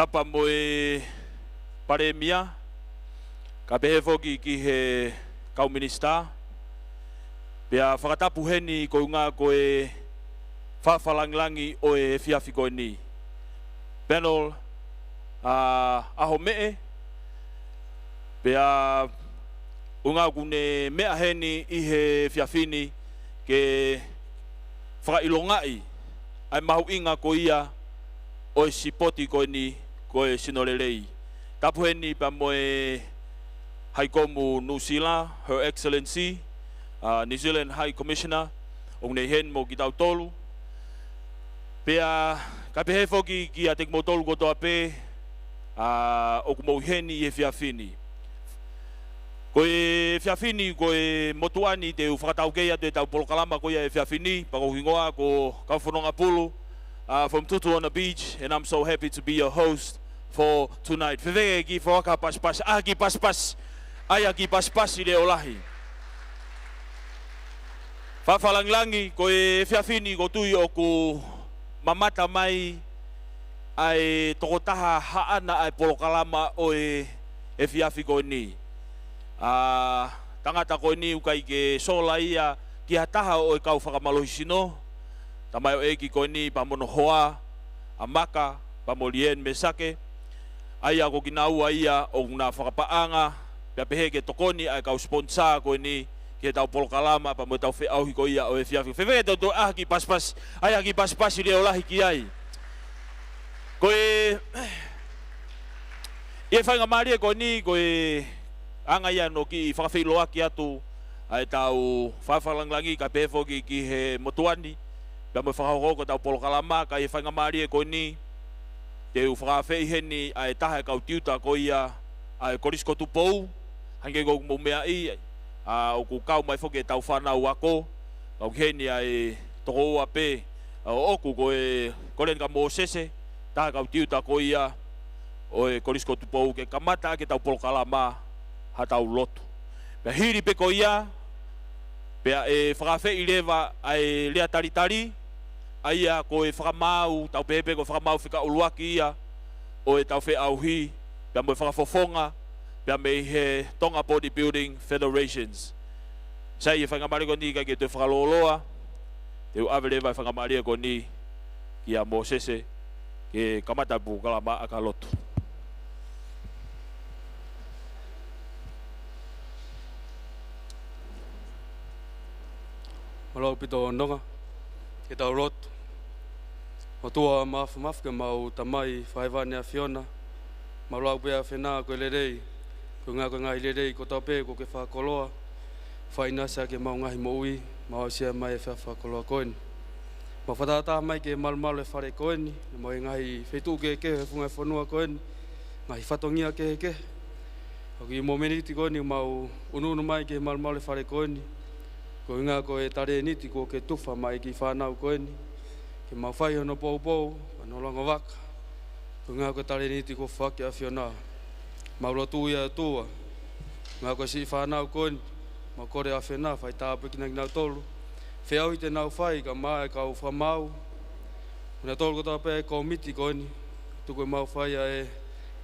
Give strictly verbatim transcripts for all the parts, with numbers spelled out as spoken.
Tapa mo e Palēmia, kae pehē foki ki he kau minisitā, pea fakatapu heni koeʻuhi ko e fakalangilangi ʻo e efiafi ko eni. Panel ʻa ʻAhomeʻe, pea ʻuhinga ʻoku ne meʻa heni ʻi he efiafi ni ke fakaʻilongaʻi ʻa e mahuʻinga ko ia ʻo e sipoti ko eni ko e sino lelei. Tapu heni pea mo e Haikomu Nuʻusila, Her Excellency, ʻa New Zealand High Commissioner, ʻoku ne ʻi heni mo kitautolu. Pea kae pehē foki kiate kimoutolu kotoa pē, ʻa ʻoku mou ʻi heni ʻi he efiafi ni. Ko e efiafi ni, ko e motuʻa ni te u fakataukei atu ʻetau polokalama ko ia he efiafi ni, pea ko hoku hingoa ko Kaufononga Pulu, ʻa from Tutu on the Beach, and I'm so happy to be your host for tonight. Fēfē e kiʻi foaki ha pasipasi, ʻai ha kiʻi pasipasi, ʻai ha kiʻi pasipasi leʻo lahi. Fakalangilangi, ko e efiafi ni ʻoku ou tui ʻoku mamata mai ʻa e tokotaha haʻana ʻa e polokalama ʻo e efiafi ko eni. ʻA e tangata ko eni ʻoku ʻikai ke sola ia ki ha taha ʻo e kau fakamālohisino, tamaioʻeiki ko eni pea mo hono hoa, ʻa Maka, pea mo Liene Mesake, ʻa ia ko kinaua ia ʻoku na fakapaʻanga, pea pehē ke tokoni ʻa e kau sponsor ko eni ki heʻetau polokalama, pea mo ʻetau feʻauhi ko ia ʻo e efiafi. Fēfē ke tau toe ʻai ha kiʻi pasipasi, ʻai ha kiʻi pasipasi leʻo lahi ki ai. Ko e, ʻi he faingamālie ko eni, ko e anga ia hono kiʻi fakafeʻiloaki atu ʻa ʻetau fakalangilangi kae pehē foki ki he motuʻa ni, pea mo e fakahoko ʻetau polokalama, ka ʻi he faingamālie ko eni, te u fakaafeʻi heni ʻa e taha e kau tiuta ko ia ʻa e Kolisi ko Tupou, hangē ko ʻoku mou meaʻi, ʻa ʻoku kau mai foki ʻetau fānau ako, ʻoku ʻi heni ʻa e tokoua pē, ʻa ʻoku ko e Koleni ka Mōsese, taha e kau tiuta ko ia ʻo e Kolisi ko Tupou ke kamata ʻaki ʻetau polokalama ha tau lotu. Pea hili pē ko ia, pea ʻe fakaafeʻi leva ʻa e lea talitali, ʻa ia ko e fakamaau, tau pehē pē ko e fakamaau fika ʻuluaki ia ʻo ʻetau feʻauhi, pea mo e fakafofonga, pea mei he Tonga Bodybuilding Federations. Sai, ʻi he faingamālie ko eni ʻikai ke toe fakalōloa, te u ʻave leva e faingamālie ko eni kia Mōsese ke kamata e polokalama ʻaki ha lotu. Mālō ʻaupito Nonga, ke tau lotu. ʻOtua Māfimafi, ko homau Tamai fakahēvani ʻAfiona, mālō ʻaupito ʻAfiona ko e lelei, koeʻuhi ko e ngaahi lelei kotoa pē kuo ke fakakoloa, fakaʻinasi ʻaki ʻemau ngaahi moʻui, mau aʻusia mai e efiafi fakakoloa ko eni. Mau fakatātā mai ki he malumalu e fale ko eni, mo e ngaahi feituʻu kehekehe he funga e fonua ko eni, ngaahi fatongia kehekehe. ʻOku ʻi he mōmeniti ko eni mau ʻunuʻunu mai ki he malumalu e fale ko eni, koeʻuhi ko e talēniti kuo ke tufa mai ki he fānau ko eni, ke mau fai hono poupou, hono lango vaka, koeʻuhi ko e talēniti kuo foaki ʻe ʻAfiona. Mau lotu ia ʻOtua, koeʻuhi ko e siʻi fānau ko eni, mau kole ʻAfiona fai tāpuekina kinautolu. Feʻauhi te nau fai kae ʻumaʻā e kau fakamaau, kinautolu kotoa pē e kōmiti ko eni, tuku ke mau fai ʻa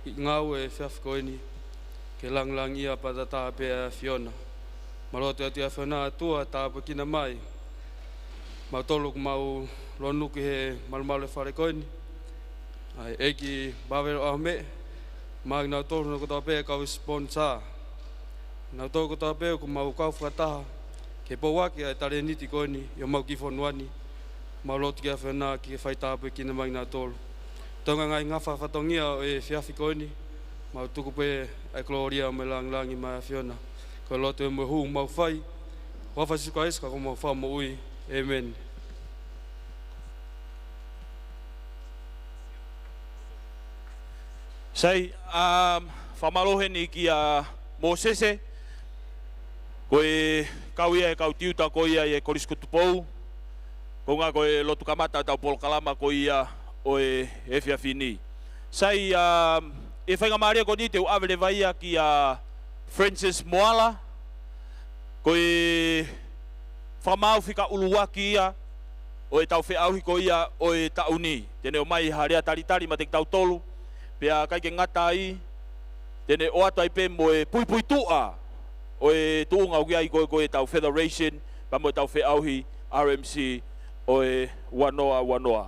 e ngāue he efiafi ko eni, ke langilangiʻia pea tatā pē ʻa e ʻAfiona. Mau lotu atu ʻAfiona ʻOtua tāpuekina mai mautolu ʻoku mau lonu ki he malumalu e fale ko eni, ʻa e ʻEiki Vavelo ʻAhomeʻe, mo kinautolu kotoa pē e kau sponsor, kinautolu kotoa pē ʻoku mau kau fakataha ke pou ʻaki ʻa e talēniti ko eni ʻi homau kiʻi fonua ni. Mau lotu ki he ʻAfiona ke fai tāpuekina mai kinautolu. Tonga ngaahi ngafa fatongia ʻo e efiafi ko eni, mau tuku pē ʻa e kolōlia mo e langilangi maʻa e ʻAfiona. Ko e lotu ē mo e hū ʻoku mau fai ʻi he huafa ʻo Sīsū Kalaisi ko homau Fakamoʻui. ʻĒmeni. Sai, um, fakamālō heni kia Mōsese, ko e kau ia he kau tiuta ko ia ʻi he Kolisi ko Tupou, koeʻuhi ko e lotu kamata ʻetau polokalama ko ia ʻo e efiafi ni. Sai, um, ʻi he faingamālie ko eni te u ʻave leva ia kia Francis Moala, ko e fakamaau fika ʻuluaki ia ʻo ʻetau feʻauhi ko ia ʻo e taʻu ni. Te ne ʻomai ha lea talitali maʻa kitautolu, Pea ʻikai ke ngata ai, te ne ʻoatu ai pē mo e puipuituʻa ʻo e tuʻunga ʻoku ʻi ai ko ē ko ē ʻetau federation, pea mo ʻetau feʻauhi R M C ʻo e ua noa ua noa.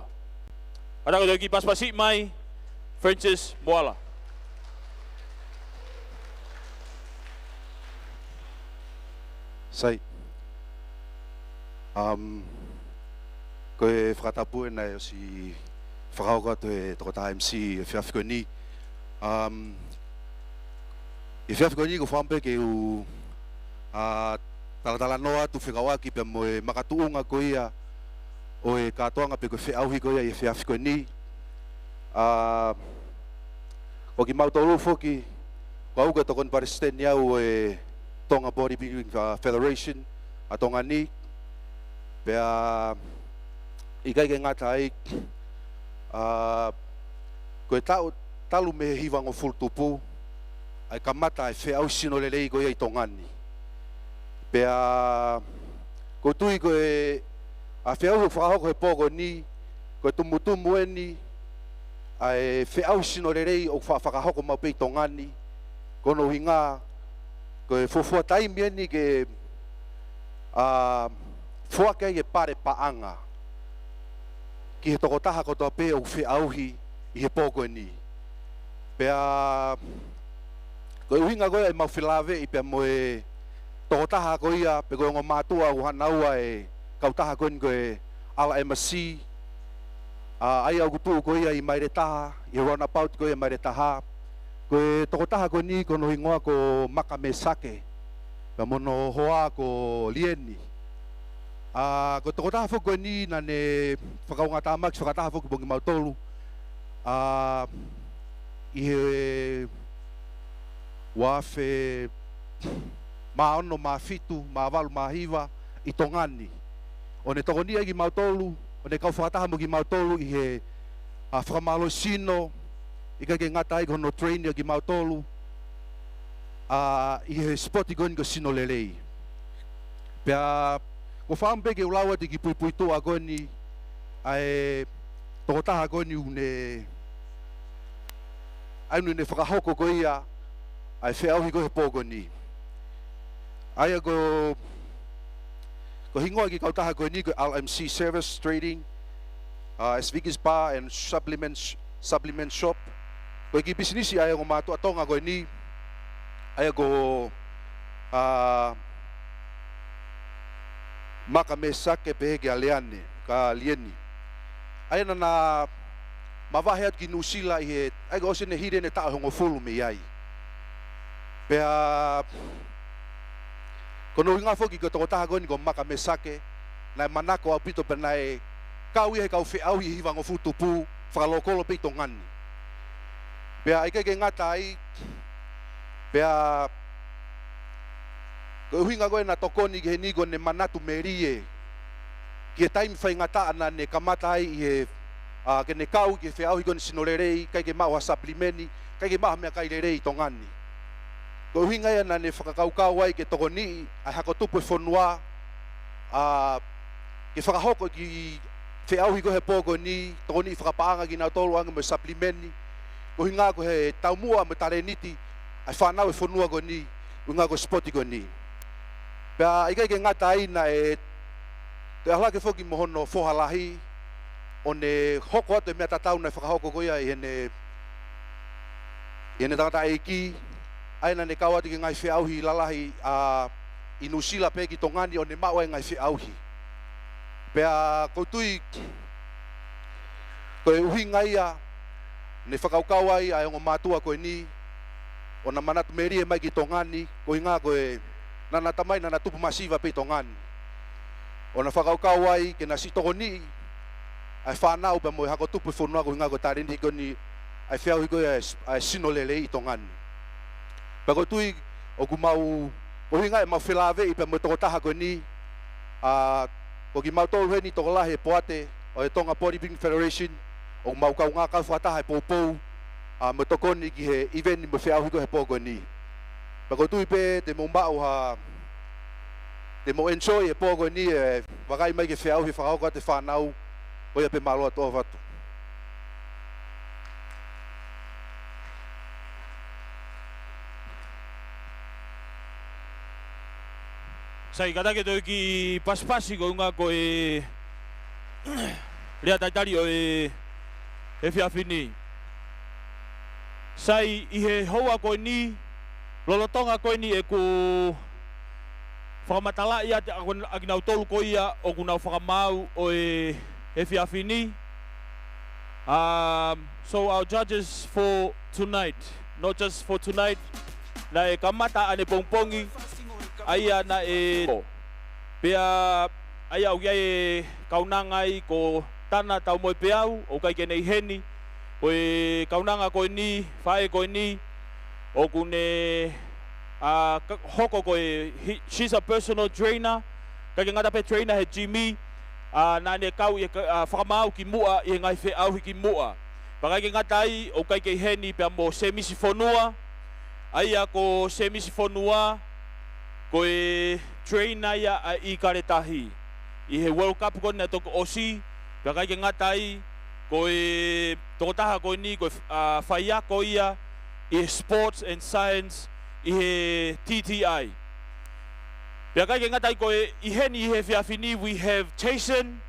Kātaki ʻo toe kiʻi pasipasi mai, Francis Moala. Sai. Um, ko e fakatapu ē naʻe ʻosi fakahoko atu ʻe he tokotaha M C ʻi he efiafi ko eni. Um, ʻi he efiafi ko eni ʻoku ou fakaʻamu pē ke u, ʻa, talatalanoa atu fekauʻaki pea mo e makatuʻunga ko ia ʻo e kātoanga pe ko e feʻauhi ko ia ʻi he efiafi ko eni. ʻA, ʻo kimautolu foki, ko au ko e tokoni palesiteni au ʻo e Tonga Bodybuilding, ʻa, Federation ʻa Tonga ni. Pea ʻikai ke ngata ai, ʻa, ko e taʻu talu mei he hivangofulu tupu, ʻa e kamata ʻa e feʻauhi sino lelei ko ia ʻi Tonga ni. Pea ʻoku ou tui ko e, ʻa, feʻauhi ʻoku fakahoko he pō ko eni, ko e tumutumu eni ʻa e feʻauhi sino lelei ʻoku fa-, fakahoko maʻu pē ʻi Tonga ni, ko hono ʻuhinga, ko e fuofua taimi eni ke, ʻa, foaki ai e pale paʻanga ki he tokotaha kotoa pē ʻoku feʻauhi ʻi he pō ko eni. Pea ko e ʻuhinga ko ia ʻemau felāveʻi pea mo e tokotaha ko ia, pe ko e ongo mātuʻa ʻoku hanaua e kautaha ko eni ko e R M C, ʻa, ʻa ia ʻoku tuʻu ko ia ʻi Maile Taha, ʻi he roundabout ko ia ʻi Maile Taha. Ko e tokotaha ko eni ko hono hingoa ko Maka Mesake, pea mo hono hoa ko Lieni. ʻA, ko e tokotaha foki ko eni naʻa ne fakaungatāmaki fakataha foki mo kimautolu, ʻa, ʻi he ua afe mā ono, mā fitu, mā valu, mā hiva ʻi Tonga ni. ʻO ne tokoniʻi ai kimautolu, ʻo ne kau fakataha mo kimautolu ʻi he, ʻa, fakamālohisino, ʻikai ke ngata ai ko hono train ʻa kimautolu, ʻa, ʻi he sipoti ko eni ko e sino lelei. Pea ʻoku ou fakaʻamu pē ke u lau atu e kiʻi puipuituʻa ko eni ʻa e tokotaha ko eni ʻoku ne, ʻa eni ʻoku ne fakahoko ko ia ʻa e feʻauhi ko ē he pō ko eni. ʻA ia ko, ko e hingoa e kiʻi kautaha ko eni ko e R M C Service Trading, ʻa, as Vicky's Bar and Supplement, Supplement Shop. Ko e kiʻi pisinisi ʻa e ongo mātuʻa Tonga ko eni, ʻa ia ko, ʻa, Maka Mesake pehē kia Liane, ka Lieni. ʻA ia naʻa na mavahe atu ki Nuʻusila ʻi he, ʻa ia ko e ʻosi ʻene hili ʻene taʻu ʻe hongofulu mei ai. Pea ko hono ʻuhinga foki ko e tokotaha ko eni ko Maka Mesake, naʻe manako ʻaupito pea naʻe kau ia he kau feʻauhi ʻi he hivangofulu tupu, fakalokolo pē ʻi Tonga ni. Pea ʻikai ke ngata ai, pea ko e ʻuhinga ko ē naʻa na tokoni ki heni ko ʻene manatu melie ki he taimi faingataʻa naʻa ne kamata ai ʻi he, ʻa, ke ne kau ki he feʻauhi ko eni sino lelei, ʻikai ke maʻu ha supplement, ʻikai ke maʻu ha meʻakai lelei ʻi Tonga ni. Ko e ʻuhinga ia naʻa ne fakakaukau ai ke tokoniʻi ʻa e hako tupu e fonua, ʻa, ke fakahoko e kiʻi feʻauhi ko ē he pō ko eni, tokoniʻi fakapaʻanga kinautolu ʻo ʻoange mo e supplement, ko e ʻuhinga ko e taumuʻa mo e talēniti ʻa e fānau e fonua ko eni, ʻuhinga ko e sipoti ko eni. Pea ʻikai ke ngata ai naʻe toe ʻalu hake foki mo hono foha lahi, ʻo ne hoko atu e meʻa tatau naʻe fakahoko ko ia ʻi heʻene, ʻi heʻene tangataʻeiki, ʻa ia naʻa ne kau atu ki he ngaahi feʻauhi lalahi, ʻa, ʻi Nuʻusila pea ki Tonga ni ʻo ne maʻu ai e ngaahi feʻauhi. Pea ʻoku ou tui ko e ʻuhinga ia naʻe fakakaukau ai ʻa e ongo mātuʻa ko eni, ʻo na manatu melie mai ki Tonga ni, ko e ʻuhinga ko e naʻa na tamai naʻa na tupu masiva pē ʻi Tonga ni. ʻO na fakakaukau ai ke na siʻi tokoniʻi ʻa e fānau pea mo e hako tupu e fonua ko e ʻuhinga ko e talēniti ko eni ʻa e feʻauhi ko ia ʻa e, ʻa e sino lelei ʻi Tonga ni. Pea ʻoku ou tui ʻoku mau, ko e ʻuhinga ʻemau felāveʻi pea mo e tokotaha ko eni, ʻa, ko kimautolu heni tokolahi e poate ʻo e Tonga Bodybuilding Federation, ʻoku mau kaungā kau fakataha he poupou, ʻa, mo tokoni ki he ʻiveni mo e feʻauhi ko ē he pō ko eni. Pea ʻoku ou tui pē te mou maʻu ha, te mou enjoy e pō ko eni, ʻe vakai mai ki he feʻauhi ʻe fakahoko atu ʻe he fānau, ko ia pē, mālō atu ʻofa atu. Sai, kātaki ke toe kiʻi pasipasi ko e ʻuhinga ko e lea talitali ʻo e efiafi ni. Sai, ʻi he houa ko eni, lolotonga ko eni ʻeku fakamatalaʻi atu ʻa kinautolu ko ia ʻoku nau fakamaau ʻo e efiafi ni. Um, so our judges for tonight, not just for tonight, naʻe kamata ʻanepongipongi, ʻa ia naʻe, pea ʻa ia ʻoku ʻi ai e kaunanga ai ko Tana Taumoepeau, ʻoku ʻikai ke ne ʻi heni, ko e kaunanga ko eni, faʻē ko eni, ʻoku ne, ʻa, ka-, hoko ko e, he, she's a personal trainer, ʻikai ke ngata pē trainer he gym, ʻa, naʻa ne kau ʻi he ka-, ʻa, fakamaau kimuʻa ʻi he ngaahi feʻauhi kimuʻa. Pea ʻikai ke ngata ai, ʻoku ʻikai ke ʻi heni pea mo Semisi Fonua, ʻa ia ko Semisi Fonua, ko e trainer ia ʻa ʻIkale Tahi ʻi he World Cup ko eni naʻe toki ʻosi, pea ʻikai ke ngata ai, ko e tokotaha ko eni, ko e, ʻa, faiako ia ʻi he Sports and Science ʻi he T T I. Pea ʻikai ke ngata ai, ko e ʻi heni ʻi he efiafi ni, we have Jason.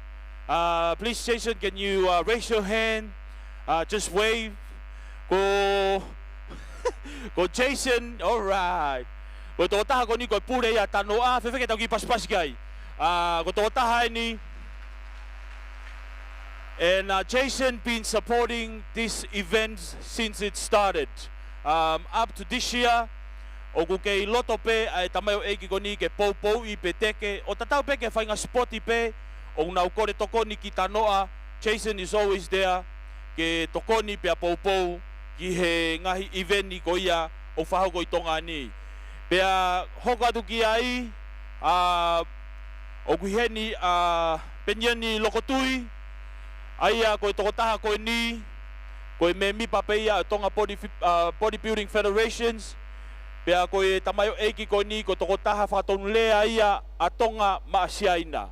Uh, please, Jason, can you, uh, raise your hand? Uh, just wave. Ko, ko Jason, all right. Ko e tokotaha ko eni ko e pule ia ʻa Tanoa, fēfē ke tau kiʻi pasipasi ki ai. Uh, ko e tokotaha eni. And, uh, Jason been supporting this event since it started. Um, up to this year, ʻoku kei loto pē ʻa e tamaioʻeiki ko eni ke poupouʻi pē teke, ʻo tatau pē ki he faʻahinga sipoti pē, ʻoku nau kole tokoni ki Tanoa, Jason is always there, ke tokoni pea poupou ki he ngaahi ʻiveni ko ia ʻoku fakahoko ʻi Tonga ni. Pea hoko atu ki ai, ʻa, ʻoku ʻi heni, ʻa, Penieni Lokotui, ʻa ia ko e tokotaha ko eni, ko e mēmipa pē ia ʻo e Tonga Body Fi-, ʻa, Bodybuilding Federations, pea ko e tamaioʻeiki ko eni, ko e tokotaha fakatonulea ia ʻa Tonga maʻa Siaina.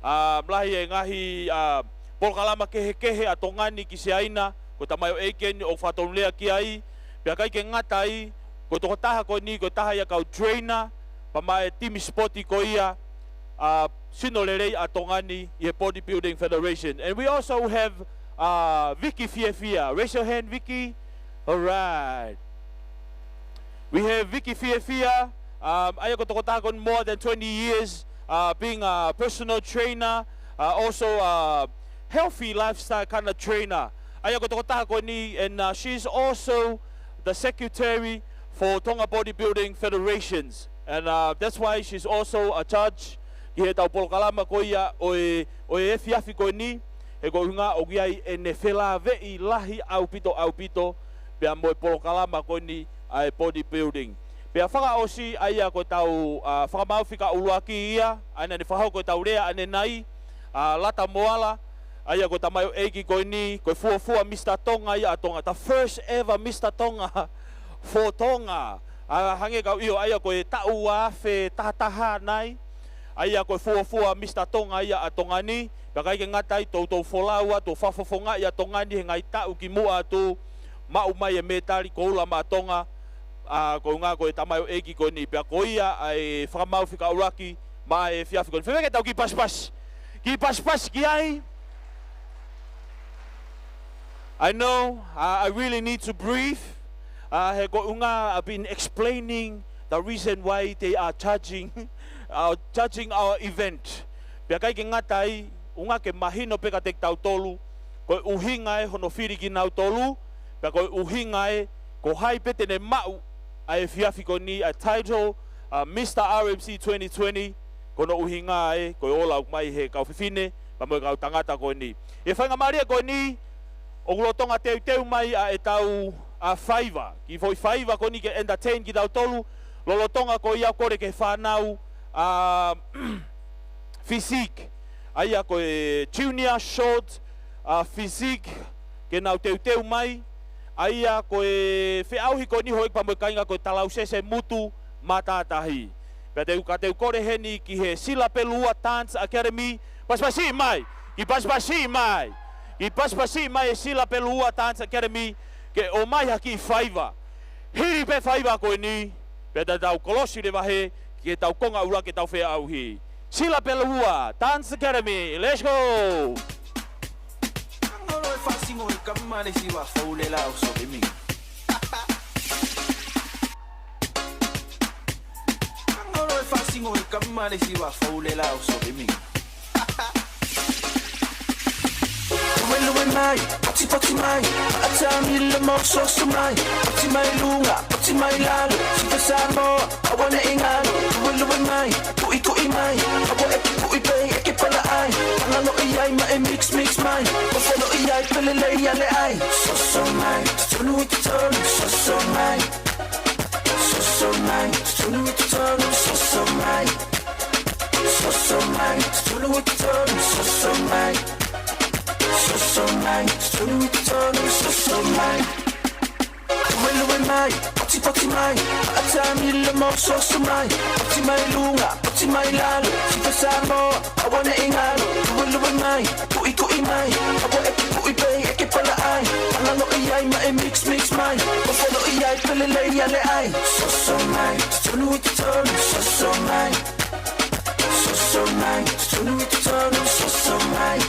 ʻA, lahi e ngaahi, ʻa, polokalama kehekehe ʻa Tonga ni ki Siaina, ko e tamaioʻeiki eni ʻoku fakatonulea ki ai, pea ʻikai ke ngata ai, ko e tokotaha ko eni, ko e taha ia kau trainer, pea maʻa e timi sipoti ko ia, ʻa, sino lelei ʻa Tonga ni ʻi he Bodybuilding Federation. And we also have, uh, Vicky Fiefia. Raise your hand, Vicky. All right. We have Vicky Fiefia. Um, ʻa ia ko e tokotaha ko eni more than twenty years, uh, being a personal trainer, uh, also a healthy lifestyle kind of trainer. ʻA ia ko e tokotaha ko eni, and, uh, she's also the secretary for Tonga Bodybuilding Federations. And, uh, that's why she's also a judge ki heʻetau polokalama ko ia ʻo e, ʻo e efiafi ko eni, he ko e ʻuhinga ʻoku ʻi ai ʻene felāveʻi lahi ʻaupito, ʻaupito, pea mo e polokalama ko eni ʻa e bodybuilding. Pea fakaʻosi ʻa ia ko ʻetau, ʻa, fakamaau fika ʻuluaki ia, ʻa ia naʻa ne fakahoko ʻetau lea ʻanenai, ʻa, Lata Moala, ʻa ia ko e tamaioʻeiki ko eni, ko e fuofua Mister Tonga ia ʻa Tonga, the first ever Mister Tonga for Tonga. ʻA, hangē kau ʻio, ʻa ia ko e taʻu ua afe taha taha nai, ʻa ia ko e fuofua Mister Tonga ia ʻa Tonga ni, pea ʻikai ke ngata ai, toutou folau atu ʻo fakafofongaʻi ʻa Tonga ni he ngaahi taʻu kimuʻa atu, maʻu mai e mētali koula maʻa Tonga, ʻa, ko e ʻuhinga ko e tamaioʻeiki ko eni, pea ko ia ʻa e fakamaau fika ʻuluaki maʻa e efiafi ko eni. Fēfē ke tau kiʻi pasipasi. Kiʻi pasipasi ki ai. I know, uh, I really need to breathe. Uh, he ko e ʻuhinga, I've been explaining the reason why they are judging, uh, judging our event. Pea ʻikai ke ngata ai, ʻuhinga ke mahino pē kiate kitautolu, ko e ʻuhinga ē hono fili kinautolu, pea ko e ʻuhinga ē ko hai pē te ne maʻu ʻa e efiafi ko eni, ʻa e title, uh, Mister R M C twenty twenty, ko hono ʻuhinga ē, ko e ola ʻoku mai he kau fefine, pea mo e kau tangata ko eni. ʻI he faingamālie ko eni, ʻoku lolotonga teuteu mai ʻa ʻetau, ʻa, faiva, kiʻi foʻi faiva ko eni ke entertain kitautolu, lolotonga ko ia ʻoku kole ki he fānau, ʻa, physique. ʻA ia ko e junior short, ʻa, physique ke nau teuteu mai. ʻA ia ko e feʻauhi ko eni houʻeiki pea mo e kāinga ko e talausese mutu matātahi. Pea te u, ka te u kole heni ki he Sila Pelua Dance Academy, pasipasi mai, kiʻi pasipasi mai. Kiʻi pasipasi mai e Sila Pelua Dance Academy, ke ʻomai ha kiʻi faiva. Hili pē faiva ko eni, pea te tau kolosi leva he ki heʻetau konga ʻuluaki ʻetau feʻauhi. Sila Pelua, Dance Academy, let's go! Angolo e fasingo he kamale siva faulela o sokemi. Angolo e fasingo he kamale siva faulela o sokemi. Luelue mai, potipoti mai, ʻata mila mo soso mai, poti mai lunga, poti mai lalo, siva Samoa, ʻauane ʻi ngalo, luelue mai, puʻi puʻi mai, ʻauē ʻeke puʻi pei, ʻeke palaʻai, angaloʻi ai ma e mix mix mai, ʻo foloʻi ai pele lei ale ai, soso mai, tonu i tonu, soso mai, soso mai, tonu i tonu, soso mai. Soso mai, tonu i tonu, soso mai. Soso mai, tonu i tonu, soso mai. Luelue mai, potipoti mai, ʻata mila mo soso mai. Poti mai lunga, poti mai lalo, siva Samoa, ʻauane ʻi ngalo. Luelue mai, puʻi puʻi mai, ʻauē ʻeke puʻi pei, ʻeke palaʻai, angaloʻi ai ma e mix mix mai, ʻo foloʻi ai pele lei ale ai. Soso mai, tonu i tonu, soso mai. Soso mai, tonu i tonu, soso mai.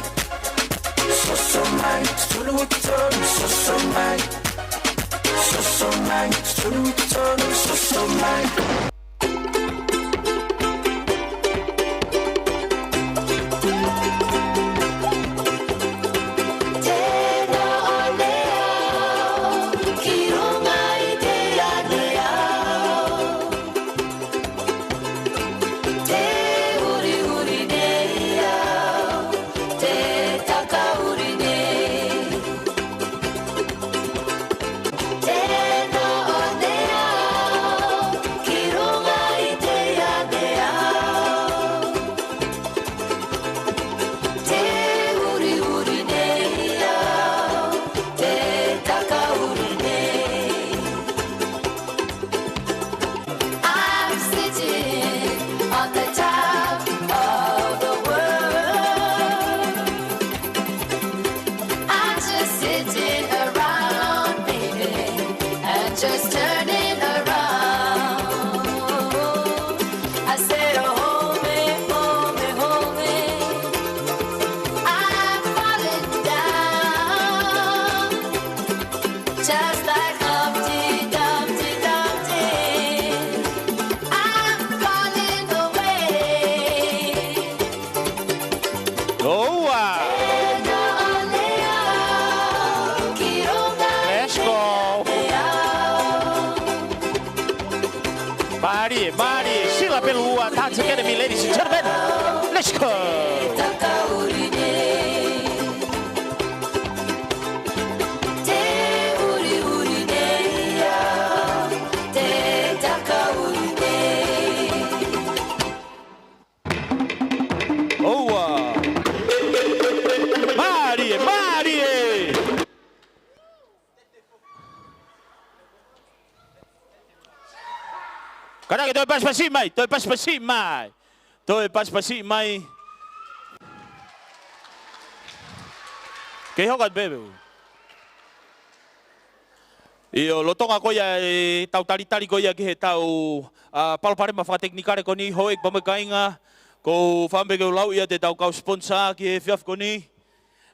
Soso mai, tonu i tonu, soso mai. Soso mai, tonu i tonu, soso mai. Te hurihuri nei au, te takauri nei. Te noʻo nei au, ki ruʻa i te ateau. Te hurihuri nei au, te takauri nei. I'm sitting on the top of the world. I'm just sitting around, baby, and just turning around. I said, oh, hold me, hold me, hold me. I'm falling down. Just like Humpty Dumpty Dumpty, I'm falling away. Oua! Let's go! Mālie, mālie, Sila Pelua, Dance Academy, ladies and gentlemen. Let's go! Te hurihuri nei au, te takauri nei. Oua. Mālie, mālie. Kātaki, toe pasipasi mai, toe pasipasi mai. Toe pasipasi mai. Kei hoko atu pē. ʻIo, lolotonga ko ia ʻetau talitali ko ia ki heʻetau, ā, palopalema fakatekinikale ko eni, houʻeiki pea mo e kāinga, ʻoku ou fakaʻamu pē ke u lau ia ʻetau kau sponsor ki he efiafi ko eni.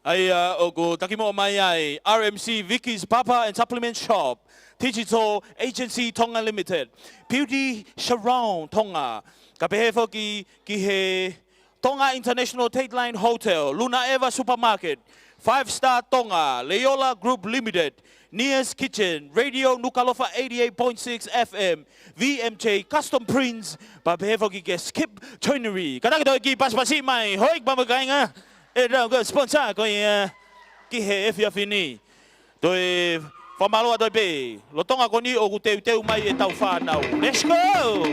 ʻA ia ʻoku taki muʻa mai ai, R M C Vicky's Papa and Supplement Shop, Digital Agency Tonga Limited, Beauty Salon Tonga, kae pehē foki ki he Tonga International Dateline Hotel, Luna Eva Supermarket, Five Star Tonga, Leola Group Limited, Nia's Kitchen, Radio Nukuʻalofa eighty-eight point six F M, V M J Custom Prints, pea pehē foki ki he Skip Joinery. Kātaki, toe kiʻi pasipasi mai, houʻeiki pea mo e kāinga, ʻetau kau sponsor ko ia ki he efiafi ni. Toe fakamālō atu pē, lolotonga ko eni ʻoku teuteu mai ʻetau fānau. Let's go!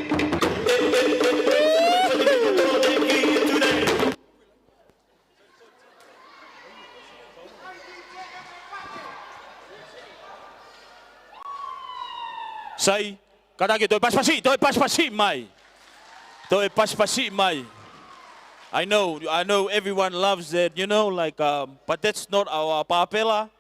Sai, kātaki, toe pasipasi, toe pasipasi mai. Toe pasipasi mai. I know, I know everyone loves that, you know, like, um, but that's not our pāpela.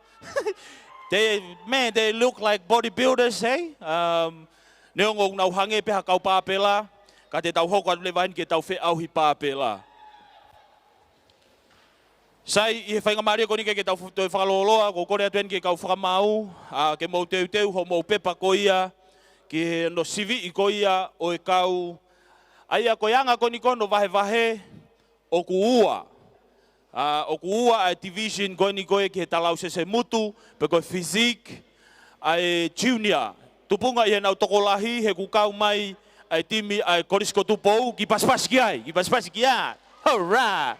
They, man, they look like bodybuilders, eh? Um, neongo ʻoku nau hangē pē ha kau pāpela, Ka te tau hoko atu leva heni ke tau feʻauhi pāpela. Sai, ʻi he faingamālie ko eni ke, ke tau fu-, toe fakalōloa, ʻoku ou kole atu heni ki he kau fakamaau, ʻa, ke mou teuteu hoʻomou pepa ko ia, ki he hono siviʻi ko ia ʻo e kau. ʻA ia ko e anga ko eni ko hono vahevahe, ʻoku ua. ʻA, ʻoku ua ʻa e division ko eni ko ē ki he talausese mutu, pe ko e physique, ʻa e junior. Tupunga ʻi heʻenau tokolahi he ʻoku kau mai ʻa e timi ʻa e Kolisi ko Tupou, kiʻi pasipasi ki ai, kiʻi pasipasi ki ai. All right.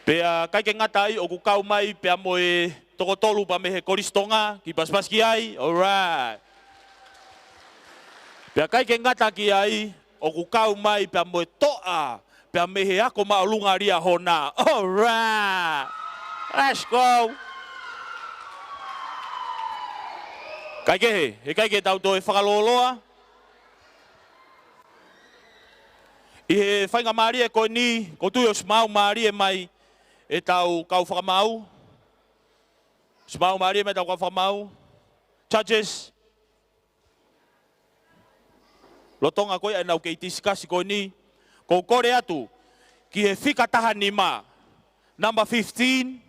Pea ʻikai ke ngata ai ʻoku kau mai pea mo e toko tolu pea mei he Kolisi Tonga, kiʻi pasipasi ki ai. All right. Pea ʻikai ke ngata ki ai, ʻoku kau mai pea mo e toʻa, pea mei he ako māʻolunga Liahona. All right. Let's go. Kaikehe, he ʻikai ke tau toe fakalōloa. ʻI he faingamālie ko eni, ʻoku ou tui ʻosi maau mālie mai ʻetau kau fakamaau. ʻOsi maau mālie mai ʻetau kau fakamaau. Judges. Lolotonga ko ia ʻenau kei tisikasi ko eni, ʻoku ou kole atu ki he fika taha nima, number fifteen,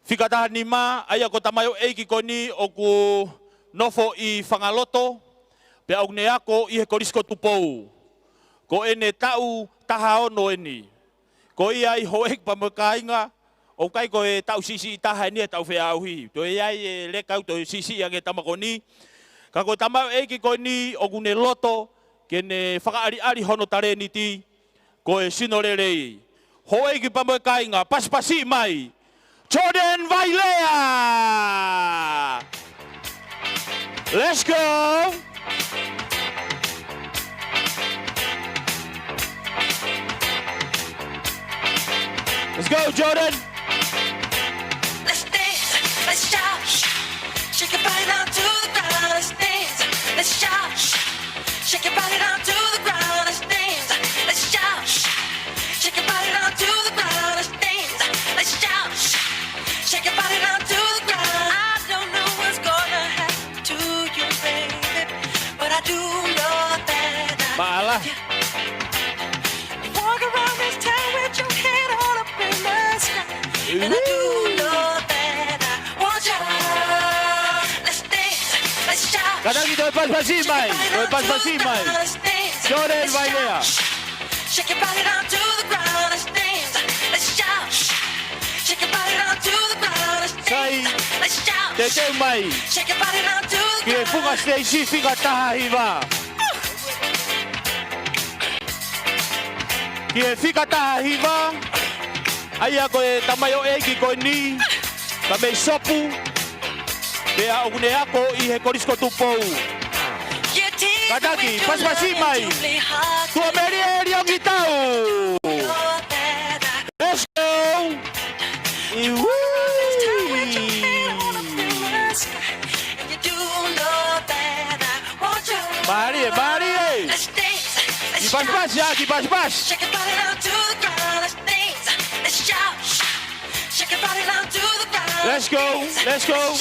fika taha nima, ʻa ia ko e tamaioʻeiki ko eni ʻoku nofo ʻi Fangaloto, pea ʻoku ne ako ʻi he Kolisi ko Tupou. Ko ʻene taʻu taha ono eni. Ko ia ai houʻeiki pea mo e kāinga, ʻoku ʻikai ko e taʻu siʻisiʻi taha eni ʻetau feʻauhi. Toe ʻi ai e leka ʻoku toe siʻisiʻi ange e tama ko eni. Ka ko e tamaioʻeiki ko eni ʻoku ne loto ke ne fakaʻaliʻali hono talēniti, ko e sino lelei. Houʻeiki pea mo e kāinga, pasipasi mai Jordan Vailea. Let's go. Let's go, Jordan. Let's dance, let's shout, shake your body down to the ground. Let's dance, let's shout, shake your body down to the ground. Let's dance, let's shout, shake your body down to the ground. Let's dance, let's shout, shake your body down to the ground. I don't know what's gonna happen to you, baby, but I do know that I Mālō. Walk around this town with your head all up in the sky. And I do know that I want you. Let's dance, let's shout. Kātaki, toe pasipasi mai, toe pasipasi mai. Let's dance, Jordan Vailea. Shake your body down to the ground. Let's dance, let's shout. Shake your body down to the ground. Let's dance, let's shout. Sai, teuteu mai. Shake your body down to the ground. Ki he funga siteisi fika taha hiva. Ki he fika taha hiva, ʻa ia ko e tamaioʻeiki ko eni, ka mei Sopu, pea ʻoku ne ako ʻi he Kolisi ko Tupou. Kātaki, pasipasi mai, Tuʻamelie Liongitau. Let's go. Iwi. Mālie, mālie. Kiʻi pasipasi, ʻa, kiʻi pasipasi. Let's go, let's go.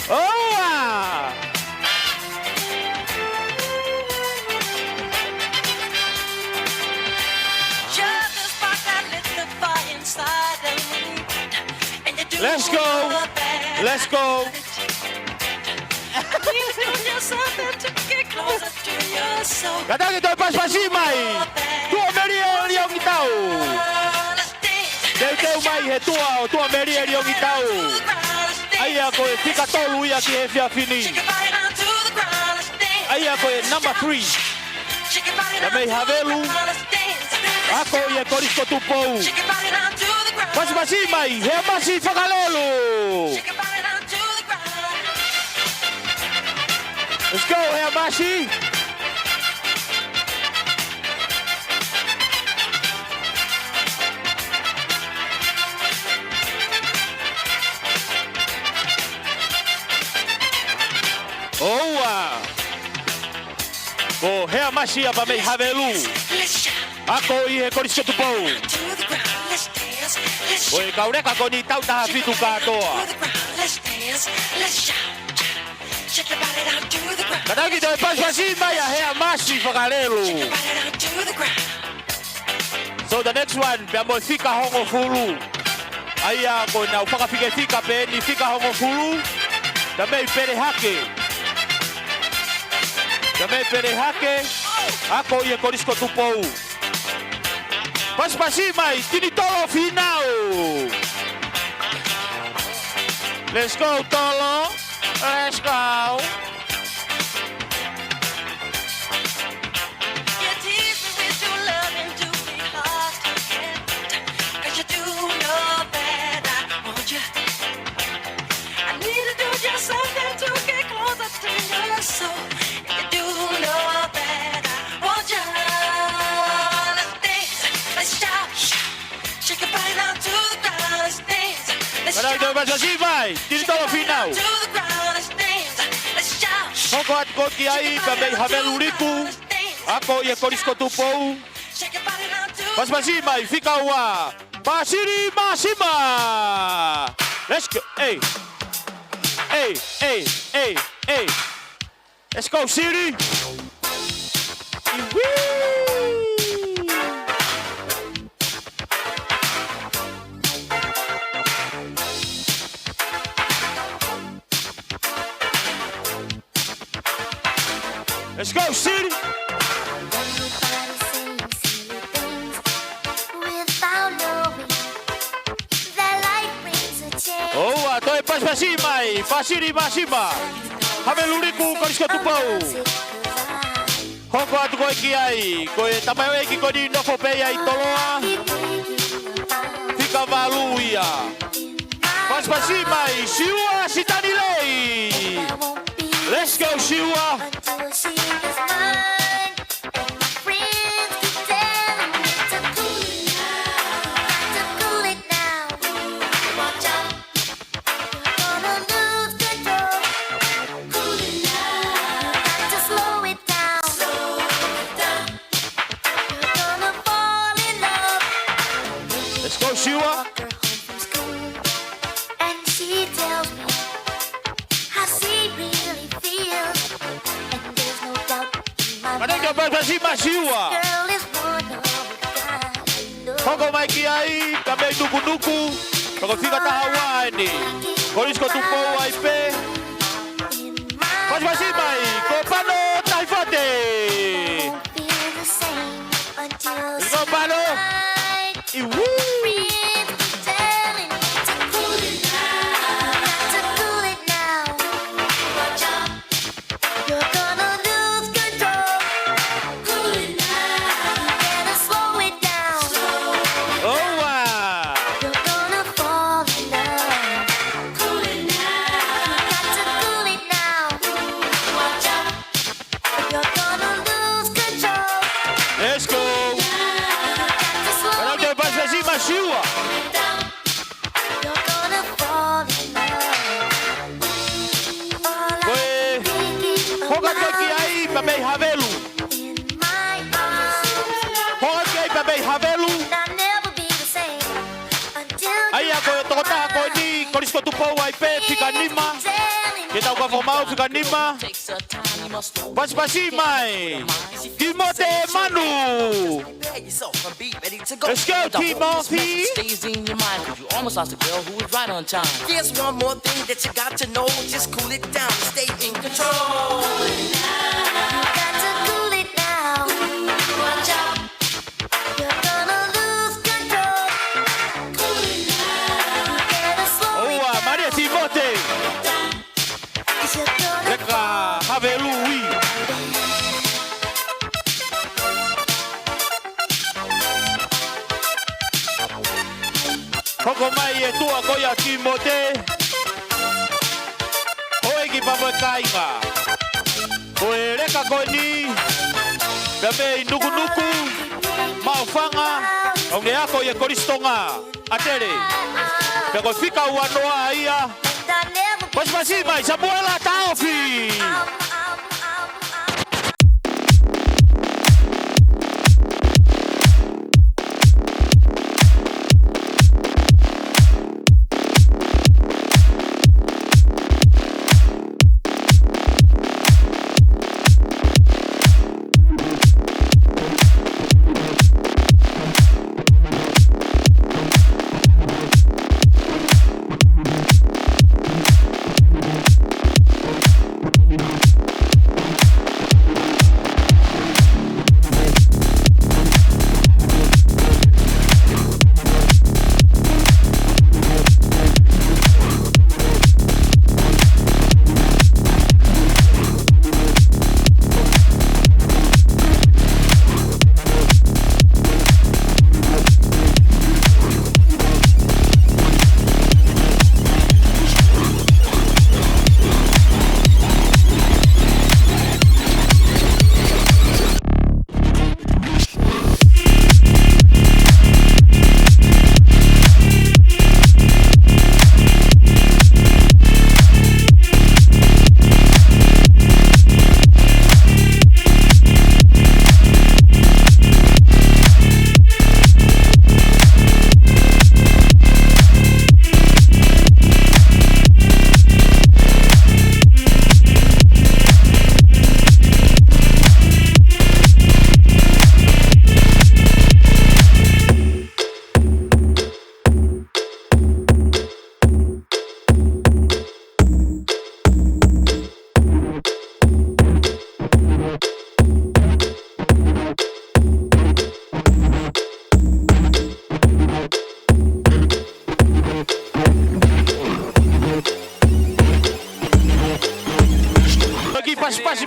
ʻOua! Let's go. Let's go. Kātaki, toe pasipasi mai. Tuʻamelie Liongitau. Teuteu mai he toa ʻo Tuʻamelie Liongitau. ʻA ia ko e fika tolu ia ki he efiafi ni. ʻA ia ko e number three. Ka mei Havelu. Ako ʻi he Kolisi ko Tupou. Pasipasi mai, Heamasi Fakalelu. Let's go, Heamasi. ʻOua. Ko Hea Masi ia pea mei Havelu. Ako ʻi he Kolisi ko Tupou. Ko e kau leka ko eni taʻu taha fitu kātoa. Ka tau kiʻi toe pasipasi mai ʻa Hea Masi fakalelu. So the next one, pea mo e fika hongofulu. ʻA ia ko ʻenau fakafikefika pē eni, fika hongofulu. Pea mei Pelehake. Pea mei Pelehake. Ako ʻi he Kolisi ko Tupou. Pasipasi mai, Tinitolo Finau. Let's go, Tolo. Let's go. You tease me with your loving to be hard to get. 'Cause you do know that I want you. I need to do just something to get closer to you. So you do know that I want you. Let's dance, let's shout, shout. Shake your body down to the ground. Let's dance, let's shout. Ka tau kiʻi toe pasipasi mai, Tinitolo Finau. Shake your body down to the ground. Let's dance, let's shout, shout. Hoko atu ko ē ki ai pea mei Havelu Liku. Ako ʻi he Kolisi ko Tupou. Pasipasi mai, fika ua, Pasili Masima. Let's go. Hey. Hey, hey, hey, hey. Let's go, Sili. Woo! Let's go, Sili. Everybody saying silly things without knowing that life brings a change. ʻOua, toe pasipasi mai, Pasili Masima. Havelu Liku, Kolisi ko Tupou. Hoko atu ko ē ki ai, ko e tamaioʻeiki ko eni nofo pē ia ʻi Toloa. Fika valu ia. Pasipasi mai, Siua Sitanilei. Let's go, Siua. Let's go, Siua. Manenga pasipasi mai Siua. Hoko mai ki ai, ka mei Nukunuku. Toko fika taha ua eni. Kolisi ko Tupou ai pē. Pasipasi mai, ko Pano Taifate. Let's go, Pano. Iwu. ʻOua. Let's go. Ka tau kiʻi toe pasipasi mai Siua. Ko e, hoko atu ki ai pea mei Havelu. Hoko atu ki ai pea mei Havelu. ʻA ia ko e tokotaha ko eni, Kolisi ko Tupou ai pē, fika nima. Ke tau ka foʻi mau fika nima. Pasipasi mai Timote Manu. Let's go, Timote. There's one more thing that you got to know. Just cool it down, stay in control. ʻOua, Malia Timote. Leka Havelu ui. Hoko mai e tuʻa ko ia Timote. Houʻeiki pea mo e kāinga. Ko e leka ko eni, pea mei Nukunuku, Maʻufanga, ʻoku ne ako ʻi he Kolisi Tonga. ʻAtele. Pea ko e fika ua noa ia. Pasipasi mai, Samuela Taofi.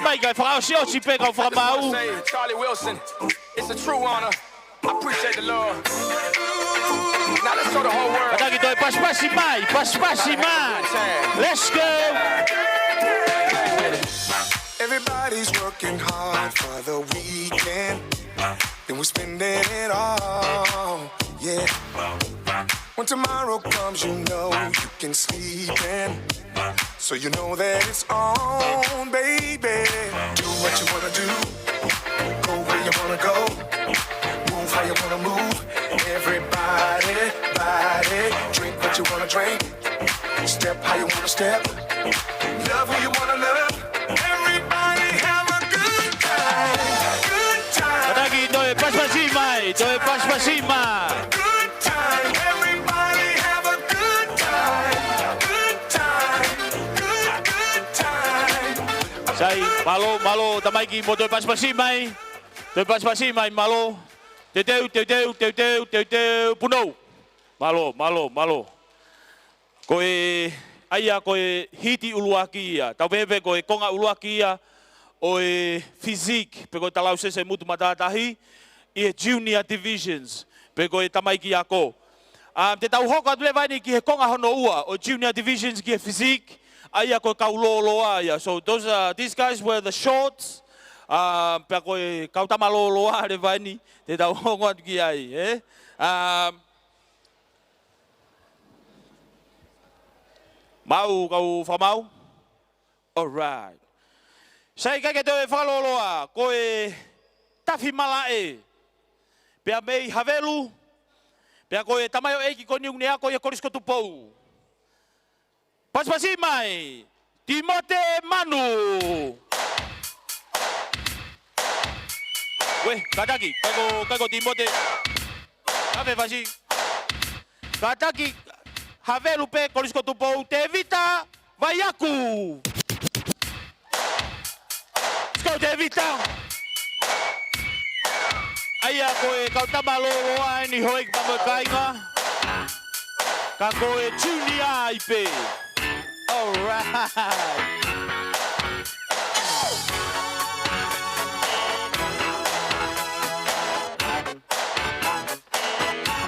Kai, kai fakaʻosiʻosi pē kau fakamaau. Say, Charlie Wilson, it's a true honor. I appreciate the love. Now let's show the whole world. Kātaki, toe pasipasi mai, pasipasi mai. Let's go. Everybody's working hard for the weekend. Then we're spending it all, yeah. When tomorrow comes, you know you can sleep in. So you know that it's on, baby. Do what you wanna do. Go where you wanna go. Move how you wanna move. Everybody, body. Drink what you wanna drink. Step how you wanna step. Love who you wanna love. Everybody have a good time. Good time. Kātaki, toe pasipasi mai, toe pasipasi mai. Good time. Everybody have a good time. Good time. Good, good time. Sai, mālō, mālō, tamaiki mo toe pasipasi mai. Toe pasipasi mai, mālō. Teuteu, teuteu, teuteu, teuteu, punou. Mālō, mālō, mālō. Ko e, ʻa ia ko e hiti ʻuluaki ia. Tau pehē pē ko e konga ʻuluaki ia ʻo e physique, pe ko e talausese mutu matātahi, ʻi he junior divisions, pe ko e tamaiki ako. Um, te tau hoko atu leva eni ki he konga hono ua ʻo e junior divisions ki he physique, ʻa ia ko e kau lōloa ia. So those are, these guys were the shorts. Um, pea ko e kau tama lōloa leva eni te tau hoko atu ki ai, eh? Um, Maʻu kau fakamaau? All right. Sai, ʻikai ke toe fakalōloa, ko e Tafi Malaʻe. Pea mei Havelu. Pea ko e tamaioʻeiki ko eni ʻoku ne ako ʻi he Kolisi ko Tupou. Pasipasi mai, Timote Manu. Uē, kātaki, ʻikai ko, ʻikai ko Timote. Kafe fasi. Kātaki, Havelu pē, Kolisi ko Tupou, Tevita Vaiaku. Let's go, Tevita. ʻA ia ko e kau tama lōloa eni hoi ki pamo kāinga. Ka ko e junior ai pē. All right.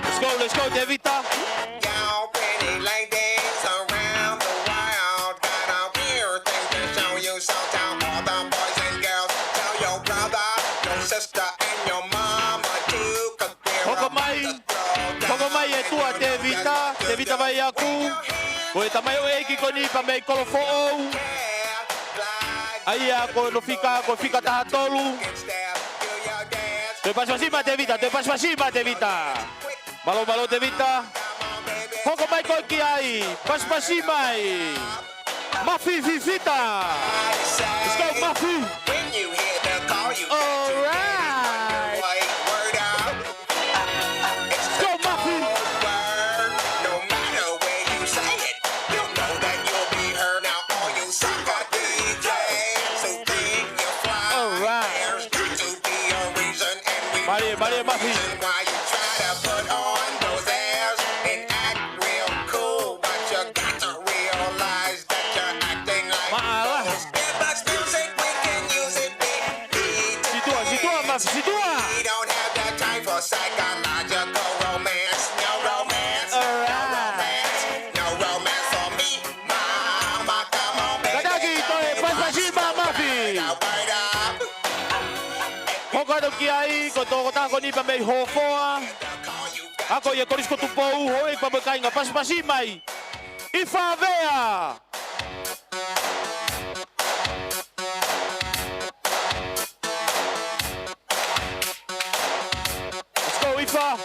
Let's go, let's go, Tevita. Y'all pretty ladies around the world got a weird thing to show you. So tell all the boys and girls, tell your brother, your sister, and your mama too, 'cause we're Hoko mai, about to throw down. Hoko mai e tuʻa Tevita, Tevita Vaiaku. Ko e tamaioʻeiki ko eni pea mei Kolofoʻou. ʻA ia ko hono fika, ko e fika taha tolu. Toe pasipasi mai Tevita, toe pasipasi mai Tevita. Mālō, mālō Tevita. Hoko mai koe ki ai, pasipasi mai. Mafi Fifita. Let's go, Mafi. All right. Let's go, Mafi. No matter where you say it, you know that you'll be heard. Now all you sucker D Js, so bring your fly. All right. There's got to be a reason, and we Mālie, mālie, Mafi. Why you try to put on those airs and act real cool, but you got to realize that you're acting like Maʻala. Give us music, we can use it, baby. Situa, situa, Mafi, situa. We don't have the time for psychological romance. No romance, no romance, no romance for me. Mama, come on, baby. Kātaki, toe pasipasi mai Mafi. Word up. Hoko atu ki ai, ko e tokotaha ko eni pea mei Hofoa. Ako ʻi he Kolisi ko Tupou, hoi pea mo e kāinga, pasipasi mai. ʻIfa Vea. Let's go, ʻIfa.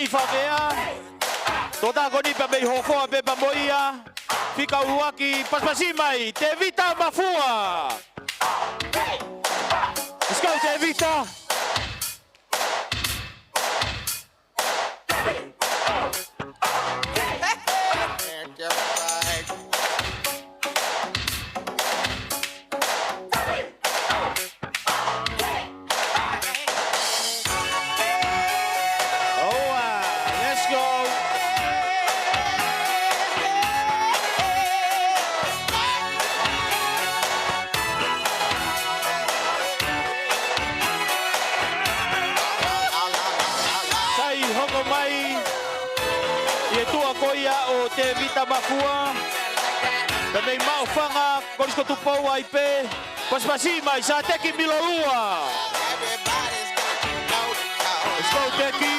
Favea. Tō tā ko eni pea mei Hofoa pē pea mo ia. Fika ʻuluaki, pasipasi mai, Tevita Mafua. Let's go, Tevita. Oa, let's go. Sai hoko mai ʻi he tuʻa ko ia ʻo Tevita Mafua. Pea mei Maʻufanga, Kolisi ko Tupou ai pē. Pasipasi mai, Sateki Milolua. Let's go, Teki.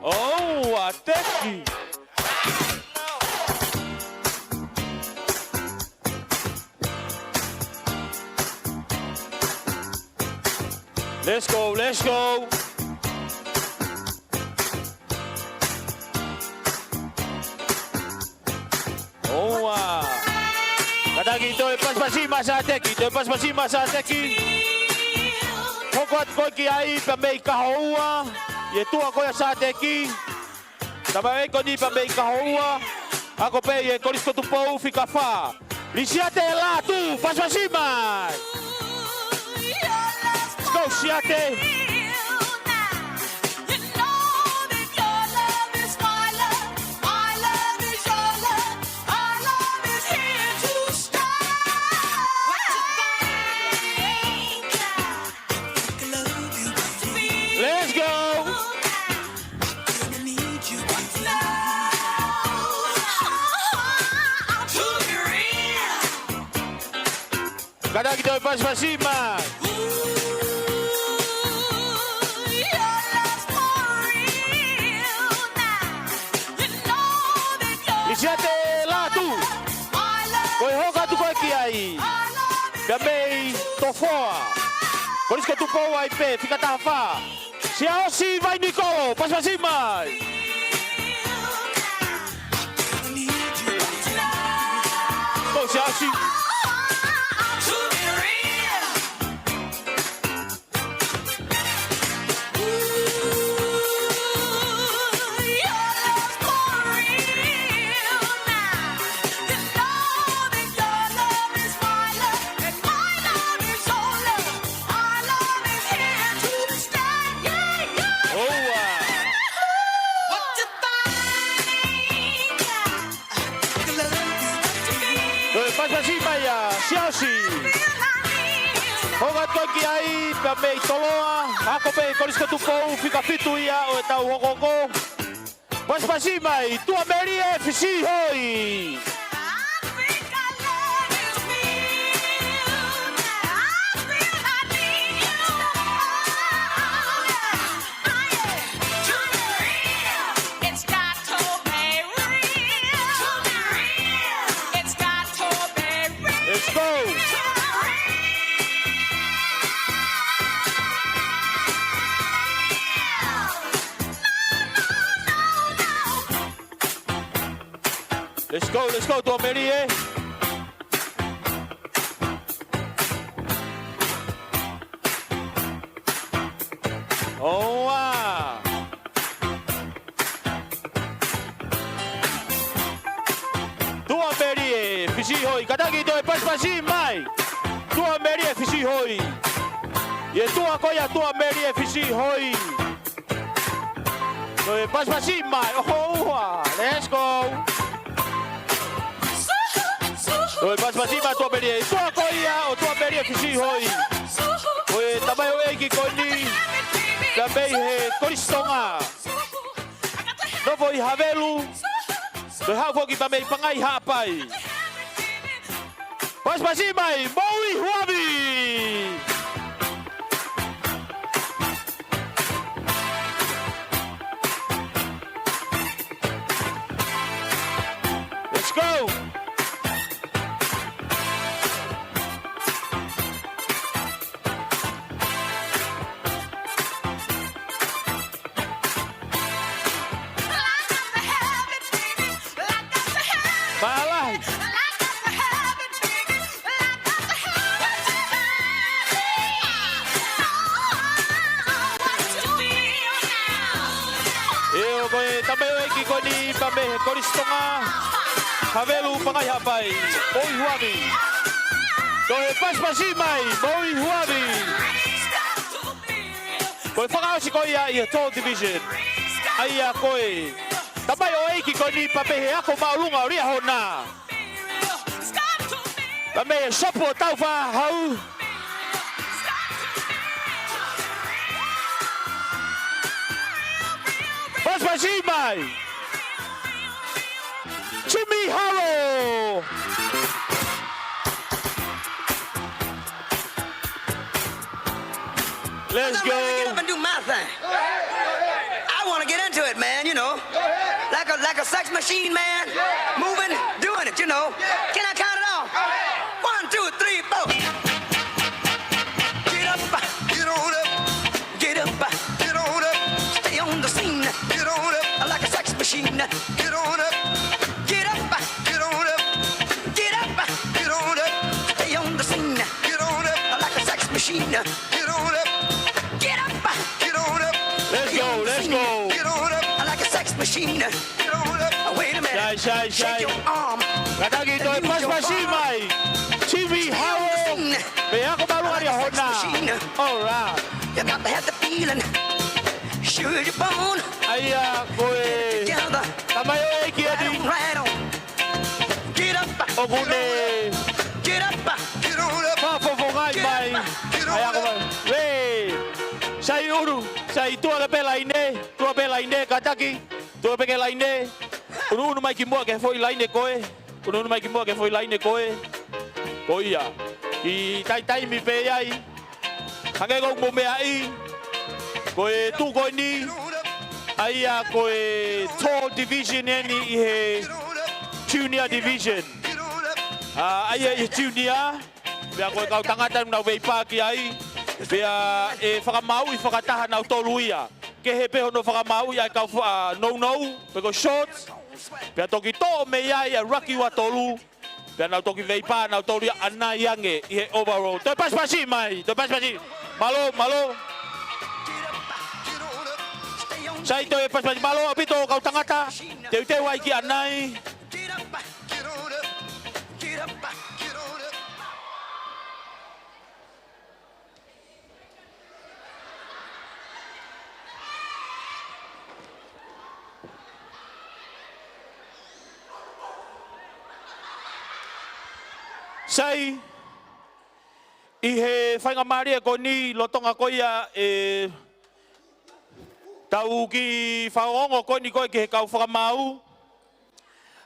Oh, ʻa Teki. Let's go, let's go. Oa. Kātaki, toe pasipasi mai Sateki, toe pasipasi mai Sateki. Hoko atu ko ē ki ai pea mei Kahoua, ʻi he tuʻa ko ia ʻo Sateki. Tamaiki ko eni pea mei Kahoua. Ako pē ʻi he Kolisi ko Tupou, fika fā. Lisiate Lātū, pasipasi mai. Let's go, Siate. Let's go. Kātaki, toe pasipasi mai. Lisiate Lātū. Ko e hoko atu ko ē ki ai. Pea mei Tofoa. Kolisi ko Tupou ai pē, fika taha fā. Siaosi Vainikolo, pasipasi mai. Ko Siaosi. Oa. Toe pasipasi mai ʻa Siaosi. Hoko atu ko ē ki ai, pea mei Toloa, ako pē Kolisi ko Tupou, fika fitu ia ʻo ʻetau hokohoko. Pasipasi mai, Tuʻamelie Fisihoi. Let's go. Let's go, let's go, Tuʻamelie. Oa. Tuʻamelie Fisihoi, kātaki, toe pasipasi mai. Tuʻamelie Fisihoi. ʻI he tuʻa ko ia ʻo Tuʻamelie Fisihoi. Toe pasipasi mai, oho ua, let's go. Toe pasipasi mai Tuʻamelie, tuʻa ko ia ʻo Tuʻamelie Fisihoi. Ko e tamaioʻeiki ko eni, pea mei he Kolisi Tonga. Nofo ʻi Havelu, toe haʻu foki pea mei Pangai Haʻapai. Pasipasi mai, Moʻui Huavi. Let's go. Ki ko eni pea mei he Kolisi Tonga, Havelu Pangai Haʻapai, Moʻui Huavi. Toe pasipasi mai, Moʻui Huavi. Ko e fakaʻosi ko ia ʻi he Tall Division. ʻA ia ko e tamaioʻeiki ko eni pea mei he Ako Māʻolunga ʻo Liahona. Pea mei he Sopu ʻo Taufaʻāhau. Pasipasi mai. Jimmy Haro. Let's go. I'm ready to get up and do my thing. I want to get into it, man, you know. Like a, like a sex machine, man. Moving, doing it, you know. Can I count it off? One, two, three, four. Get up, get on up, get up, get on up. Stay on the scene, get on up. Like a sex machine, get on up. Get up, get on up, get up, get on up. Stay on the scene, get on up. Like a sex machine, get on up. Get up, get on up. Let's go, let's go. Get on up. Like a sex machine. Wait a minute. Sai, sai, sai. Shake your arm. Kātaki, toe pasipasi mai. Jimmy Haro. Pea ko Malu Aria Hona. All right. You got to have the feeling. Sure you're born. ʻA ia ko e tamaioʻeiki eni. Right on, right on. Get up. ʻOku ne. Get up. Fakafofongaʻi mai. ʻA ia ko mai. Sai ʻulu. Sai, tuʻu ange pē laine. Tuʻu pē laine, kātaki. Tuʻu pē ki he laine. ʻUnuʻunu mai ki muʻa ki he foʻi laine ko ē. ʻUnuʻunu mai ki muʻa ki he foʻi laine ko ē. Ko ia. Kiʻi taimi pē ai. Hangē ko hoʻomou meaʻi. Ko e tuʻu ko eni. ʻA ia ko e Tall Division eni ʻi he Junior Division. ʻA, ʻa ia ʻi he Junior. Pea ko e kau tangata ʻoku nau veipā ki ai. Pea ʻe fakamāuʻi fakataha nautolu ia. Kehe pē hono fakamāuʻi ʻa e kau fa-, nounou, pe ko e shorts. Pea toki toʻo mei ai ʻa e raki ua tolu. Pea nau toki veipā nautolu ia ʻanai ange ʻi he overall. Toe pasipasi mai, toe pasipasi. Mālō, mālō. Sai, toe pasipasi, mālō ʻaupito kau tangata. Teuteu ai ki ʻanai. Sai, ʻi he faingamālie ko eni lolotonga ko ia ʻetau kiʻi fanongo ko eni ko ē ki he kau fakamaau.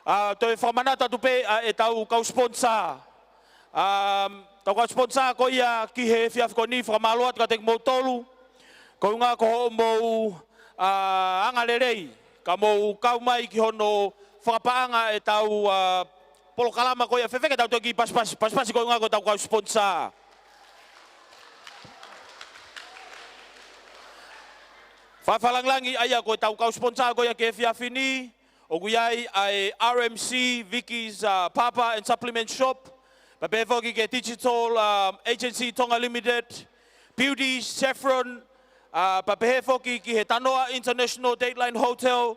ʻA, toe fakamanatu atu pē, ʻa, ʻetau kau sponsor. ʻA, ʻetau kau sponsor ko ia ki he efiafi ko eni, fakamālō atu kiate kimoutolu. Ko e ʻuhinga ko hoʻomou, ʻa, angalelei, ka mou kau mai ki hono fakapaʻanga ʻetau, ʻa, polokalama ko ia, fēfē ke tau toe kiʻi pasipasi, pasipasi ko e ʻuhinga ko ʻetau kau sponsor. Fakalāngilangi ʻa ia ko ʻetau kau sponsor ko ia ki he efiafi ni. ʻOku ʻi ai ʻa e R M C, Vicky's, uh, Papa and Supplement Shop. Pea pehē foki ki he Digital, um, Agency Tonga Limited, Beauty Saffron, uh, pea pehē foki ki he Tanoa International Dateline Hotel,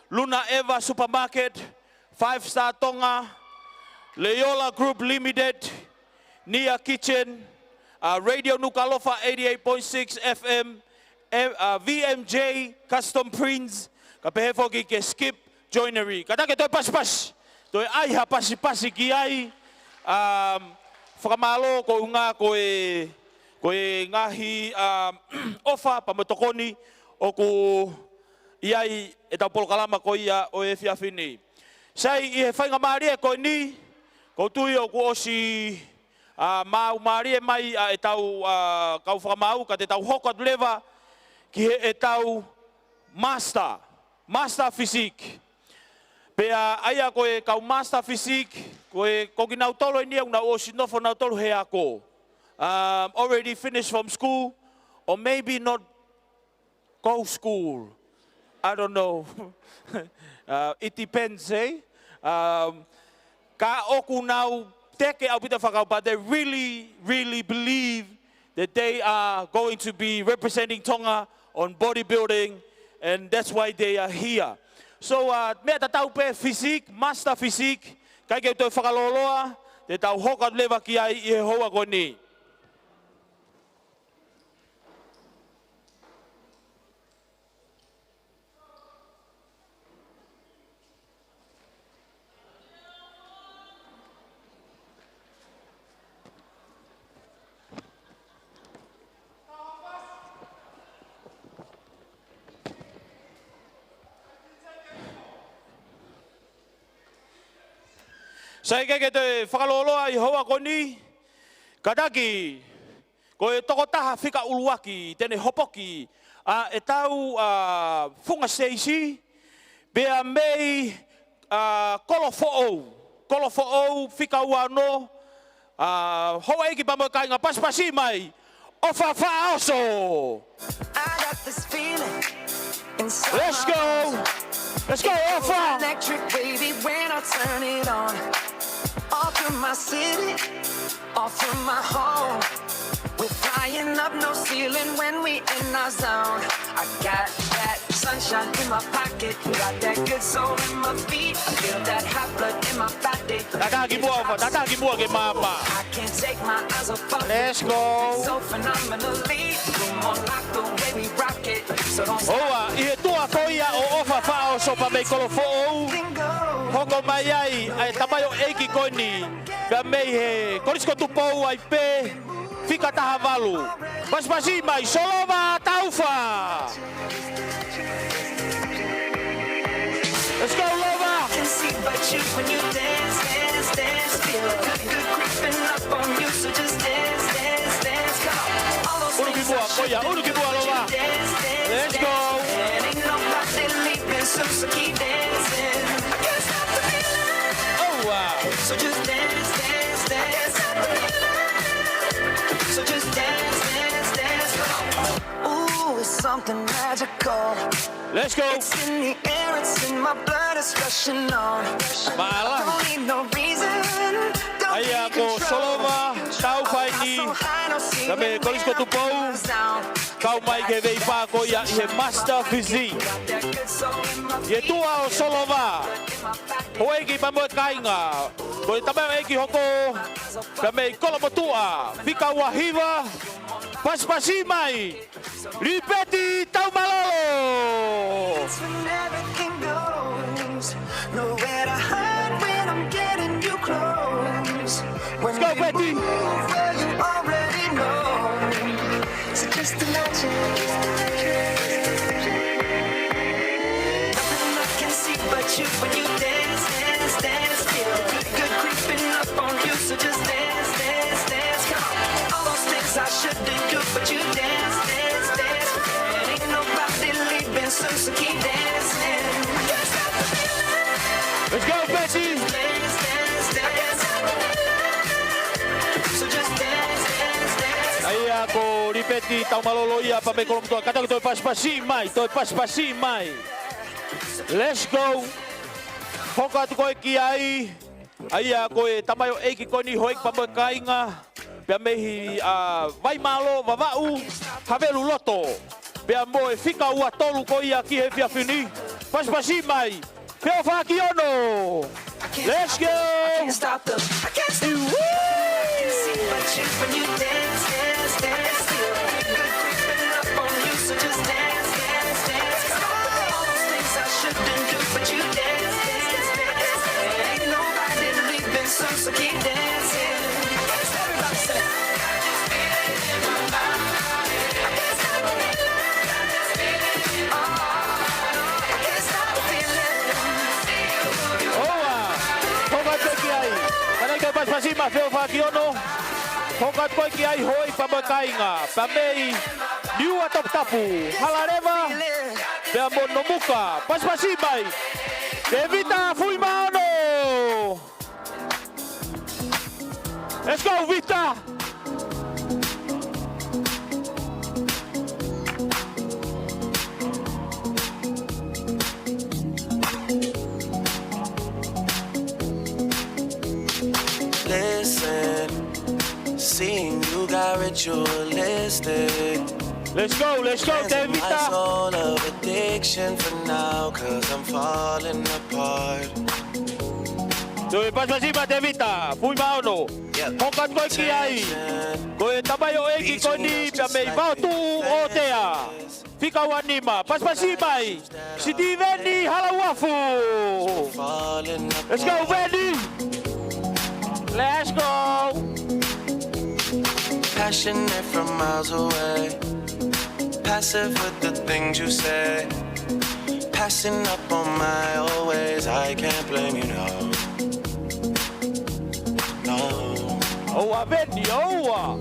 Luna Eva Supermarket, Five Star Tonga, Leola Group Limited, Nia Kitchen, uh, Radio Nukuʻalofa eighty-eight point six F M, em-, uh, V M J Custom Prints, kae pehē foki ki he Skip Joinery. Kātaki, toe pasipasi. Toe ʻai ha pasipasi ki ai. Um, fakamālō ko e ʻuhinga ko e, ko e ngaahi, um, ʻofa pea mo e tokoni ʻoku ʻi ai ʻetau polokalama ko ia ʻo e efiafi ni. Sai, ʻi he faingamālie ko eni, ʻoku ou tui ʻoku ʻosi, ʻa, maʻu mālie mai ʻa ʻetau, ʻa, kau fakamaau, ka te tau hoko atu leva ki heʻetau Master, Master Physique. Pea ʻa ia ko e kau Master Physique, ko e, ko kinautolu eni ʻoku nau ʻosi nofo nautolu he ako. Um, already finished from school, or maybe not go school. I don't know. Uh, it depends, eh? Um, ka ʻoku nau teke ʻaupito fakakaukau, but they really, really believe that they are going to be representing Tonga on bodybuilding, and that's why they are here. So, uh, meʻa tatau pē physique, master physique, ʻikai ke u toe fakalōloa, te tau hoko atu leva ki ai ʻi he houa ko eni. Sai, ʻikai ke toe fakalōloa ʻi he houa ko eni, kātaki, ko e tokotaha fika ʻuluaki te ne hopoki ʻa ʻetau, ʻa, funga seisi, pea mei, ʻa, Kolofoʻou. Kolofoʻou fika ua ono, ʻa, houʻeiki pea mo e kāinga, pasipasi mai, ʻOfa Faʻaoso. I got this feeling inside. Let's go. Let's go, ʻOfa. Electric wavy when I turn it on. All through my city, all through my home. We're flying up no ceiling when we in our zone. I got that sunshine in my pocket, got that good soul in my feet. I feel that hot blood in my body. Tataki muʻa, ʻOfa, tataki muʻa ke māmā. I can't take my eyes off of it. Let's go. So phenomenally, come on, like the way we rock it. So don't stop. ʻOua, ʻi he tuʻa ko ia ʻo ʻOfa Faʻaoso pea mei Kolofoʻou. Hoko mai ai ʻa e tamaioʻeiki ko eni, pea mei he Kolisi ko Tupou ai pē, fika taha valu. Pasipasi mai, Solova Taufa. Let's go, Lova. Can see but you when you dance, dance, dance. Feel a good, good creeping up on you, so just dance, dance, dance. Come on. All those things I shouldn't do, but you dance, dance, dance. Ulu ki muʻa, ko ia, ulu ki muʻa, Lova. Let's go. And ain't nobody leaving soon, so keep dancing. I can't stop the feeling. Oh, wow. So just dance, dance, dance. I can't stop the feeling. So just dance, dance, dance. Come on. Ooh, it's something magical. Let's go. It's in the air, it's in my blood, it's rushing on. Mālō. Don't need no reason, don't need control. ʻA ia ko Solova Taufa eni, pea mei he Kolisi ko Tupou, kau mai ki he veʻe pā ko ia ʻi he Master Physique. ʻI he tuʻa ʻo Solova, houʻeiki pea mo e kāinga, ko e tamaioʻeiki hoko, pea mei Kolomotuʻa, fika ua hiva, pasipasi mai, Lipeti Taumalolo. It's when everything goes. Nowhere to hide when I'm getting you close. Let's go, Betty. When we move, well, you already know. So just imagine. Nothing I can see but you when you dance, dance, dance. Feel good, good creeping up on you. So just dance, dance, dance. Come on. All those things I shouldn't do, but you dance, dance, dance. And ain't nobody leaving soon, so keep dancing. Let's go, Betty. Dance, dance, dance. So just dance, dance, dance. ʻA ia ko Lipeti Taumalolo ia pea mei Kolomotuʻa, kātaki toe pasipasi mai, toe pasipasi mai. Let's go. Hoko atu ko ē ki ai, ʻa ia ko e tamaioʻeiki ko eni, houʻeiki pea mo e kāinga, pea mei he, ʻa, Vaimālō, Vavaʻu, Haveluloto, pea mo e fika ua tolu ko ia ki he efiafi ni. Pasipasi mai, Feʻofaʻakiono. Let's go. I can't stop the, I can't stop the, I can't see but you when you dance, dance, dance. Feel good creeping up on you, so just dance, dance, dance. All those things I shouldn't do, but you dance, dance, dance. Ain't nobody leaving soon, so keep dancing. Everybody say, ʻOua, hoko atu ki ai. Kātaki toe pasipasi mai, Feʻofaʻakiono. Hoko atu ko ē ki ai, houʻeiki pea mo e kāinga, pea mei Niuatoputapu, Halaleva, pea mo Nomuka, pasipasi mai, Tevita Fuimaono. Let's go, Vita! Listen, seeing you got ritualistic. Let's go, let's go, Tevita. Cleansing my soul of addiction for now, 'cause I'm falling apart. Toe pasipasi mai Tevita, fui maono. Yeah. Hoko atu ko ē ki ai. Attention. Ko e tamaioʻeiki ko eni, pea mei Vaotuʻu ʻOtea. Fika ua nima, pasipasi mai. Sitiveni Halauafu. Let's go, Veni. Let's go. Passionate from miles away. Passive with the things you say. Passing up on my old ways. I can't blame you, no. No. ʻOua Veni, ʻoua.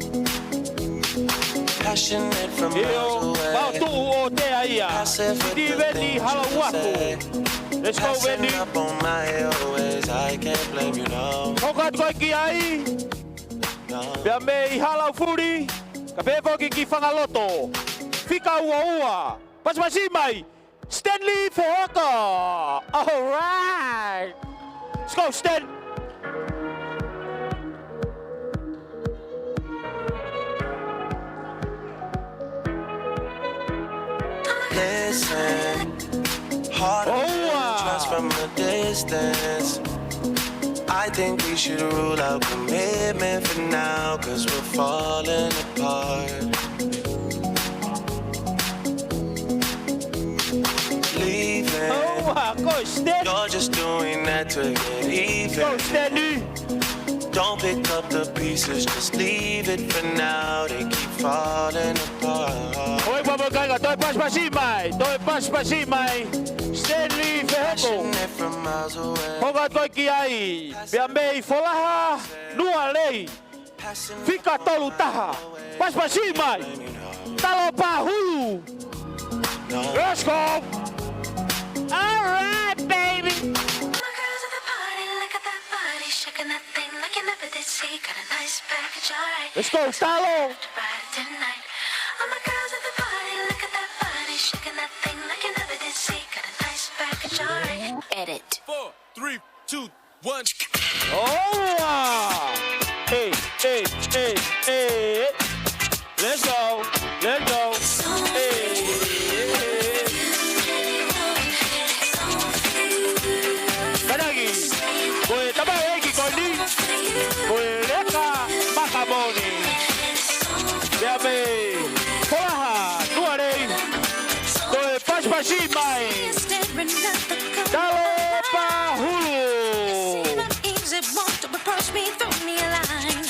Passionate from miles away. ʻIo, Vaotuʻu ʻOtea ia. Passive with the things you say. Sitiveni Halauafu. Let's go, Veni. Passing up on my old ways. I can't blame you, no. Hoko atu ko ē ki ai. No. Pea mei Halaufuli, kae pehē foki ki Fangaloto. Fika ua ua. Pasipasi mai. Stanley Fehoko. All right. Let's go, Stan. Listen, hard to trust from a distance. I think we should rule out commitment for now, 'cause we're falling apart. Leaving. ʻOua, ko Stan. You're just doing that to get even. Ko Stan. Don't pick up the pieces, just leave it for now. They keep falling apart. ʻOi, papa, kāinga, toe pasipasi mai, toe pasipasi mai. Stanley Fehoko. Passionate from miles away. Hoko atu ko ē ki ai, pea mei Folaha, Nualei. Fika tolu taha. Pasipasi mai. Talofa Hulu. Let's go. All right, baby. My girls at the party, look at that body, shaking that thing like you never did see. Got a nice package, all right. Let's go, Talo. Have to ride it tonight. All my girls at the party, look at that body, shaking that thing like you never did see. Got a nice package, all right. Edit. Four, three, two, one. ʻOua! Hey, hey, hey, hey. Let's go, let's go. Hey, hey, hey. Kātaki, ko e tamaioʻeiki ko eni, ko e Leka Makamoni. Pea mei Folaha, Nualei, toe pasipasi mai. Talofa Hulu. Easy, want to approach me, throw me a line.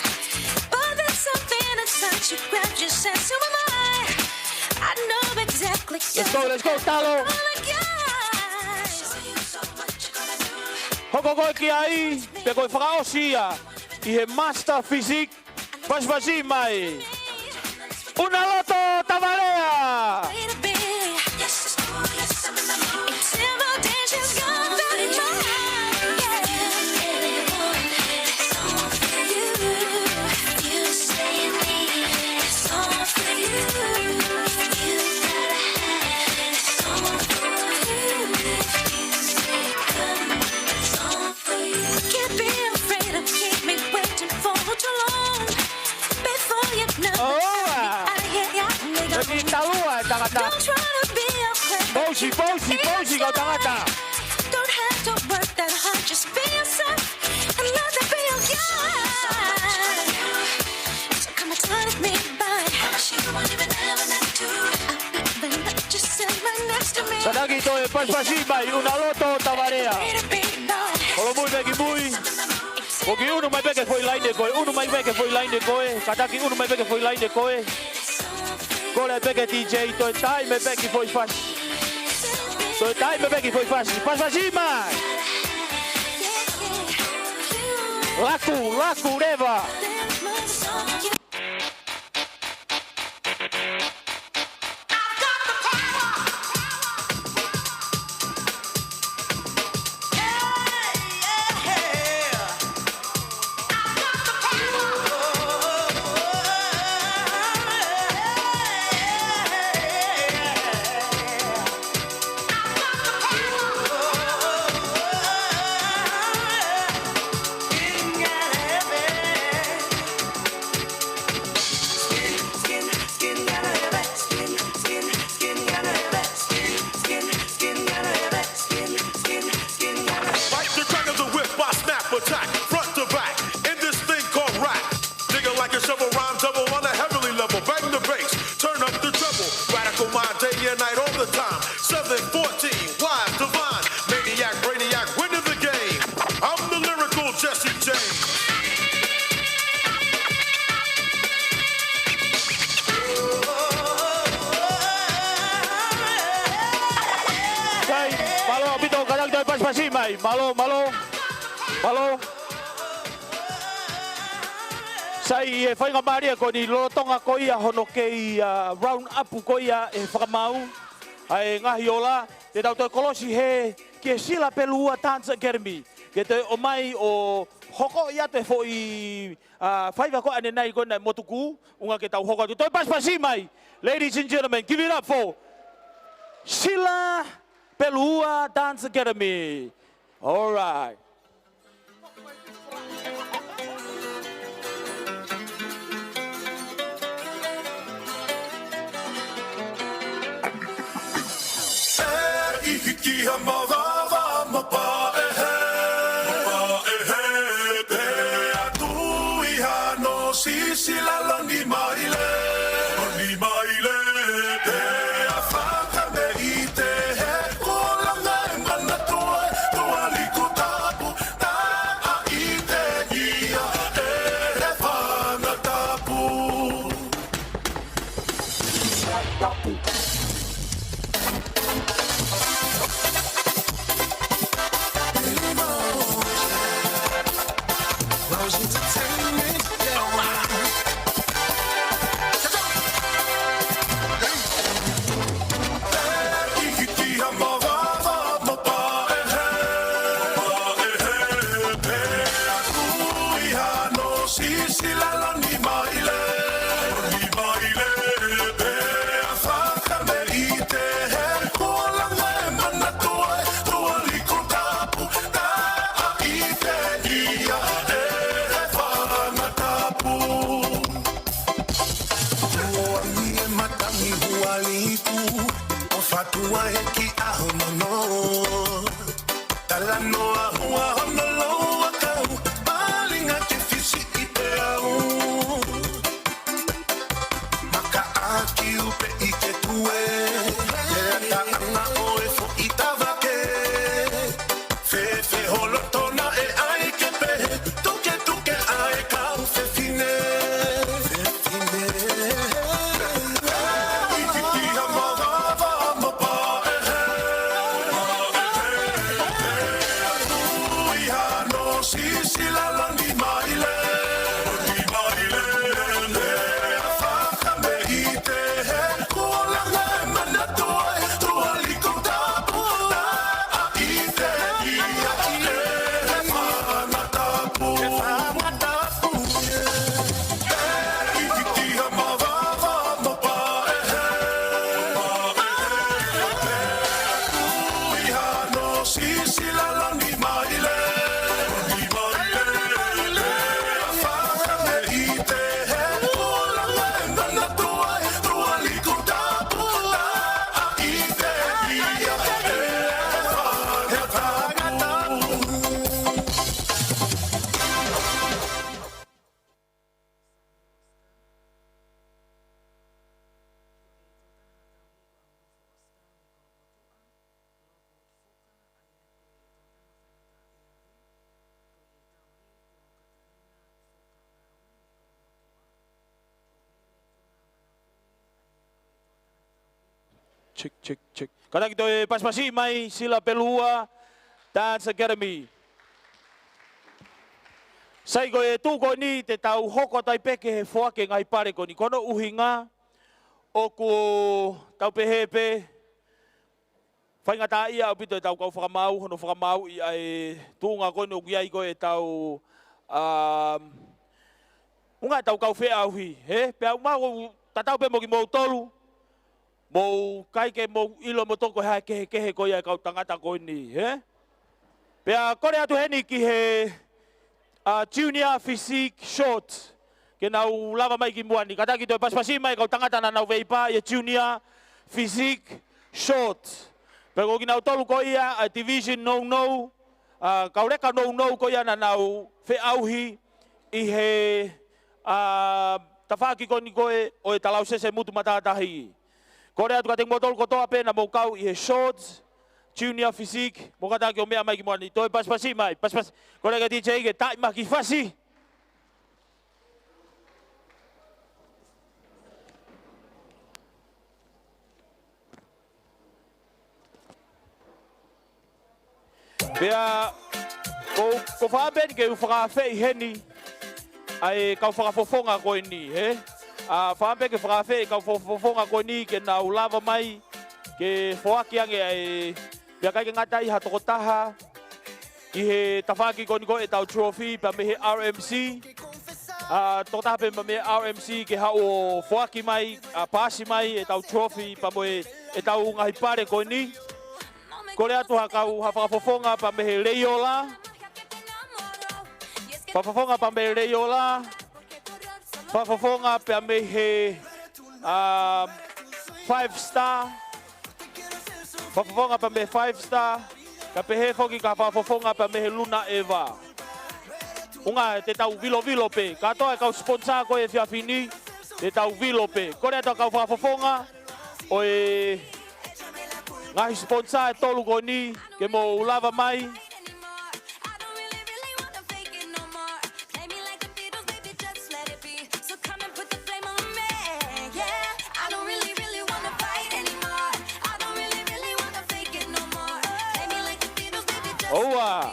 But there's something inside you grabs your sense. Who am I? I know exactly. Let's go, let's go, Talo. Hoko ko ē ki ai, pea ko e fakaʻosi ia ʻi he Master Physique. Pasipasi mai. ʻUnaloto Tavalea. Can't be afraid of keep me waiting for too long. Before you know it, ʻoua. I hear ya, nigga. Taki talua e tangata. Don't try to be a clever. Pousi, pousi, pousi kau tangata. Don't have to work that hard, just be yourself and let it be your guide. So come and turn me by. I'll be the night you sit right next to me. Kātaki toe pasipasi mai, ʻUnaloto Tavalea. Holomui pē ki mui. ʻOku ke ʻunu mai pē ki he foʻi laine ko ē, ʻunu mai pē ki he foʻi laine ko ē, kātaki ʻunu mai pē ki he foʻi laine ko ē. Kole pē ki he D J, toe taaʻi mai pē ki he foʻi fasi. Toe taaʻi mai pē ki he foʻi fasi. Pasipasi mai. Laku, laku leva. Mālō, mālō, mālō. Sai, ʻi he faingamālie ko eni, lolotonga ko ia hono kei, ā, round up ko ia ʻe he fakamaau ʻa e ngaahi ola, te tau toe kolosi hē ki he Sila Pelua Dance Academy ke toe ʻomai ʻo hoko atu e foʻi, ā, faiva ko ē ʻanenai ko ena ʻa e motuku, ʻuhinga ke tau hoko atu. Toe pasipasi mai, ladies and gentlemen, give it up for Sila Pelua Dance Academy. All right. ʻE hiki ha mavava mo paʻehe, mo paʻehe, pea tui hano sisila loni maile, loni maile, pea fakameʻite he kuo langa e manatu ʻa e Tuʻa Likutapu, taʻa ʻite ia ʻe he Fanga Tapu. Rose Entertainment, yeah. Tuʻo angi e matangi hualiku, ʻo fatua he kiʻaho nono. Talanoa hua hono lou ʻakau, malinga ke fisi ʻi peau. Maka ʻaki upe ʻi ke tue, he ata anga ʻo e foʻi tavake. Fefe holo tona e ai ke pehe, tuketuke ai kau fefine. Fefine. Ikitia mavava mo paʻehe. Ui hano sisila loni maile. Loni maile. Fakameʻite he kuo langa e manatu ʻa e Tuʻa Likutapu. Check, check, check. Kātaki toe pasipasi mai Sila Pelua Dance Academy. Sai, ko e tuʻu ko eni te tau hoko atu ai pē ki he foaki e ngaahi pale ko eni. Ko hono ʻuhinga ʻoku tau pehē pē, faingataʻaʻia ʻaupito ʻetau kau fakamaau, hono fakamaauʻi ʻa e tuʻunga ko eni ʻoku ʻi ai ko ē ʻetau, um, ʻuhinga ʻetau kau feʻauhi, hē? Pea ʻoku mau tatau pē mo kimoutolu, mou ʻikai ke mou ʻilo moutolu ko e hā e kehekehe ko ia e kau tangata ko eni, hē? Pea kole atu heni ki he, ā, Junior Physique Short, ke nau lava mai ki muʻa ni. Kātaki toe pasipasi mai e kau tangata naʻa nau veipā ʻi he Junior Physique Short. Pea ko kinautolu ko ia ʻa e division nounou, ā, kau leka nounou ko ia naʻa nau feʻauhi ʻi he, ā, tafaʻaki ko eni ko ē ʻo e talausese mutu matātahi. Kole atu kiate kimoutolu kotoa pē naʻa mou kau ʻi he Shorts Junior Physique, mou kātaki ʻo meʻa mai ki muʻa ni. Toe pasipasi mai, pasipasi. Kole ki he D J ke taʻimaki fasi. Pea, ko, ko fakaʻamu pē ke u fakaafeʻi heni ʻa e kau fakafofonga ko eni, hē? ʻA, fakaʻamu pē ke fakaafeʻi e kau fakafofonga ko eni ke nau lava mai ke foaki ange ʻa e, pea ʻikai ke ngata ai ha tokotaha ki he tafaʻaki ko eni ko ʻetau trophy pea mei he R M C. ʻA, tokotaha pē mei he R M C ke haʻu ʻo foaki mai, ʻa, paasi mai ʻetau trophy pea mo e, ʻetau ngaahi pale ko eni. Kole atu ha kau, ha fakafofonga pea mei he Leiola. Fakafofonga pea mei he Leiola. Fakafofonga pea mei he, um, Five Star. Fakafofonga pea mei he Five Star. Kae pehē foki ha fakafofonga pea mei he Luna Eva. ʻUhinga te tau vilovilo pē. Kātoa e kau sponsor ko ē he efiafi ni, te tau vilo pē. Kole atu ha kau fakafofonga ʻo e ngaahi sponsor ʻe tolu ko eni ke mou lava mai. ʻOua.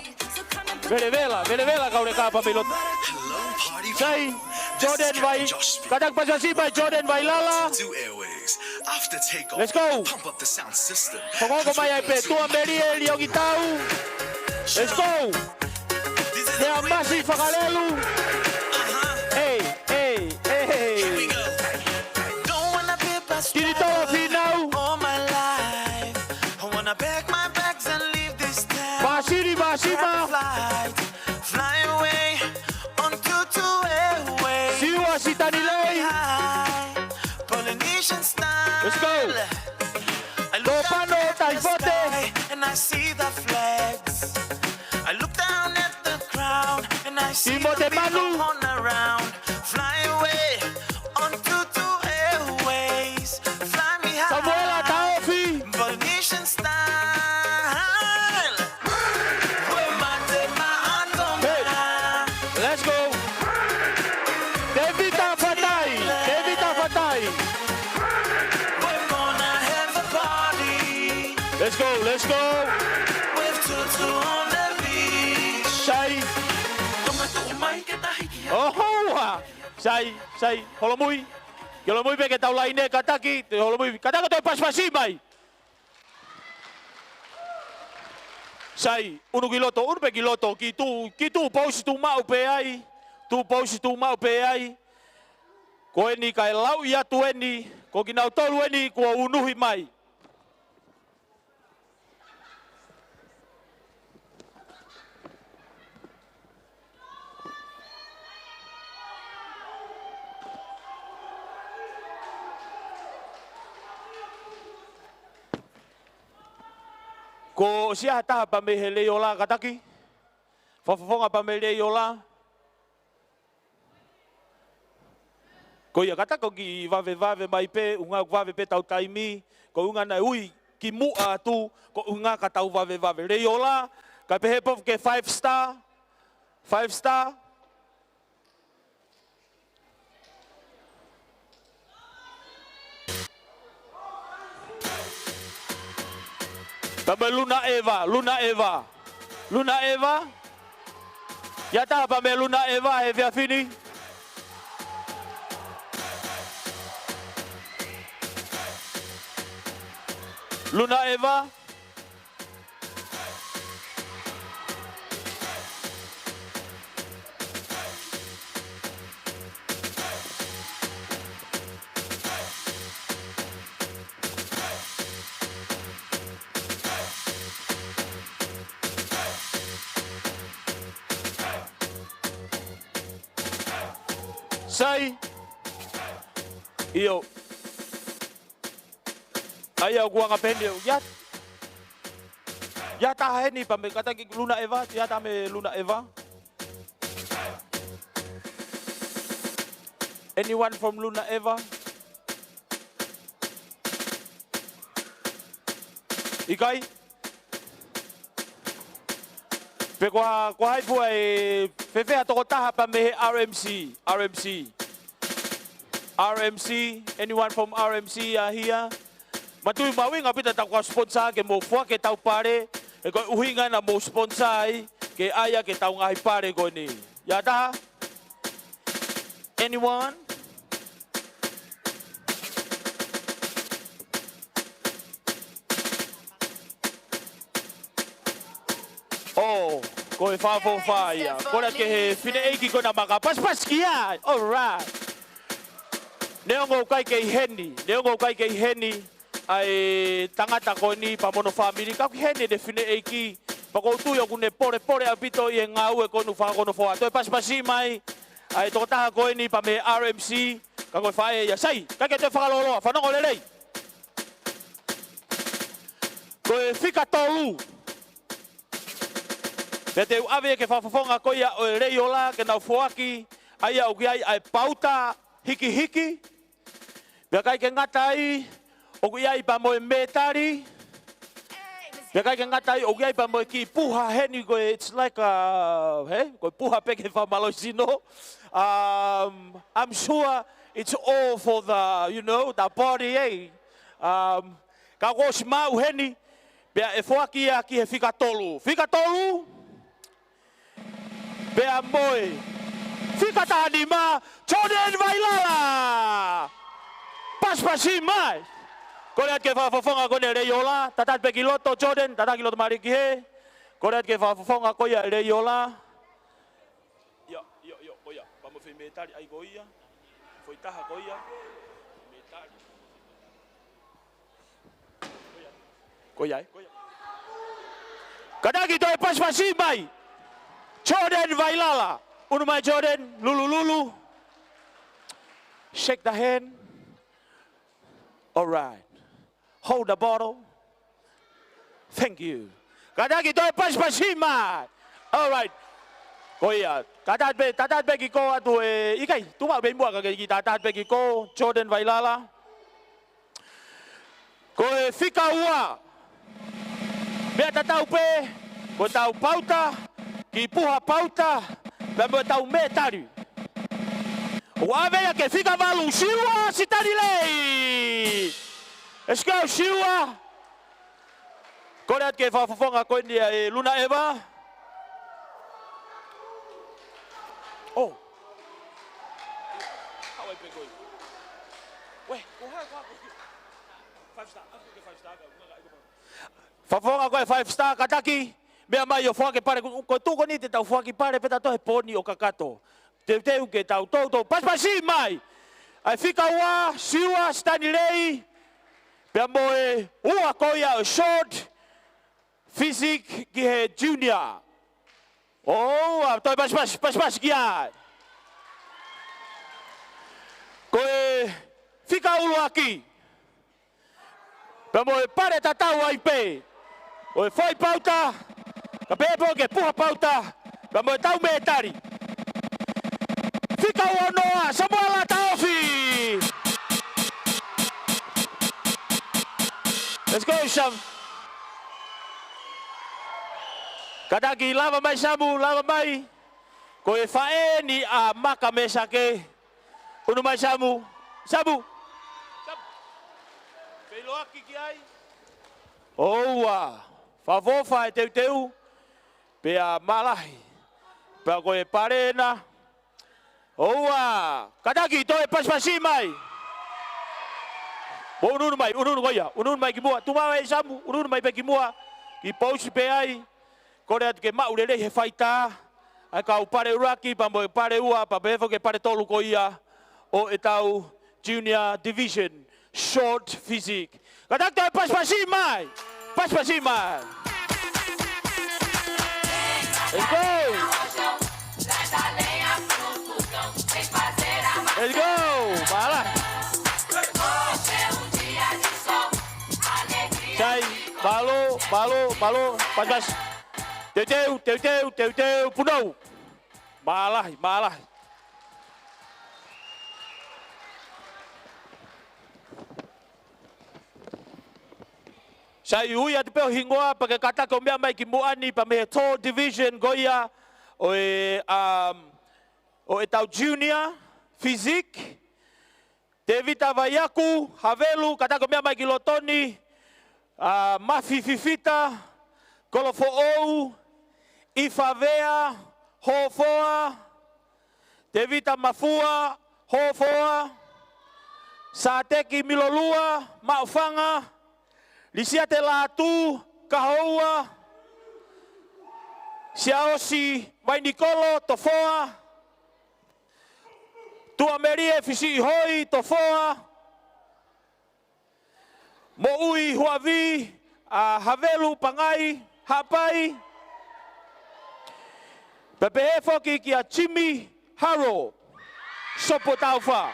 Velevela, velevela kau leka pea mei loto. Sai, Jordan Vai, kātaki paasi mai Jordan Vailala. Let's go. Hokohoko mai ai pē Tuʻamelie Liongitau. Let's go. Lea Masi Fakalelu. Hey, hey, hey. Kinitolo Finau. Pasili Masima. Siua Sitanilei. Let's go. Topano Taifote. Timote Manu. Samuela Taofi. Hey, let's go. Tevita Fatai. Tevita Fatai. Let's go, let's go. Sai. ʻOhoua. Sai, sai. Holomui. Ke holomui pē ke tau laine kātaki. Te holomui. Kātaki ʻo toe pasipasi mai. Sai, unu ki loto, unu pē ki loto, ki tuʻu, ki tuʻu pousi tuʻu maʻu pē ai, tuʻu pousi tuʻu maʻu pē ai. Ko eni kae lauʻi atu eni, ko kinautolu eni kuo unuhi mai. Ko sia ha taha pea mei he Leiola kātaki. Fakafofonga pea mei he Leiola. Ko ia kātaki ʻoku kiʻi vavevave mai pē, ʻuhinga ʻoku vave pē ʻetau taimi, ko e ʻuhinga naʻe ui kimuʻa atu, ko e ʻuhinga ka tau vavevave. Leiola, kae pehē pē foki ki he Five Star, Five Star. Pea mei Luna Eva, Luna Eva. Luna Eva. Ia taha pea mei Luna Eva he efiafi ni. Luna Eva. Sai. ʻIo. ʻA ia ʻoku anga pē eni ʻo ia. Ia taha heni pea mei kātaki Luna Eva, ia taha mei Luna Eva. Anyone from Luna Eva? ʻIkai? Pe ko ha, ko hai fua e fēfē ha tokotaha pea mei he R M C, R M C. R M C, anyone from R M C are here? Manatuʻi mahuʻinga pē ʻetau kau sponsor ke mou foaki ʻetau pale, He ko e ʻuhinga naʻa mou sponsor ai, ke ʻai ʻaki ʻetau ngaahi pale ko eni. ʻIo taha? Anyone? ʻŌ, ko e fakaʻofoʻofa ia. Kole atu ki he fineʻeiki ko ena maka pasipasi ki ai. All right. Neongo ʻoku ʻikai ke ʻi heni. Neongo ʻoku ʻikai ke ʻi heni ʻa e tangata ko eni pea mo hono fāmili, ka ʻoku ʻi heni ʻene fineʻeiki. Pea ʻoku ou tui ʻoku ne polepole ʻaupito ʻi he ngāue ko eni ʻoku fakakonofua. Toe pasipasi mai ʻa e tokotaha ko eni pea mei he R M C, ka ko e faʻē ia. Sai, ʻikai ke toe fakalōloa, fanongo lelei. Ko e fika tolu. Pea te u ʻave ia ki he fakafofonga ko ia ʻo e Leiola ke nau foaki ʻa ia ʻoku ʻi ai ʻa e pauta hikihiki. Pea ʻikai ke ngata ai, ʻoku ʻi ai pea mo e mētali. Pea ʻikai ke ngata ai, ʻoku ʻi ai pea mo e kiʻi puha heni ko e, it's like a, he? Ko e puha pē ke fakamālohisino. Um, I'm sure it's all for the, you know, the party, eh? Um, ka ʻoku ʻosi maʻu heni, pea ʻe foaki ia ki he fika tolu. Fika tolu, pea mo e fika taha nima, Jordan Vailala. Pasipasi mai. Kole atu ki he fakafofonga ko eni Leiola, tātā pē ki loto Jordan, tātā ki loto mālie ki hē. Kole atu ki he fakafofonga ko ia Leiola. ʻIo, ʻio, ʻio, ko ia. Pea mo e foʻi mētali ʻai ko ia. Foʻi taha ko ia. Mētali. Ko ia, ē? Kātaki toe pasipasi mai. Jordan Vailala. ʻUnu mai Jordan, lulululu. Shake the hand. All right. Hold the bottle. Thank you. Kātaki toe pasipasi mai. All right. Ko ia. Tātā pē, tātā pē ki koe atu ē. ʻIkai, tuʻu maʻu pē ʻi muʻa ka ke kiʻi tātā pē ki koe, Jordan Vailala. Ko e fika ua. Meʻa tatau pē, ko ʻetau pauta, kiʻi puha pauta, pea mo ʻetau mētali. ʻOku ʻave ia ki he fika valu, Siua Sitalilei. Let's go, Siua. Kole atu ki he fakafofonga ko eni ʻa e Luna Eva. ʻŌ. Haʻu ai pē koe. Uē, ko hai, ko hai, ko hai. Five star, aku ke five star, ka, ka, ka, ka. Fakafofonga ko e five star, kātaki, meʻa mai ʻo foaki pale, ko, ko e tuʻu ko eni te tau foaki pale, pea tau toe poni ʻo kakato. Teuteu ke tau toutou pasipasi mai. ʻA e fika ua, Siua Sitalilei, pea mo e ua ko ia ʻo e short physique ki he junior. ʻOua, toe pasipasi, pasipasi ki ai. Ko e fika ʻuluaki. Pea mo e pale tatau ai pē. ʻO e foʻi pauta, ka pehē pē ki he puha pauta, pea mo ʻetau mētali. Fika ua noa, Samuela Taofi. Let's go, Sam. Kātaki lava mai, Samu, lava mai. Ko e faʻē eni ʻa Maka Mesake. ʻUnu mai Samu. Samu. Samu. Feiloaki ki ai. ʻOua. Fakaʻofoʻofa e teuteu. Pea mālahi. Pea ko e pale ena. ʻOua. Kātaki toe pasipasi mai. Mou ʻunuʻunu mai, ʻunuʻunu ko ia. ʻUnuʻunu mai ki muʻa. Tuʻu mai Samu, ʻunuʻunu mai pē ki muʻa. Kiʻi pousi pē ai. Kole atu ke maʻu lelei he faitā ʻa e kau pale ʻuluaki, pea mo e pale ua, pea pehē foki ki he pale tolu ko ia ʻo ʻetau Junior Division Short Physique. Kātaki toe pasipasi mai. Pasipasi mai. Let's go. Let's go. Mālō. Sai, mālō, mālō, mālō. Pasipasi. Teuteu, teuteu, teuteu, punou. Mālahi, mālahi. Sai, ui atu pē ho hingoa, pea ke kātaki ʻo meʻa mai ki muʻa ni, pea mei he tall division ko ia ʻo e, um, ʻo ʻetau junior physique. Tevita Vaiaku, Havelu, kātaki ʻo meʻa mai ki loto ni, ʻa Mafi Fifita, Kolofoʻou, ʻIfavea, Hofoa, Tevita Mafua, Hofoa, Sateki Milolua, Maʻufanga, Lisiate Lātū, Kahoua, Siaosi Vainikolo, Tofoa, Tuʻamelie Fisiʻihoi, Tofoa, Moʻui Huavi, ʻa Havelu Pangai, Haʻapai. Pea pehē foki kia Jimmy Haro, Sopu Taufa.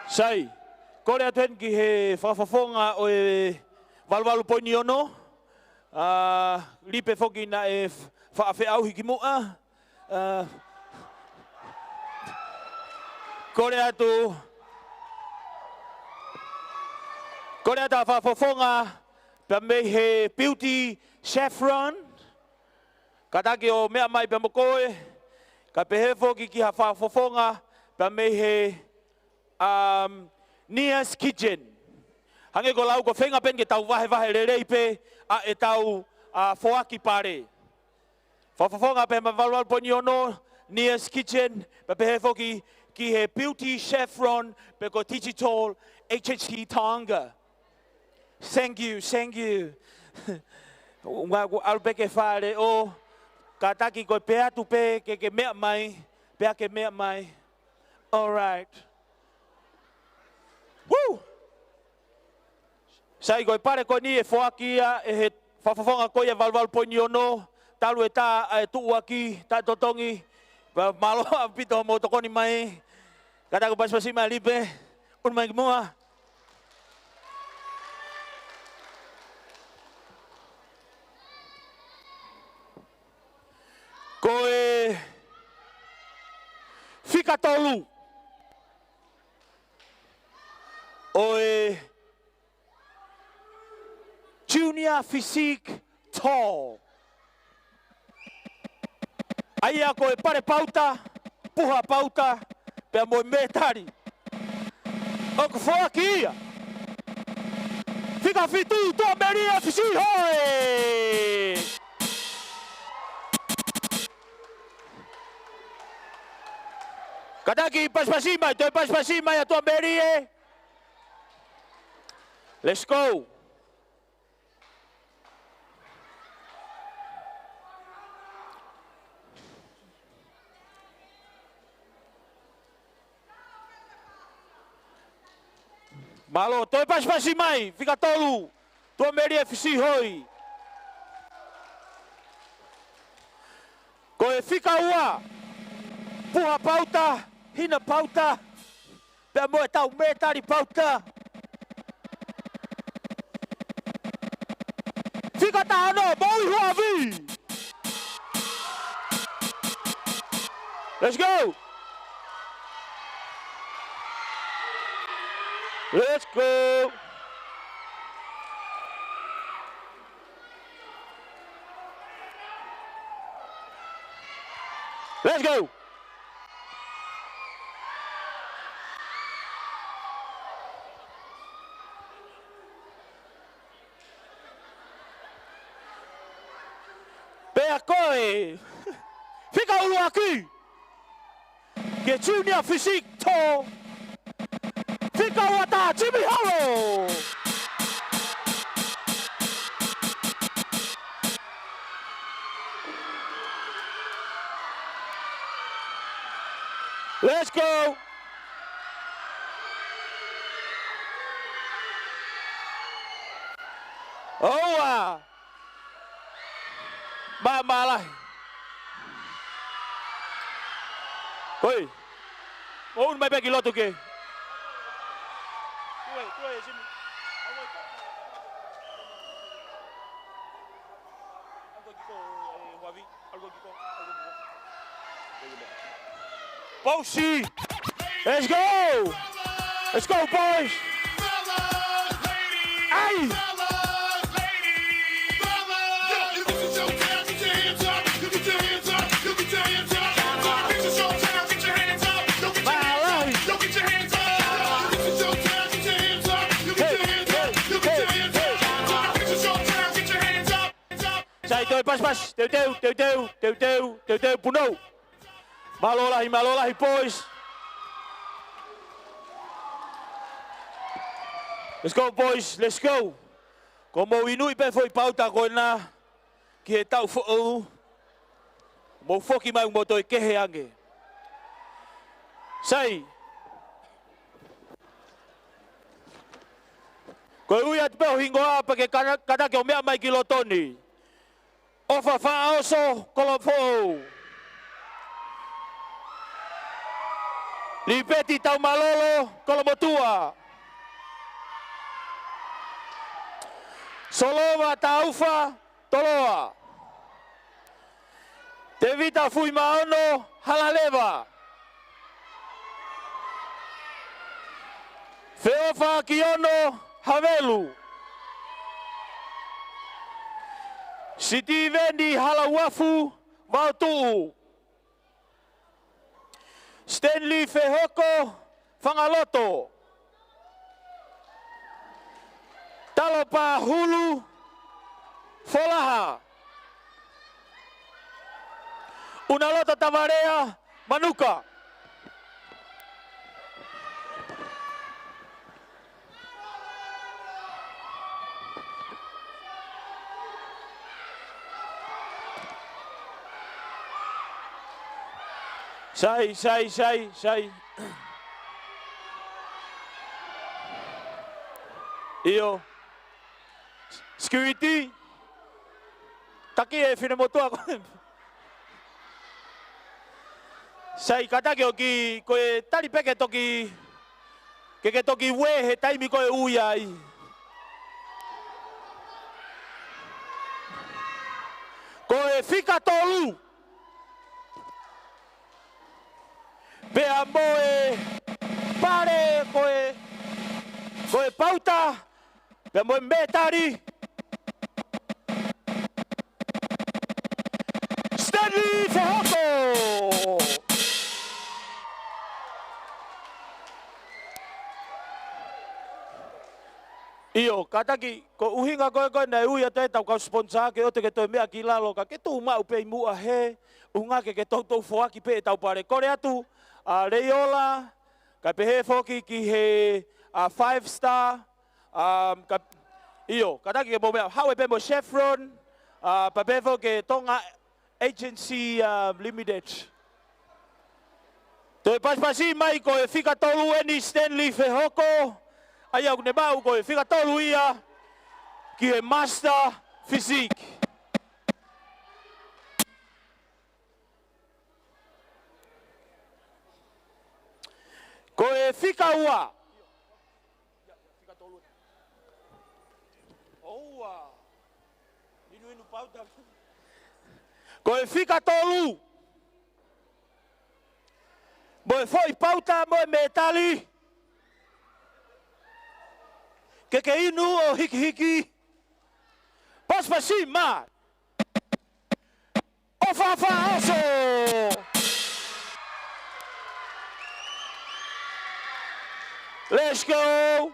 Sai, kole atu heni ki he fakafofonga ʻo e valuvalu poini ono, ʻa, lipe foki naʻe f-, faʻa feʻauhi ki muʻa, ʻa, kole atu, kole atu ʻa e fakafofonga, pea mei he Beauty Saffron, kātaki ʻo meʻa mai pea mo koe, kae pehē foki ki ha fakafofonga, pea mei he, um, Nia's Kitchen. Hangē ko e lau ko e feinga pē eni ke tau vahevahe lelei pē ʻa ʻetau, ʻa, foaki pale. Fakafofonga pē mei he valuvalu poini ono, Nia's Kitchen, pea pehē foki ki he Beauty Saffron, pe ko e Digital H H C Tonga. Thank you, thank you. Ngā ku ʻalu pē ki fale ʻo kātaki koe pē atu pē ke ke meʻa mai, pea ke meʻa mai. All right. Woo! Sai, ko e pale ko eni ʻe foaki ia ʻe he fakafofonga ko ia valuvalu poini ono, talu e tā ʻa e tuʻuaki, tā totongi, pea mālō ʻaupito hoʻomou tokoni mai, kātaki ʻo pasipasi mai lipe, ʻunu mai ki muʻa. Ko e fika tolu ʻo e Junior Physique Tall. ʻA ia ko e pale pauta, puha pauta, pea mo e mētali. ʻOku foaki ia. Fika fitu, Tuʻamelie Fisiʻihoi. Kātaki pasipasi mai, toe pasipasi mai ʻa Tuʻamelie. Let's go. Mālō, toe pasipasi mai, fika tolu, Tuʻamelie Fisiʻihoi. Ko e fika ua, puha pauta, hina pauta, pea mo ʻetau mētali pauta. Fika taha ono, Moʻui Huavi. Let's go. Let's go. Let's go. Pea ko e fika ʻuluaki ki he Junior Physique Tall, fika ua taha, Jimmy Haro. Let's go. ʻOua. Māmā lahi. Hoi. ʻOua mai pē ki loto ke. Pausi. Let's go. Let's go, boys. Sai, toe pasipasi, teuteu, teuteu, teuteu, teuteu, punou. Mālō lahi, mālō lahi, boys. Let's go, boys, let's go. Ko mou inuʻi pē foʻi pauta ko ena ki he taʻu foʻou. Mou foki mai mo toe kehe ange. Sai. Ko e ui atu pē ʻo hingoa pea ke kana-, kātaki ʻo meʻa mai ki loto ni. ʻOfa Faʻaoso Kolofoʻou. Lipeti Taumalolo Kolomotuʻa. Solova Taufa Toloa. Tevita Fuimaono Halaleva. Feofa Kiono Havelu. Sitiveni Halauafu Vaotuʻu. Stanley Fehoko Fangaloto. Talopa Hulu Folaha. ʻUnaloto Tavalea Manuka. Sai, sai, sai, sai. ʻIo. Security. Taki e finemotuʻa ko. Sai, kātaki ʻo kiʻi, ko e tali pē ke toki, ke ke toki uē he taimi ko ē ʻe ui ai. Ko e fika tolu. Pea mo e pale ko e, ko e pauta, pea mo e mētali. Stanley Fehoko. ʻIo, kātaki, ko e ʻuhinga ko ē ko ē naʻe ui atu ai ʻetau kau sponsor ke ʻoua te ke toe meʻa ki lalo ka ke tuʻu maʻu pē ʻi muʻa he ʻuhinga ke ke toutou foaki pē ʻetau pale. Kole atu, ʻa Leiola, kae pehē foki ki he, ʻa Five Star, um, ka, ʻio, kātaki ke mou meʻa, haʻu ai pē mo Chevron, ʻa, pea pehē foki ki he Tonga Agency, um, Limited. Toe pasipasi mai ko e fika tolu eni Stanley Fehoko, ʻa ia ʻoku ne maʻu ko e fika tolu ia ki he Master Physique. Ko e fika ua. ʻOua. Inuinu pauta. Ko e fika tolu. Mo e foʻi pauta, mo e mētali. Ke ke inu ʻo hikihiki. Pasipasi mai. ʻOfa Faʻaoso. Let's go.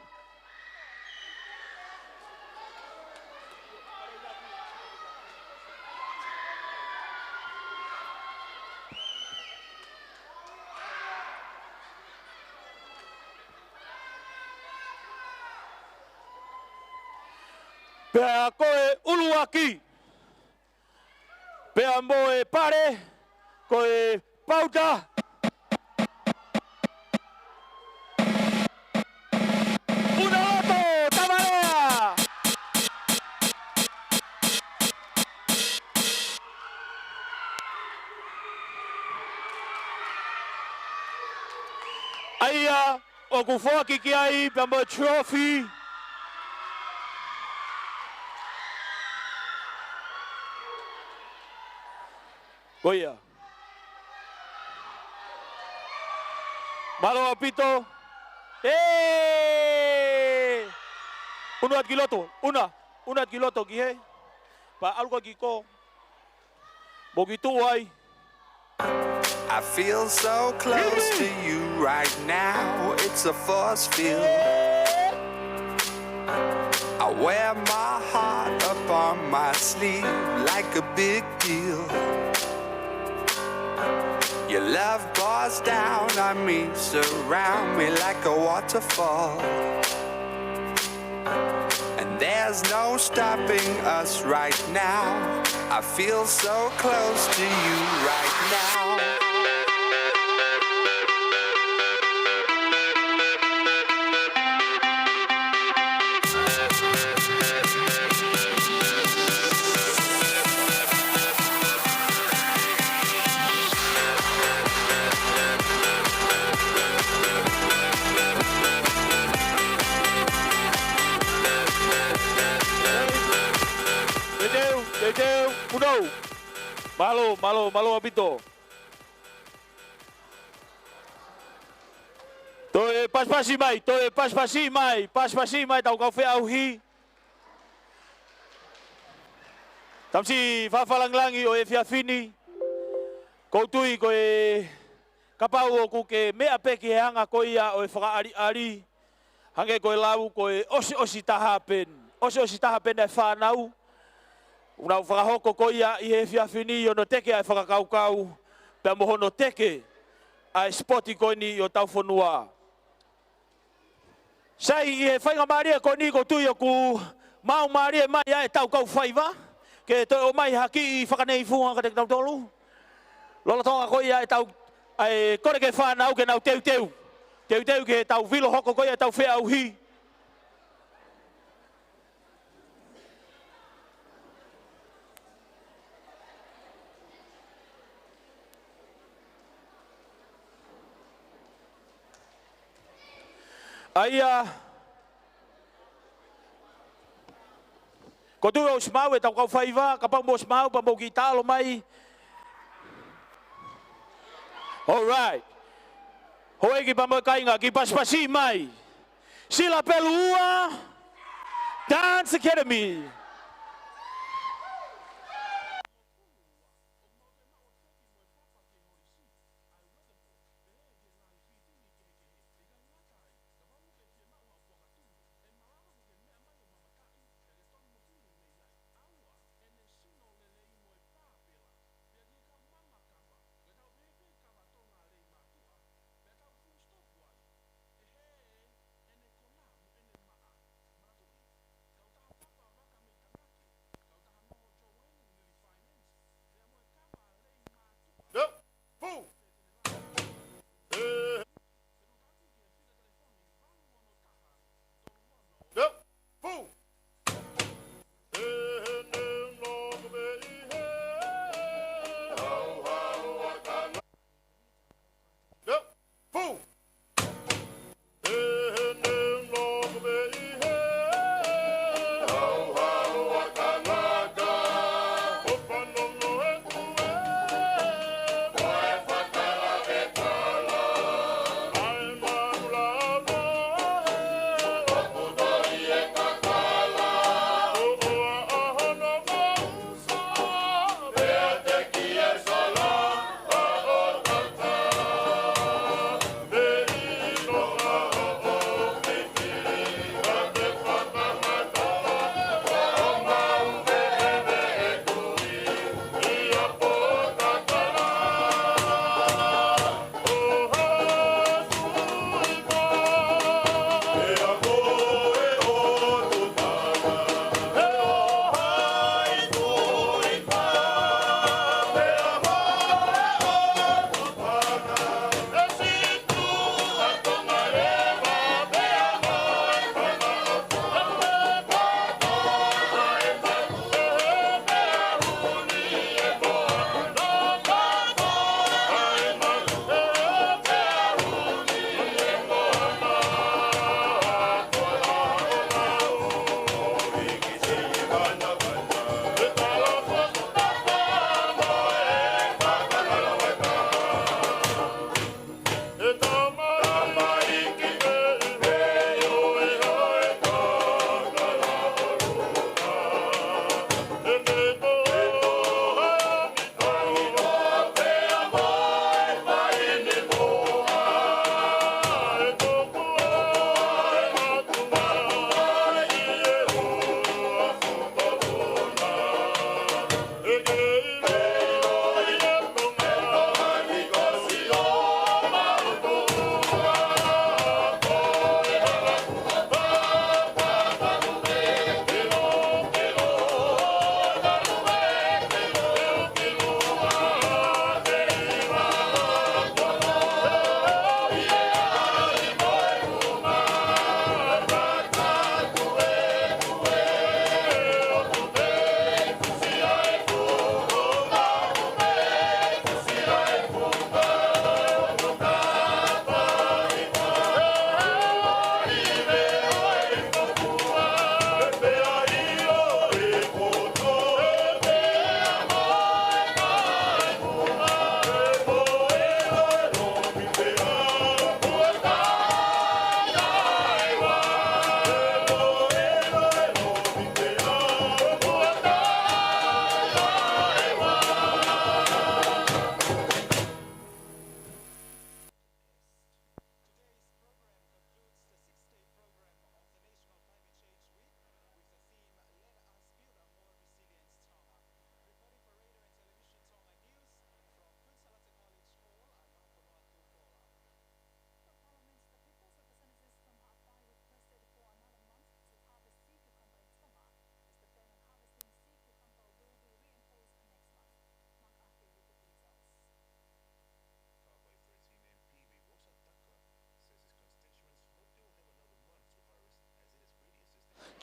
Pea ko e ʻuluaki. Pea mo e pale, ko e pauta. ʻUnaloto Tavalea. ʻA ia, ʻoku foaki ki ai pea mo e trophy. Ko ia. Mālō ʻaupito. Ē! Unu atu ki loto, una, unu atu ki loto ki hē. Pea ʻalu ko ē ki kō. Mou kiʻi tuʻu ai. I feel so close to you right now, it's a force field. I wear my heart upon my sleeve like a big deal. Your love pours down on me, surround me like a waterfall. And there's no stopping us right now. I feel so close to you right now. Teuteu, teuteu, punou. Mālō, mālō, mālō ʻaupito. Toe pasipasi mai, toe pasipasi mai, pasipasi mai ʻetau kau feʻauhi. Tamasiʻi fakalangilangi ʻo e efiafi ni. ʻOku ou tui ko e kapau ʻoku ke meʻa pē ki he anga ko ia ʻo e fakaʻaliʻali. Hangē ko e lau ko e ʻosiʻosi taha pē, ʻosiʻosi taha pē ʻa e fānau. ʻOku nau fakahoko ko ia ʻi he efiafi ni ʻi hono teke ʻa e fakakaukau. Pea mo hono teke ʻa e sipoti ko eni ʻi hotau fonua. Sai, ʻi he faingamālie ko eni ʻoku ou tui ʻoku maʻu mālie mai ʻa ʻetau kau faiva, ke toe ʻomai ha kiʻi fakaneifunga kiate kinautolu. Lolotonga ko ia ʻetau, ʻa e kole ki he fānau ke nau teuteu. Teuteu ki heʻetau vilo hoko ko ia ʻetau feʻauhi. ʻA ia, ʻoku ou tui ʻosi maʻu ʻetau kau faiva, kapau mou ʻosi maʻu, pea mou kiʻi taʻalo mai. All right. Houʻeiki pea mo e kāinga, kiʻi pasipasi mai. Sila Pelu Ua, Dance Academy.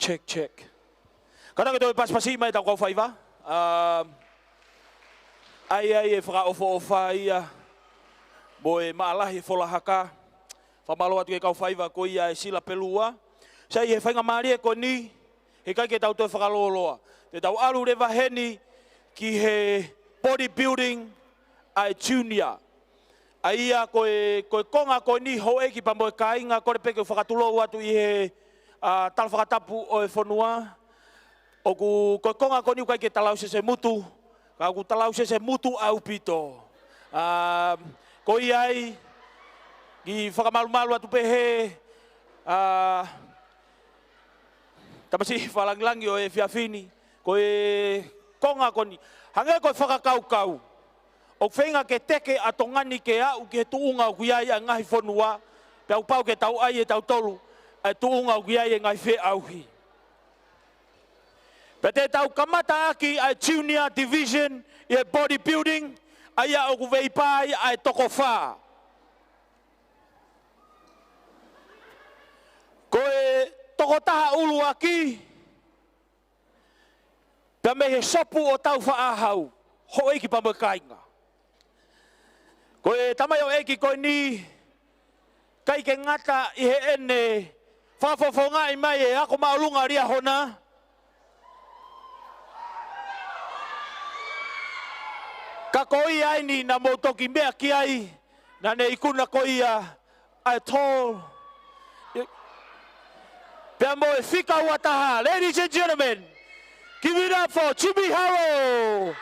Check, check. Kātaki toe pasipasi mai ʻetau kau faiva. Um, ʻai, ʻai e fakaʻofoʻofa ia mo e maʻalahi e fola haka. Fakamālō atu ki he kau faiva ko ia ʻe Sila Pelua. Sai, he faingamālie ko eni, heʻikai ke tau toe fakalōloa. Te tau ʻalu leva heni ki he bodybuilding ʻa e junior. ʻA ia ko e, ko e konga ko eni houʻeiki pea mo e kāinga, kole pē ke u fakatulou atu ʻi he, ʻa, tala fakatapu ʻo e fonua. ʻOku, ko e konga ko eni ʻoku ʻikai ke talausese mutu, ka ʻoku talausese mutu ʻaupito. ʻA, ko ia ai, kiʻi fakamalumalu atu pē he, ʻa, tamasiʻi fakalāngilangi ʻo e efiafi ni, ko e konga ko eni. Hangē ko e fakakaukau ʻoku feinga ke teke ʻa Tonga ni ke aʻu ki he tuʻunga ʻoku ʻi ai ʻa e ngaahi fonua, pea ʻoku pau ke tau ʻai ʻe tautolu ʻa e tuʻunga ʻoku ʻi ai e ngaahi feʻauhi. Pea te tau kamata ʻaki ʻa e junior division ʻi he bodybuilding, ʻa ia ʻoku veipā ai ʻa e toko fā. Ko e tokotaha ʻuluaki, pea mei he sopu ʻo Taufaʻāhau, houʻeiki pea mo e kāinga. Ko e tamaioʻeiki ko eni, ʻikai ke ngata ʻi heʻene fakafofongaʻi mai e ako māʻolunga Liahona, ka ko ia eni naʻa mou toki meʻa ki ai, naʻa ne ikuna ko ia ʻa e tall. Pea mo e fika ua taha, ladies and gentlemen, give it up for Jimmy Haro.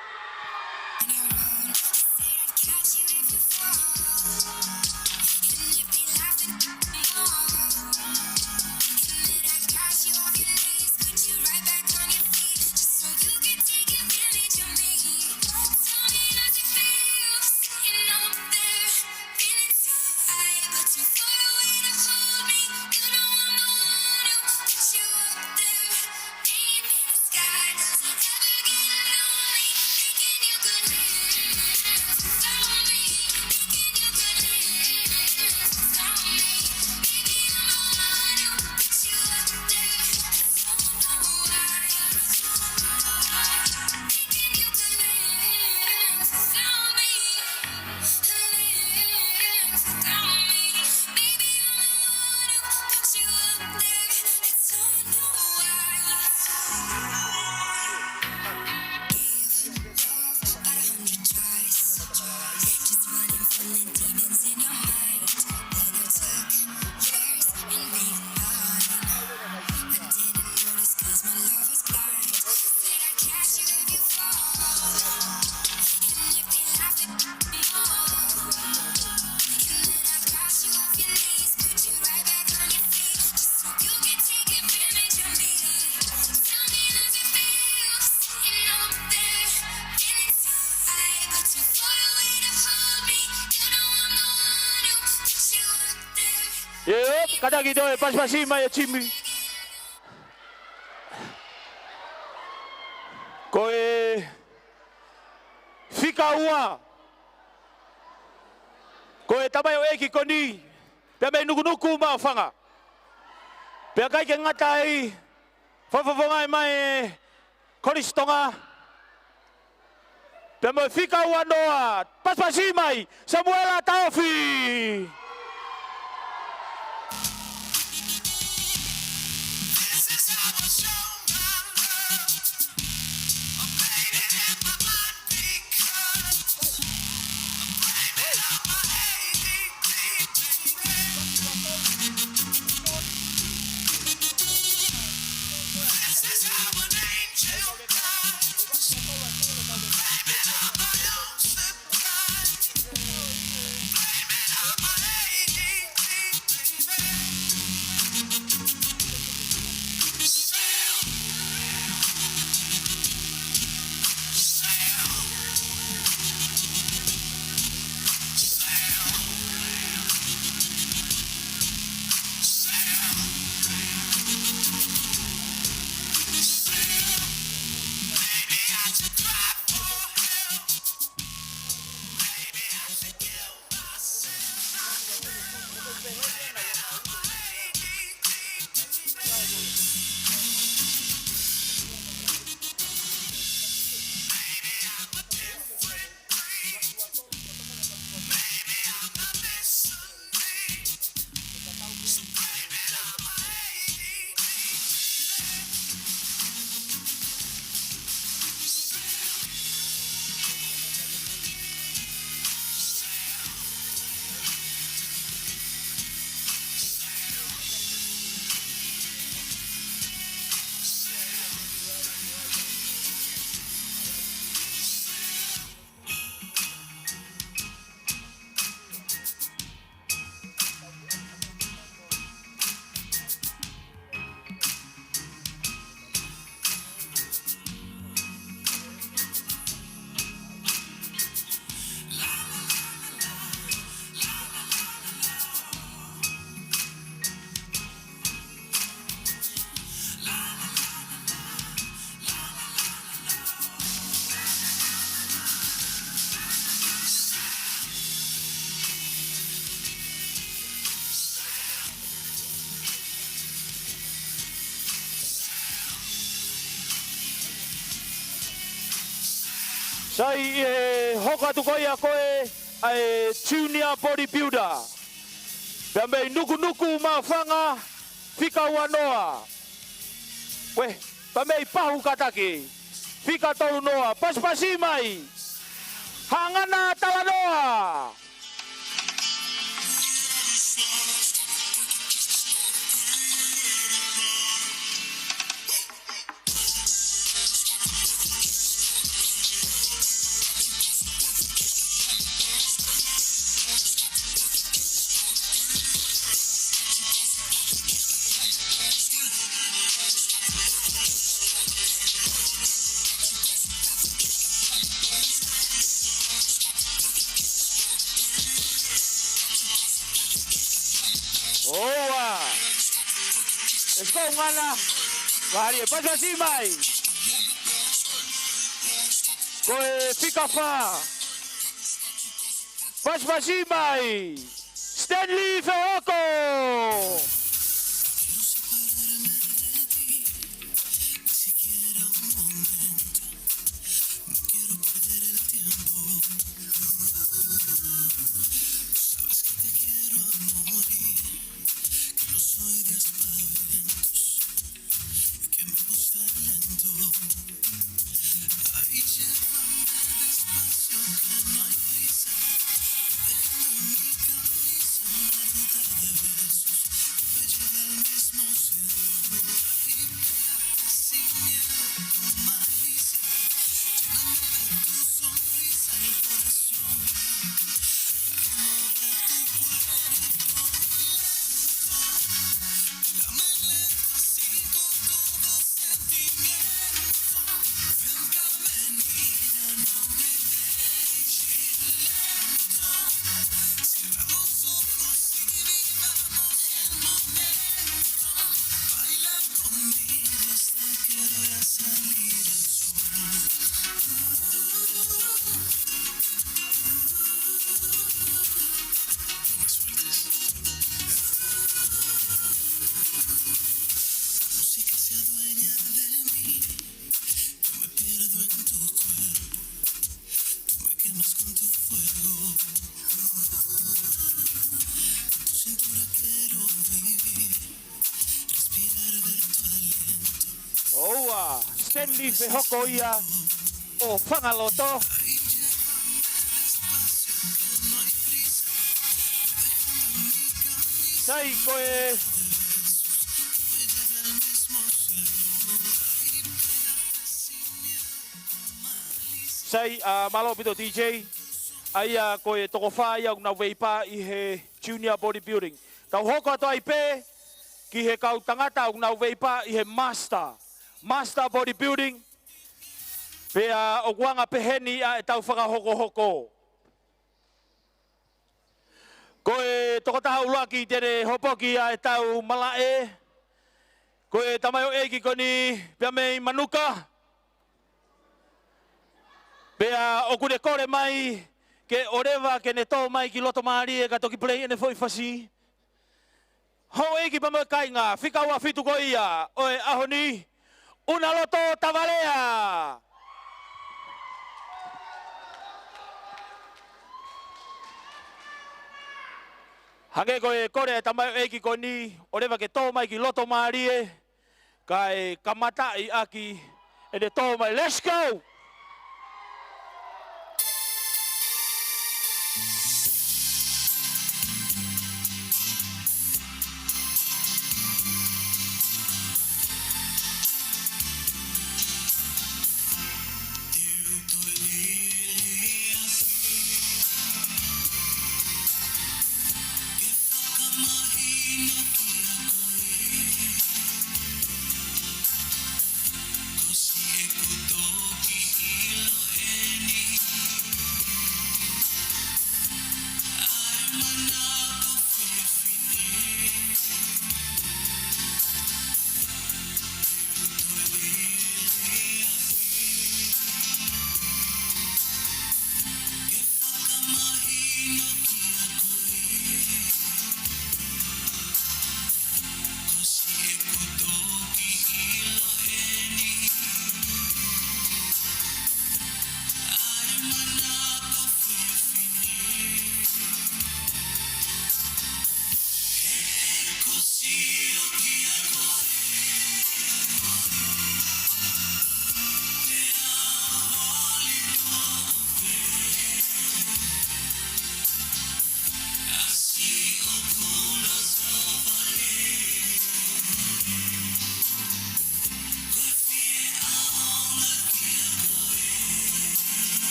Yep, kātaki toe pasipasi mai ʻa Jimmy. Ko e fika ua, ko e tamaioʻeiki ko eni, pea mei Nukunuku Maʻufanga. Pea ʻikai ke ngata ai, fakafofongaʻi mai e Kolisi Tonga. Pea mo e fika ua noa, pasipasi mai, Samuela Taofi. Sai, ʻi he hoko atu ko ia ko ē ʻa e junior bodybuilder, pea mei Nukunuku, Maʻufanga, fika uanoa. Uē, pea mei Pahu, Kātaki, fika tolunoa. Pasipasi mai Hangana Talanoa. ʻOua. Let's go, Ngana. Vālie, pasipasi mai. Ko e fika fā. Pasipasi mai Stanley Fehoko. ʻOua, Stanley Fehoko ia ʻo Fangaloto. Sai, ko e Sai, ʻa, mālō ʻaupito D J. ʻA ia ko e toko fā ia ʻoku nau veipa ʻi he junior bodybuilding. Tau hoko atu ai pē ki he kau tangata ʻoku nau veipa ʻi he master, master bodybuilding. Pea ʻoku anga peheni ʻa ʻetau fakahokohoko. Ko e tokotaha ʻuluaki te ne hopoki ʻa ʻetau malaʻe, ko e tamaioʻeiki ko eni pea mei Manuka. Pea ʻoku ne kole mai ke ʻoleva ke ne tō mai ki loto mālie ka toki play ʻene foʻi fasi. Houʻeiki pea mo e kāinga, fika ua fitu ko ia ʻo e ʻaho ni, ʻUnaloto Tavalea. Hangē ko e kole ʻa e tamaioʻeiki ko eni, ʻoleva ke tō mai ki loto mālie, kae kamataʻi ʻaki ʻene tō mai. Let's go!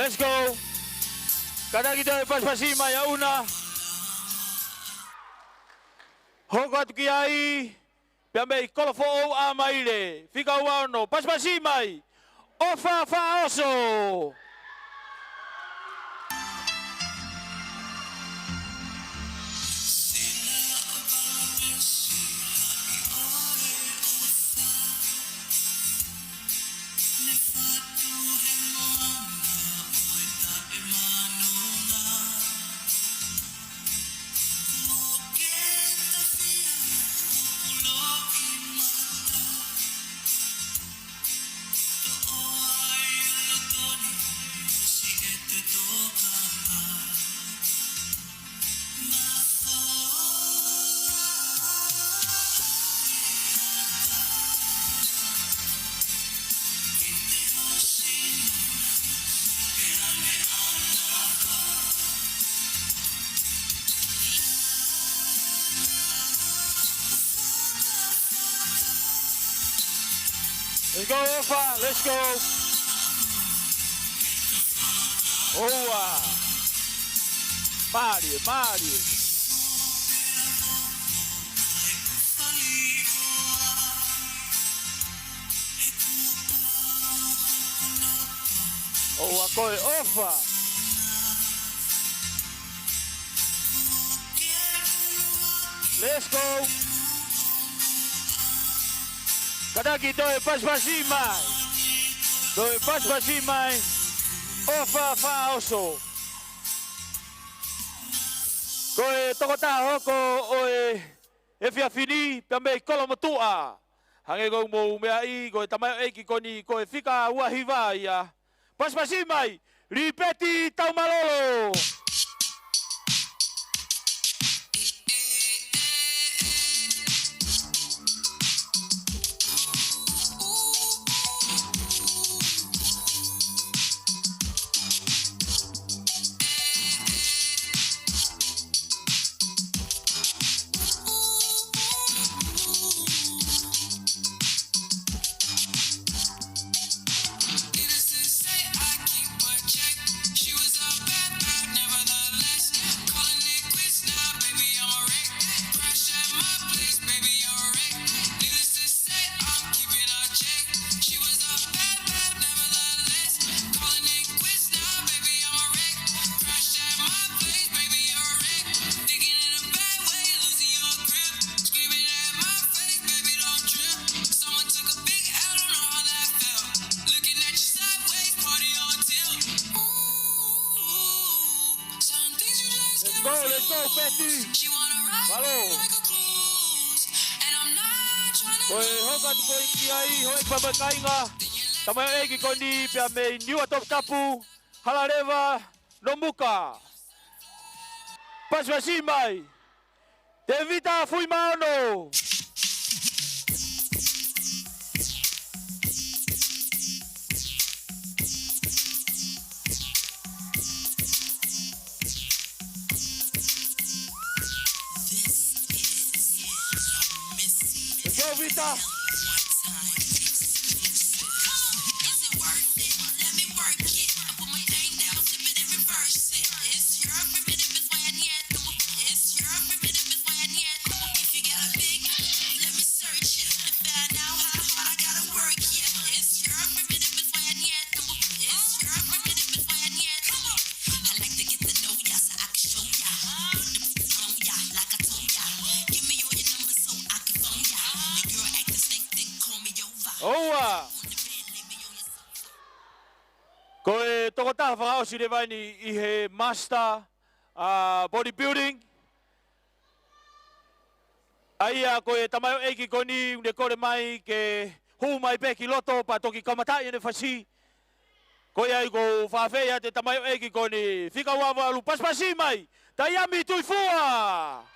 Let's go. Kātaki toe pasipasi mai ʻa ʻUna. Hoko atu ki ai, pea mei Kolofoʻou ʻAmaile, fika ua ono, pasipasi mai, ʻOfa Faʻaoso. Let's go, ʻOfa. Let's go. ʻOua. Mālie, mālie. ʻOua ko e ʻOfa. Let's go. Kātaki toe pasipasi mai. Toe pasipasi mai. ʻOfa Faʻaoso. Ko e tokotaha hoko ʻo e efiafi ni pea mei Kolomotuʻa. Hangē ko ʻemau meaʻi, ko e tamaioʻeiki ko eni, ko e fika ua hiva ia. Pasipasi mai, Lipeti Taumalolo. Let's go, let's go, Peti. Mālō. Ko e hoko atu ko ē ki ai, hoi papa kainga. Tamaioʻeiki ko eni pea mei Niuatoputapu, Halaleva, Nomuka. Pasipasi mai. Tevita Fuimaono. Tevita. ʻOua. Ko e tokotaha fakaʻosi leva eni ʻi he master, uh, bodybuilding. ʻA ia ko e tamaioʻeiki ko eni ʻoku ne kole mai ke hū mai pē ki loto pea toki kamataʻi ʻene fasi. Ko ia ai ʻoku ou fakaafeʻi atu e tamaioʻeiki ko eni, fika ua valu, pasipasi mai, Taiami Tuifua.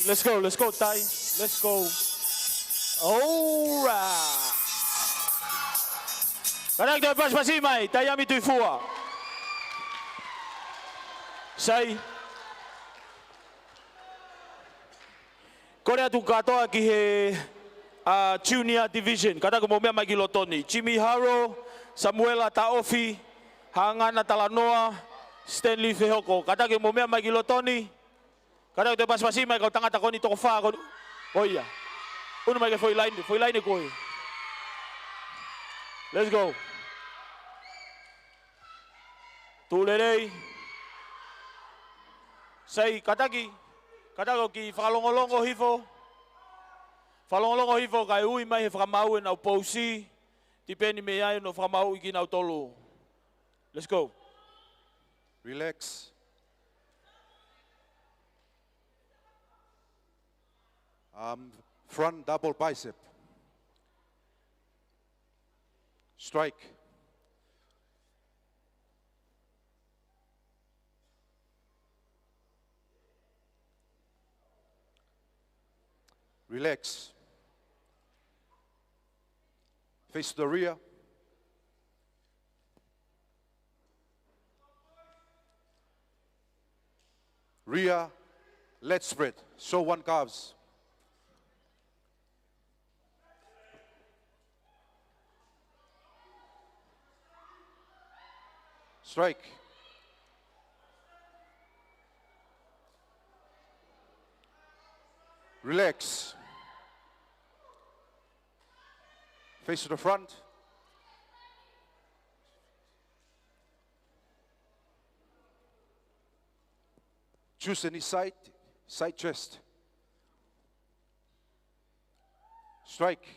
Let's go, let's go, Tai. Let's go. All right. Kātaki toe pasipasi mai, Taiami Tuifua. Sai. Kole atu kātoa ki he, uh, Junior Division. Kātaki mou meʻa mai ki loto ni. Jimmy Haro, Samuela Taofi, Hangana Talanoa, Stanley Fehoko. Kātaki mou meʻa mai ki loto ni. Kātaki toe pasipasi mai kau tangata ko eni toko fā ko, ko ia. Unu mai ki he foʻi laine, foʻi laine ko ē. Let's go. Tuʻu lelei. Sai, kātaki, kātaki ʻo kiʻi fakalongolongo hifo. Fakalongolongo hifo kae ui mai he fakamaau ʻenau pousi. Tipeni mei ai ʻenau fakamaau ʻi kinautolu. Let's go. Relax. Um, front double bicep. Strike. Relax. Face to the rear. Rear, lat spread. Show one calves. Strike. Relax. Face to the front. Choose any side, side chest. Strike.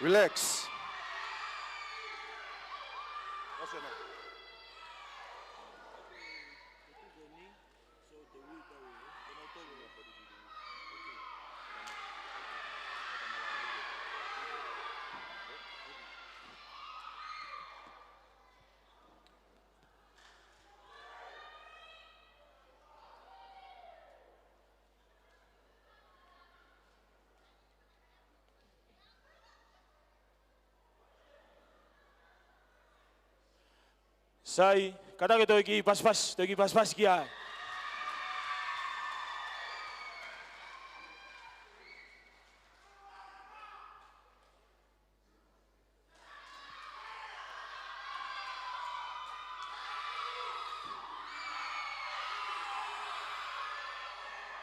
Relax. What's your name? Sai, kātaki toe kiʻi pasipasi, toe kiʻi pasipasi ki ai.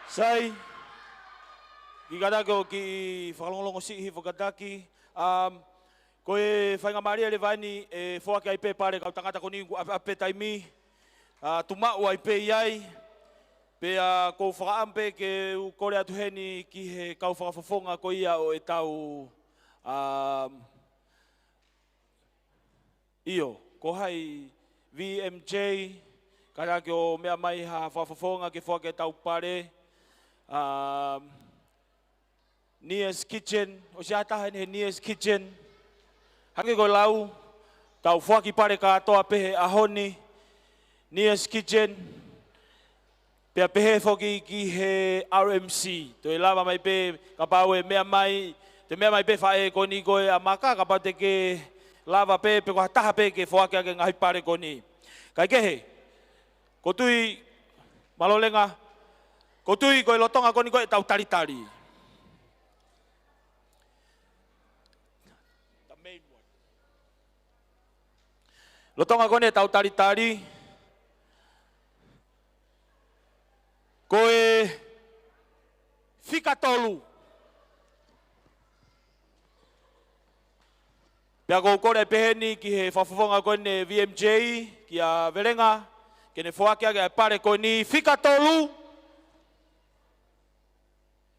Sai, kiʻi kātaki ʻo kiʻi fakalongolongo siʻi hifo kātaki. Um, ko e faingamālie leva eni ʻe foaki ai pē pale kau tangata ko eni kuo ʻapiʻapi pē taimi, ʻa, tuʻu maʻu ai pē ʻi ai. Pea ʻoku ou fakaʻamu pē ke u kole atu heni ki he kau fakafofonga ko ia ʻo ʻetau, um, ʻio, ko hai V M J, kātaki ʻo meʻa mai ha fakafofonga ke foaki ʻetau pale. Um, Nia's Kitchen, ʻosi ʻi ai ha taha heni he Nia's Kitchen? Hangē ko e lau, tau foaki pale kātoa pē he ʻaho ni, Nia's Kitchen, pea pehē foki ki he R M C. Toe lava mai pē, kapau ʻe meʻa mai, toe meʻa mai pē faʻē ko eni ko ē ʻa Maka, kapau te ke lava pē, pe ko ha taha pē ke foaki ʻaki e ngaahi pale ko eni. Kae kehe, ʻoku ou tui, mālō Lenga, ʻoku ou tui ko e lolotonga ko eni ko ē ʻetau talitali. Lolotonga ko eni ʻetau talitali, ko e fika tolu. Pea ʻoku ou kole pehē ni ki he fakafofonga ko eni V M J, ʻIa Velenga, ke ne foaki ange ʻa e pale ko eni. Fika tolu,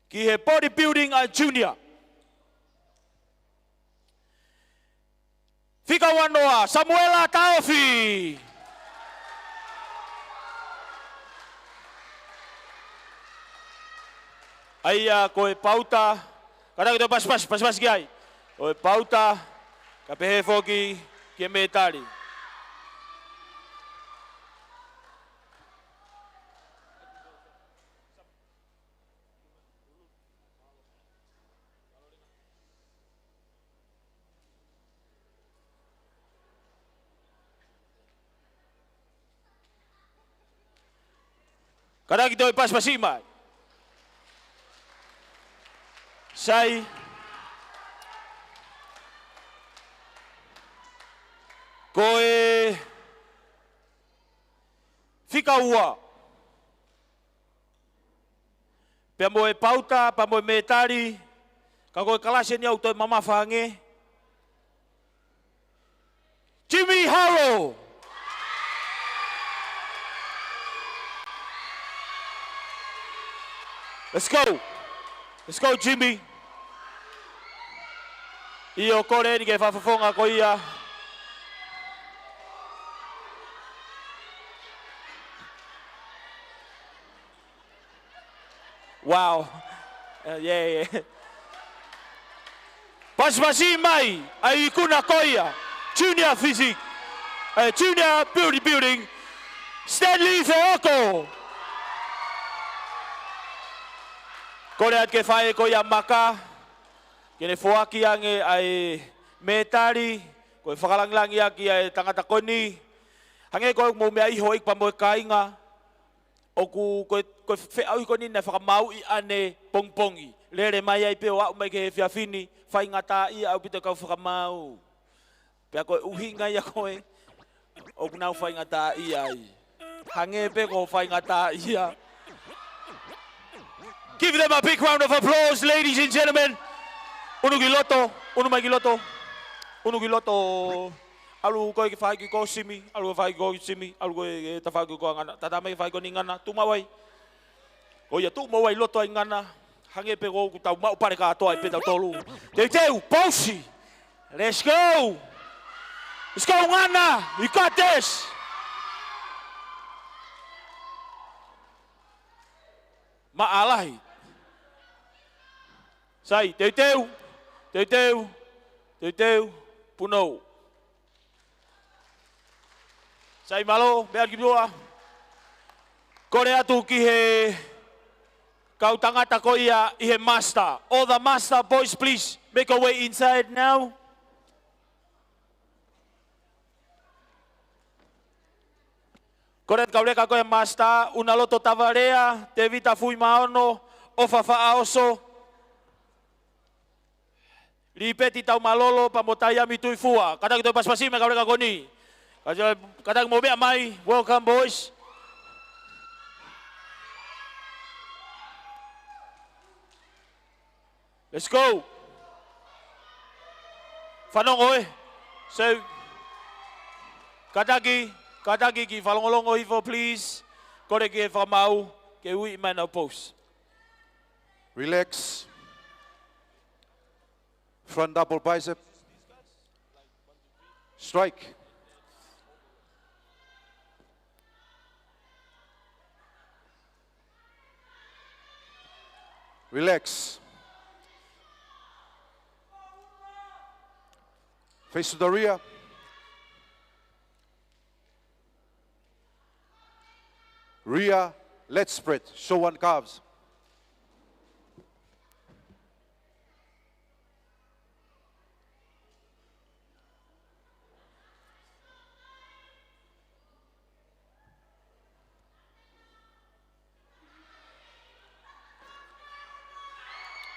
ki he bodybuilding ʻa e junior. Fika uanoa, Samuela Taofi. ʻA ia ko e pauta, kātaki toe pasipasi, pasipasi ki ai. Ko e pauta, kae pehē foki ki he mētali. Kātaki toe pasipasi mai. Sai. Ko e fika ua. Pea mo e pauta, pea mo e mētali, ka ko e kalasi eni ʻoku toe mamafa ange. Jimmy Halo. Let's go. Let's go, Jimmy. ʻIo, kole eni ke fakafofonga ko ia. Wow. Uh, yeah, yeah. Pasipasi mai ʻa e ikuna ko ia, Junior Physique, eh, Junior Beauty Building, Stanley Feoko. Kole atu ki he faʻē ko ia Maka, ke ne foaki ange ʻa e mētali, ko e fakalāngilangi ʻaki ʻa e tangata ko eni. Hangē ko ʻeku mou meaʻi houʻeiki pea mo e kāinga, ʻoku ko e, ko e feʻauhi ko eni naʻe fakamāuʻi ʻanepongipongi. Lele mai ai pē ʻo aʻu mai ki he efiafi ni, faingataʻaʻia ʻaupito e kau fakamaau. Pea ko e ʻuhinga ia ko ē ʻoku nau faingataʻaʻia ai. Hangē pē ko e faingataʻaʻia. Give them a big round of applause, ladies and gentlemen. Unu ki loto, unu mai ki loto, unu ki loto. ʻAlu koe ki he faʻahi ko Simi, ʻalu ki he faʻahi ko Simi, ʻalu koe ki he tafaʻaki ko Ngana. Tata mai ki he faʻahi ko eni Ngana, tuʻu maʻu ai. Ko ia tuʻu maʻu ai loto ai Ngana, hangē pē ko ʻoku tau maʻu pale kātoa ai pē tautolu. Teuteu, pausi. Let's go. Let's go, Ngana. You got this. Maʻalahi. Sai, teuteu, teuteu, teuteu, punou. Sai mālō, meʻa ki muʻa. Kole atu ki he kau tangata ko ia ʻi he master. All the master boys, please, make your way inside now. Kole atu kau leka ko e master, Unaloto Tavalea, Tevita Fuimaono, ʻOfa Faʻaoso, Lipeti Taumalolo, pea mo Taiami Tuifua. Kātaki toe pasipasi mai kau leka ko eni. Kātaki, kātaki mou meʻa mai. Welcome, boys. Let's go. Fanongo ē. So, kātaki, kātaki ke fakalongolongo hifo, please. Kole ki he fakamaau ke uiʻi mai ʻenau pose. Relax. Front double bicep. Strike. Relax. Face to the rear. Rear, lat spread, show one calves.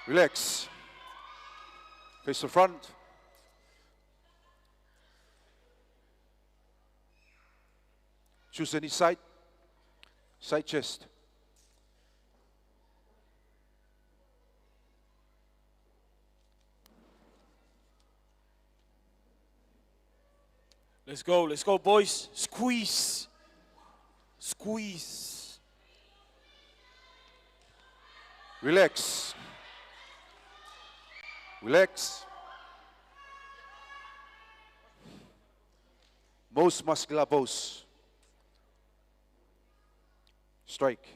Relax. Face to front. Choose any side. Side chest. Let's go, let's go, boys. Squeeze. Squeeze. Relax. Relax. Most muscular pose. Strike.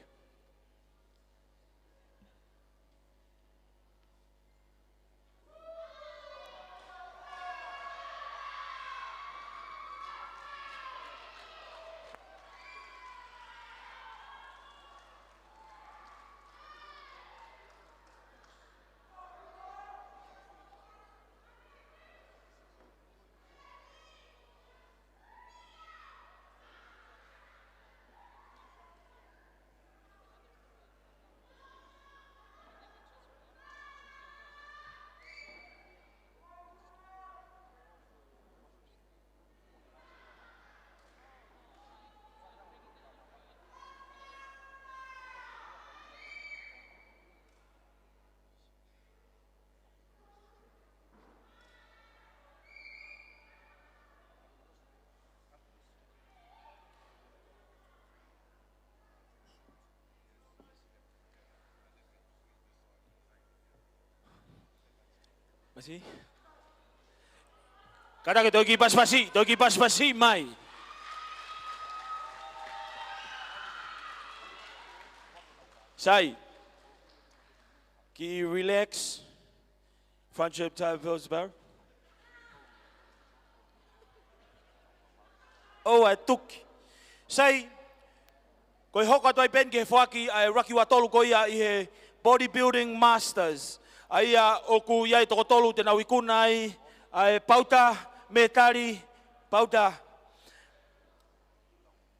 Pasi. Kātaki, toe kiʻi pasipasi, toe kiʻi pasipasi mai. Sai. Kiʻi relax. Friendship type of spell. ʻOua ʻe tuki. Sai, ko e hoko atu ai pē eni ki he foaki ʻa e ʻuluaki ua tolu ko ia ʻi he Bodybuilding Masters. ʻA ia ʻoku ʻi ai e toko tolu te nau ikuna ai ʻa e pauta, mētali, pauta.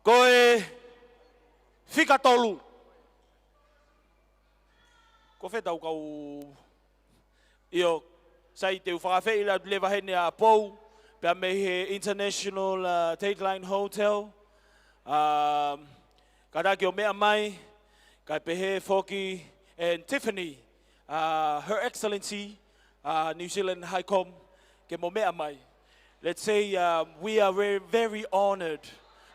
Ko e fika tolu. Ko fē ʻetau kau ʻIo, sai, te u fakaafeʻi leva heni ʻa Pou, pea mei he International, uh, Dateline Hotel. Um, kātaki ʻo meʻa mai, kae pehē foki, and Tiffany, uh, Her Excellency, uh, New Zealand High Com, ke mo meʻa mai. Let's say, um, we are very, very honored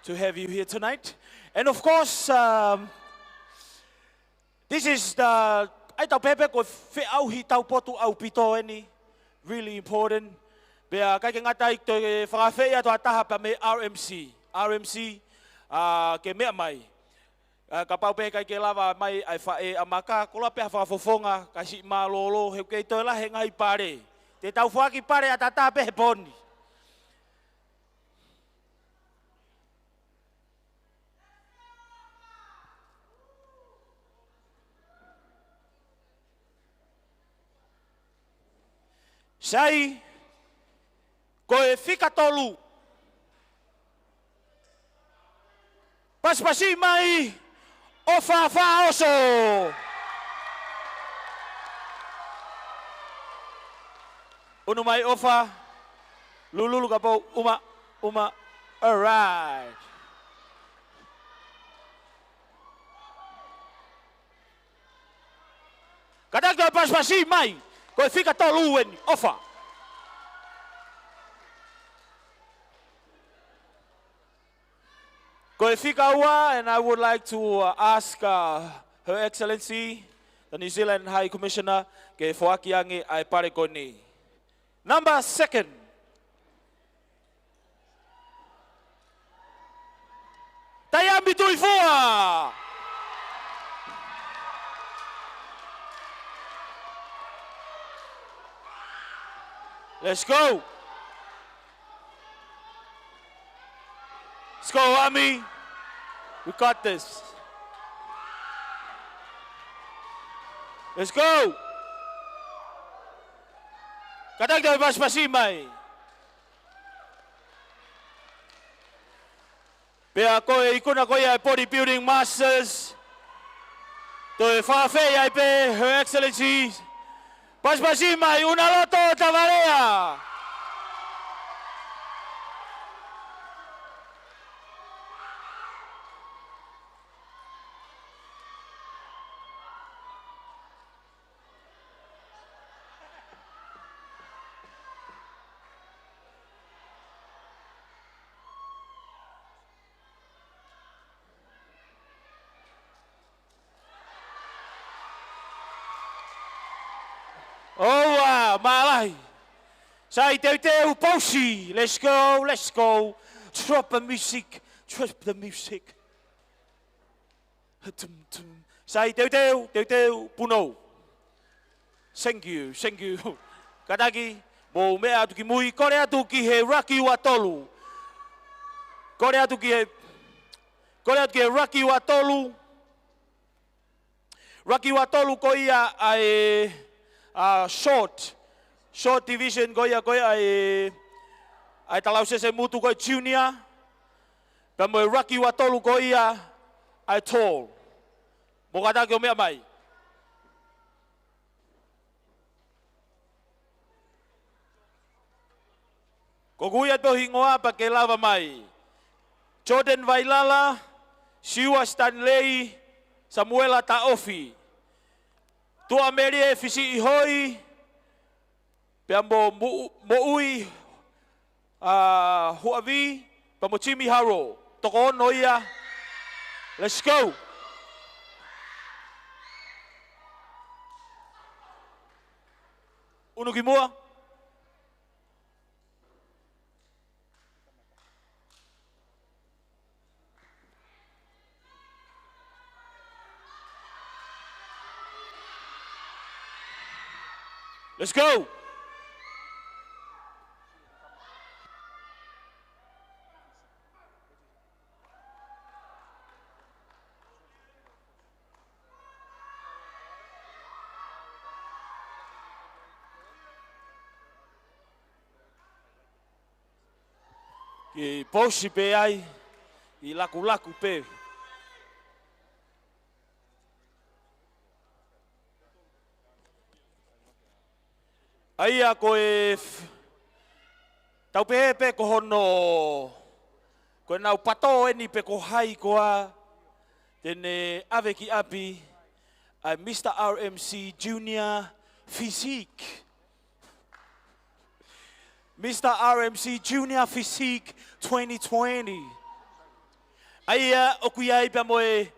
to have you here tonight. And of course, um, this is the, ʻai tau pehē pē ko e feʻauhi taupotu ʻaupito eni, really important. Pea ʻikai ke ngata ai, toe fakaafeʻi atu ha taha pea mei R M C. R M C, uh, ke meʻa mai. Uh, kapau pē ʻikai ke lava mai ʻa e faʻē ʻa Maka, koloa pē ha fakafofonga, kae siʻi mālōlō, he ʻoku kei toe lahi e ngaahi pale. Te tau foaki pale ʻataʻatā pē he pō ni. Sai, ko e fika tolu. Pasipasi mai, ʻOfa Faʻaoso. Unu mai ʻOfa, lululu kapau uma, uma, all right. Kātaki ʻo pasipasi mai, ko e fika tolu eni, ʻOfa. Ko e fika ua, and I would like to, uh, ask, uh, Her Excellency, the New Zealand High Commissioner, ke foaki ange ʻa e pale ko eni. Number second. Taiami Tuʻifua. Let's go. Let's go, Ami. We got this. Let's go. Kātaki ʻo pasipasi mai. Pea ko e ikuna ko ia ʻa e Bodybuilding Masters. Toe fakaafeʻi ai pē Her Excellency. Pasipasi mai, Unaloto Tavalea. Mālahi. Sai, teuteu, pausi. Let's go, let's go. Drop the music, drop the music. Tum, tum. Sai, teuteu, teuteu, punou. Thank you, thank you. Kātaki, mou meʻa atu ki mui, kole atu ki he raki ua tolu. Kole atu ki he, kole atu ki he raki ua tolu. Raki ua tolu ko ia ʻa e, ʻa, short. Short division ko ia, ko ia ʻa e, ʻa e talausese mutu ko e junior. Pea mo e raki ua tolu ko ia ʻa e tall. Mou kātaki ʻo meʻa mai. Ko ʻeku ui atu pē ho hingoa pea ke lava mai. Jordan Vailala, Siua Stanley, Samuela Taʻofi. Tuʻamelie Fisiʻihoi, pea mo Mu-, Moʻui, ʻa, Huavi, pea mo Jimmy Haro. Toko ono ia. Let's go. ʻUnu ki muʻa. Let's go. Ke pausi pē ai, ʻi lakulaku pē. ʻA ia ko e f-, tau pehē pē ko hono, ko ʻenau pato eni pe ko hai koā te ne ʻave ki ʻapi ʻa e Mister R M C Junior Physique. Mister R M C Junior Physique twenty twenty. ʻA ia ʻoku ʻi ai pea mo e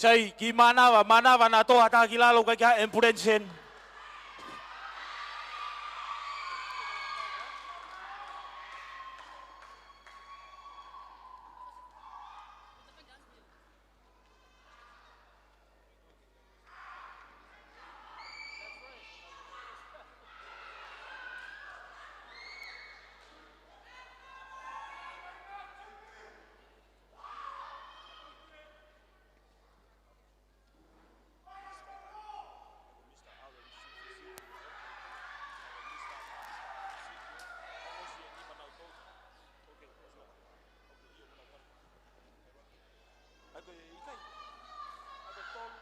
Sai, kiʻi mānava, mānava naʻa tō ha taha ki lalo, ʻikai ke ʻi ai ha ambulance heni. ʻA ia ko e ʻikai. ʻA ia ko e tolu.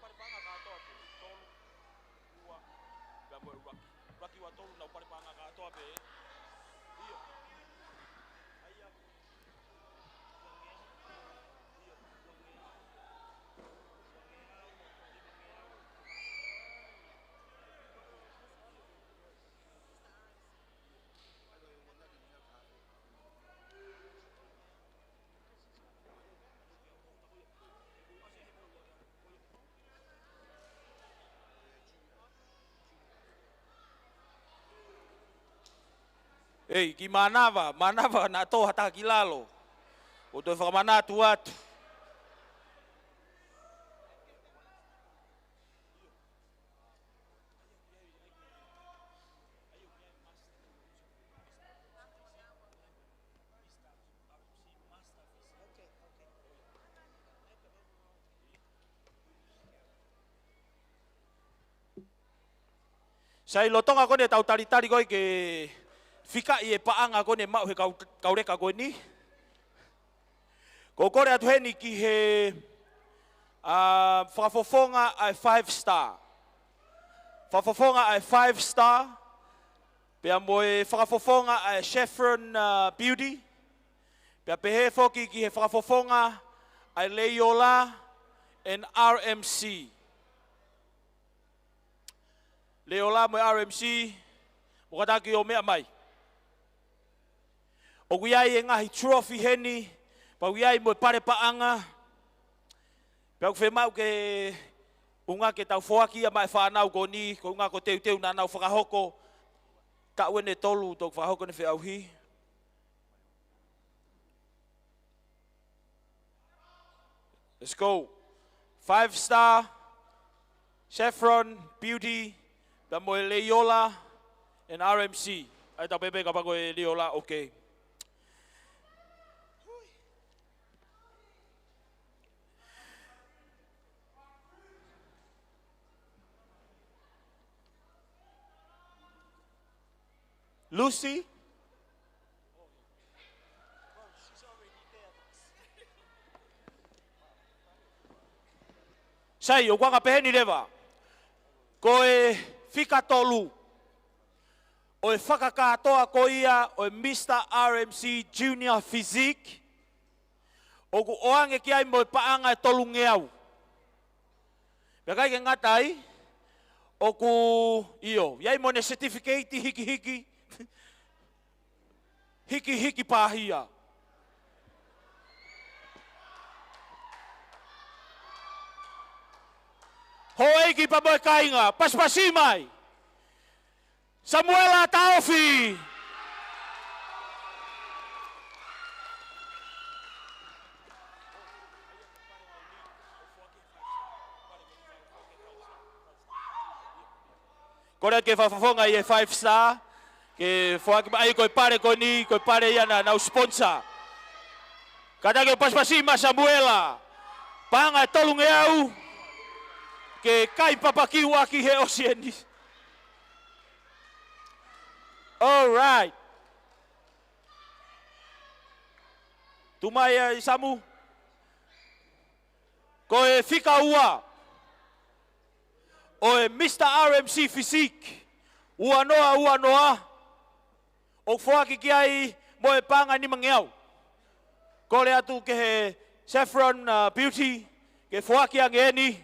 Pale paʻanga kātoa pē. Tolu. Ua. Pea mo e raki. Raki ua tolu nau pale paʻanga kātoa pē. ʻIo. ʻA ia. ʻEi, kiʻi mānava, mānava naʻa tō ha taha ki lalo. ʻOku ou toe fakamanatu atu. Sai, lolotonga ko eni ʻetau talitali ko ē ke fikaʻi e paʻanga ko eni ʻe maʻu ʻe he kau, kau leka ko eni, ʻoku ou kole atu heni ki he, ā, fakafofonga ʻa e Five Star. Fakafofonga ʻa e Five Star, pea mo e fakafofonga ʻa e Chevron, ā, Beauty, pea pehē foki ki he fakafofonga ʻa e Leiola and R M C. Leiola mo e R M C, mou kātaki ʻo meʻa mai. ʻOku ʻi ai e ngaahi trophy heni, pea ʻoku ʻi ai mo e pale paʻanga. Pea ʻoku fiemaʻu ke ʻuhinga ke tau foaki ia maʻa e fānau ko eni, ko e ʻuhinga ko e teuteu naʻa nau fakahoko. Taʻu eni ʻe tolu toki fakahoko ʻene feʻauhi. Let's go. Five Star, Chevron, Beauty, pea mo e Leiola and R M C. ʻAi, tau pehē pē kapau ko e Leiola, okay. Lucy? Sai, ʻoku anga peheni leva. Ko e fika tolu ʻo e fakakātoa ko ia ʻo e Mister R M C Junior Physique, ʻoku ʻoange ki ai mo e paʻanga ʻe tolungeau. Pea ʻikai ke ngata ai, ʻoku, ʻio, ʻi ai mo ʻene certificate hikihiki, hikihiki pāhia. Houʻeiki pea mo e kāinga, pasipasi mai. Samuela Taofi. Kole ke fakafofonga ʻi he Five Star, ke foaki mai ko e pale ko eni, ko e pale ia naʻa nau sponsor. Kātaki ʻo pasipasi maʻa Samuela. Paʻanga ʻe tolungeau, ke kai papakiu ʻaki he ʻosi eni. All right. Tuʻu mai ai Samu. Ko e fika ua ʻo e Mister R M C Physique, ua noa, ua noa, ʻoku foaki ki ai mo e paʻanga ʻe nimangeau. Kole atu ki he Chevron, uh, Beauty, ke foaki ange eni.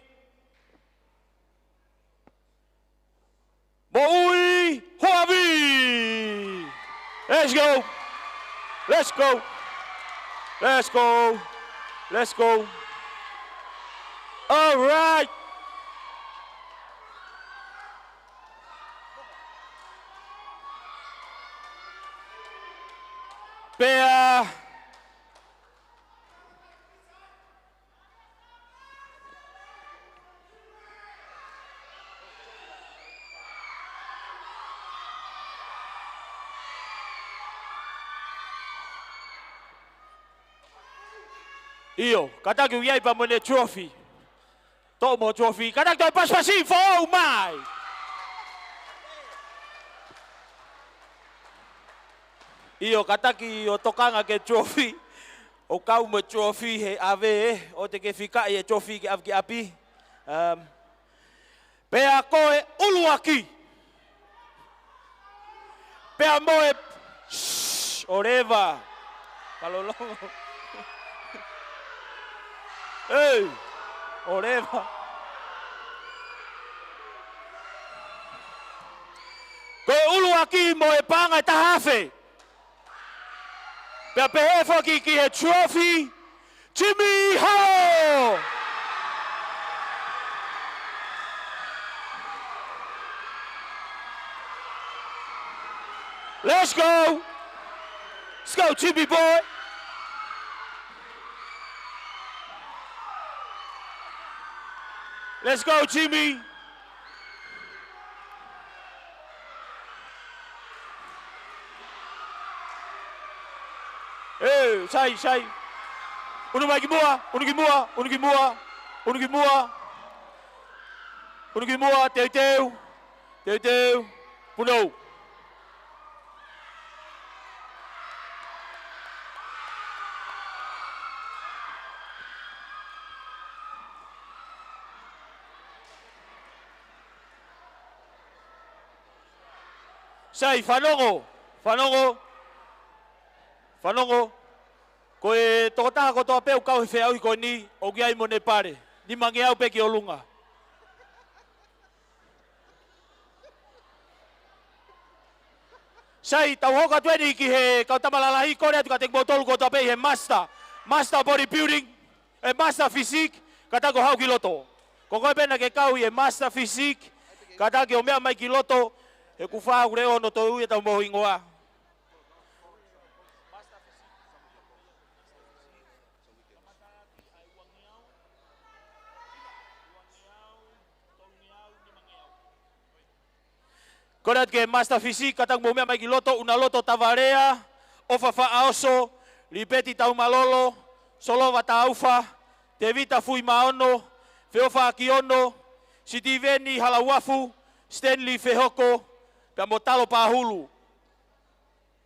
Moʻui Hoavi. Let's go. Let's go. Let's go. Let's go. All right. Pea ʻIo, kātaki ʻoku ʻi ai pea mo ʻene trophy. Toʻo mo e trophy, kātaki toe pasipasi foʻou mai. ʻIo, kātaki ʻo tokanga ki he trophy. ʻO kau mo e trophy he ʻave, ʻoua te ke fikaʻi e trophy ke ʻave ki ʻapi. Um, pea ko e ʻuluaki. Pea mo e, shh, ʻo leva. Kalolongo. Ei, ʻo leva. Ko e ʻuluaki mo e paʻanga ʻe taha afe. Pea pehē foki ki he trophy, Jimmy Hao! Let's go! Let's go, Jimmy boy! Let's go, Jimmy! Ē, sai, sai. Unu mai ki muʻa, unu ki muʻa, unu ki muʻa, unu ki muʻa. Unu ki muʻa, teuteu. Teuteu, punou. Sai, fanongo, fanongo, fanongo. Ko e tokotaha kotoa pē ʻoku kau he feʻauhi ko eni, ʻoku ʻi ai mo ʻene pale. Nimangeau pē ki ʻolunga. Sai, tau hoko atu eni ki he kau tama lalahi, kole atu kiate kimoutolu kotoa pē ʻi he master, master bodybuilding, ʻe master physique, kātaki ʻo haʻu ki loto. Ko koe pē naʻa ke kau ʻi he master physique, kātaki ʻo meʻa mai ki loto, he kuo fā ʻoku leʻo hono toʻu ia tau mo hingoa. Kole atu ki he master physique, kātaki mou meʻa mai ki loto, ʻUnaloto Tavalea, ʻOfa Faʻaoso, Lipeti Taumalolo, Solova Taufa, Tevita Fuimaono, Feofa Akiono, Sitiveni Halauafu, Stanley Fehoko, pea mo Talo Pahulu.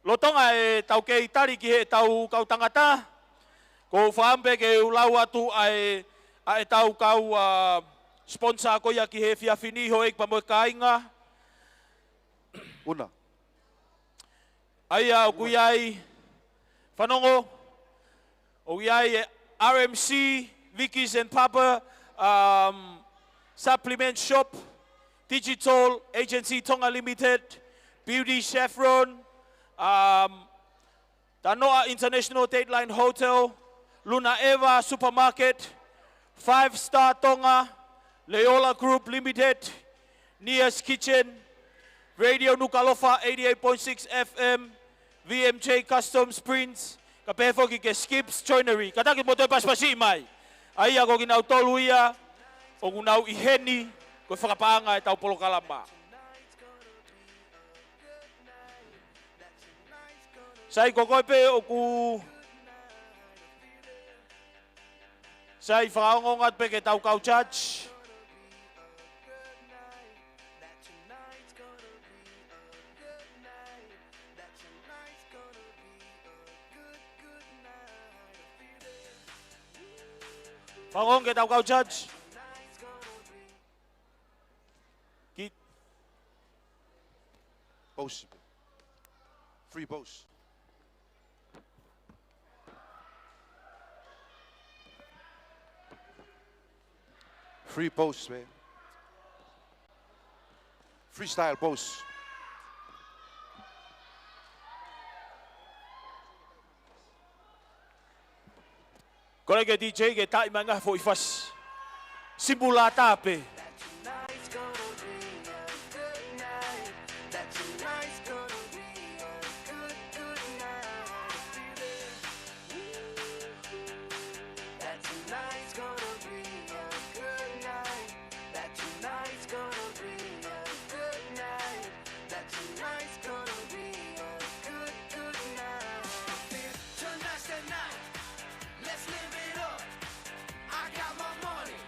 Lolotonga ʻetau kei tali ki heʻetau kau tangata, ʻoku ou fakaʻamu pē ke u lau atu ʻa e, ʻa ʻetau kau, ā, sponsor ko ia ki he efiafi ni, houʻeiki pea mo e kāinga. ʻUna. ʻA ia ʻoku ʻi ai, fanongo, ʻoku ʻi ai e R M C, Vicky's and Papa, um, Supplement Shop, Digital Agency Tonga Limited, Beauty Chevron, um, Tanoa International Deadline Hotel, Luna Eva Supermarket, Five Star Tonga, Leola Group Limited, Nia's Kitchen, Radio Nukuʻalofa eighty-eight point six F M, V M J Custom Sprints, kae pehē foki ki he Skips Joinery. Kātaki mou toe pasipasi mai. ʻA ia ko kinautolu ia, ʻoku nau ʻi heni, ko e fakapaʻanga ʻetau polokalama. Sai, ko koe pē ʻoku, sai, fakaongoongo atu pē ki heʻetau kau judge. Fakaongoongo ki heʻetau kau judge. Ki- Bows. Free bows. Free bows, man. Freestyle bows. Kole ki he D J ke taaʻi mai e ngaahi foʻi fasi. Simula tā pē. Tonight's the night. Let's live it up. I got my money.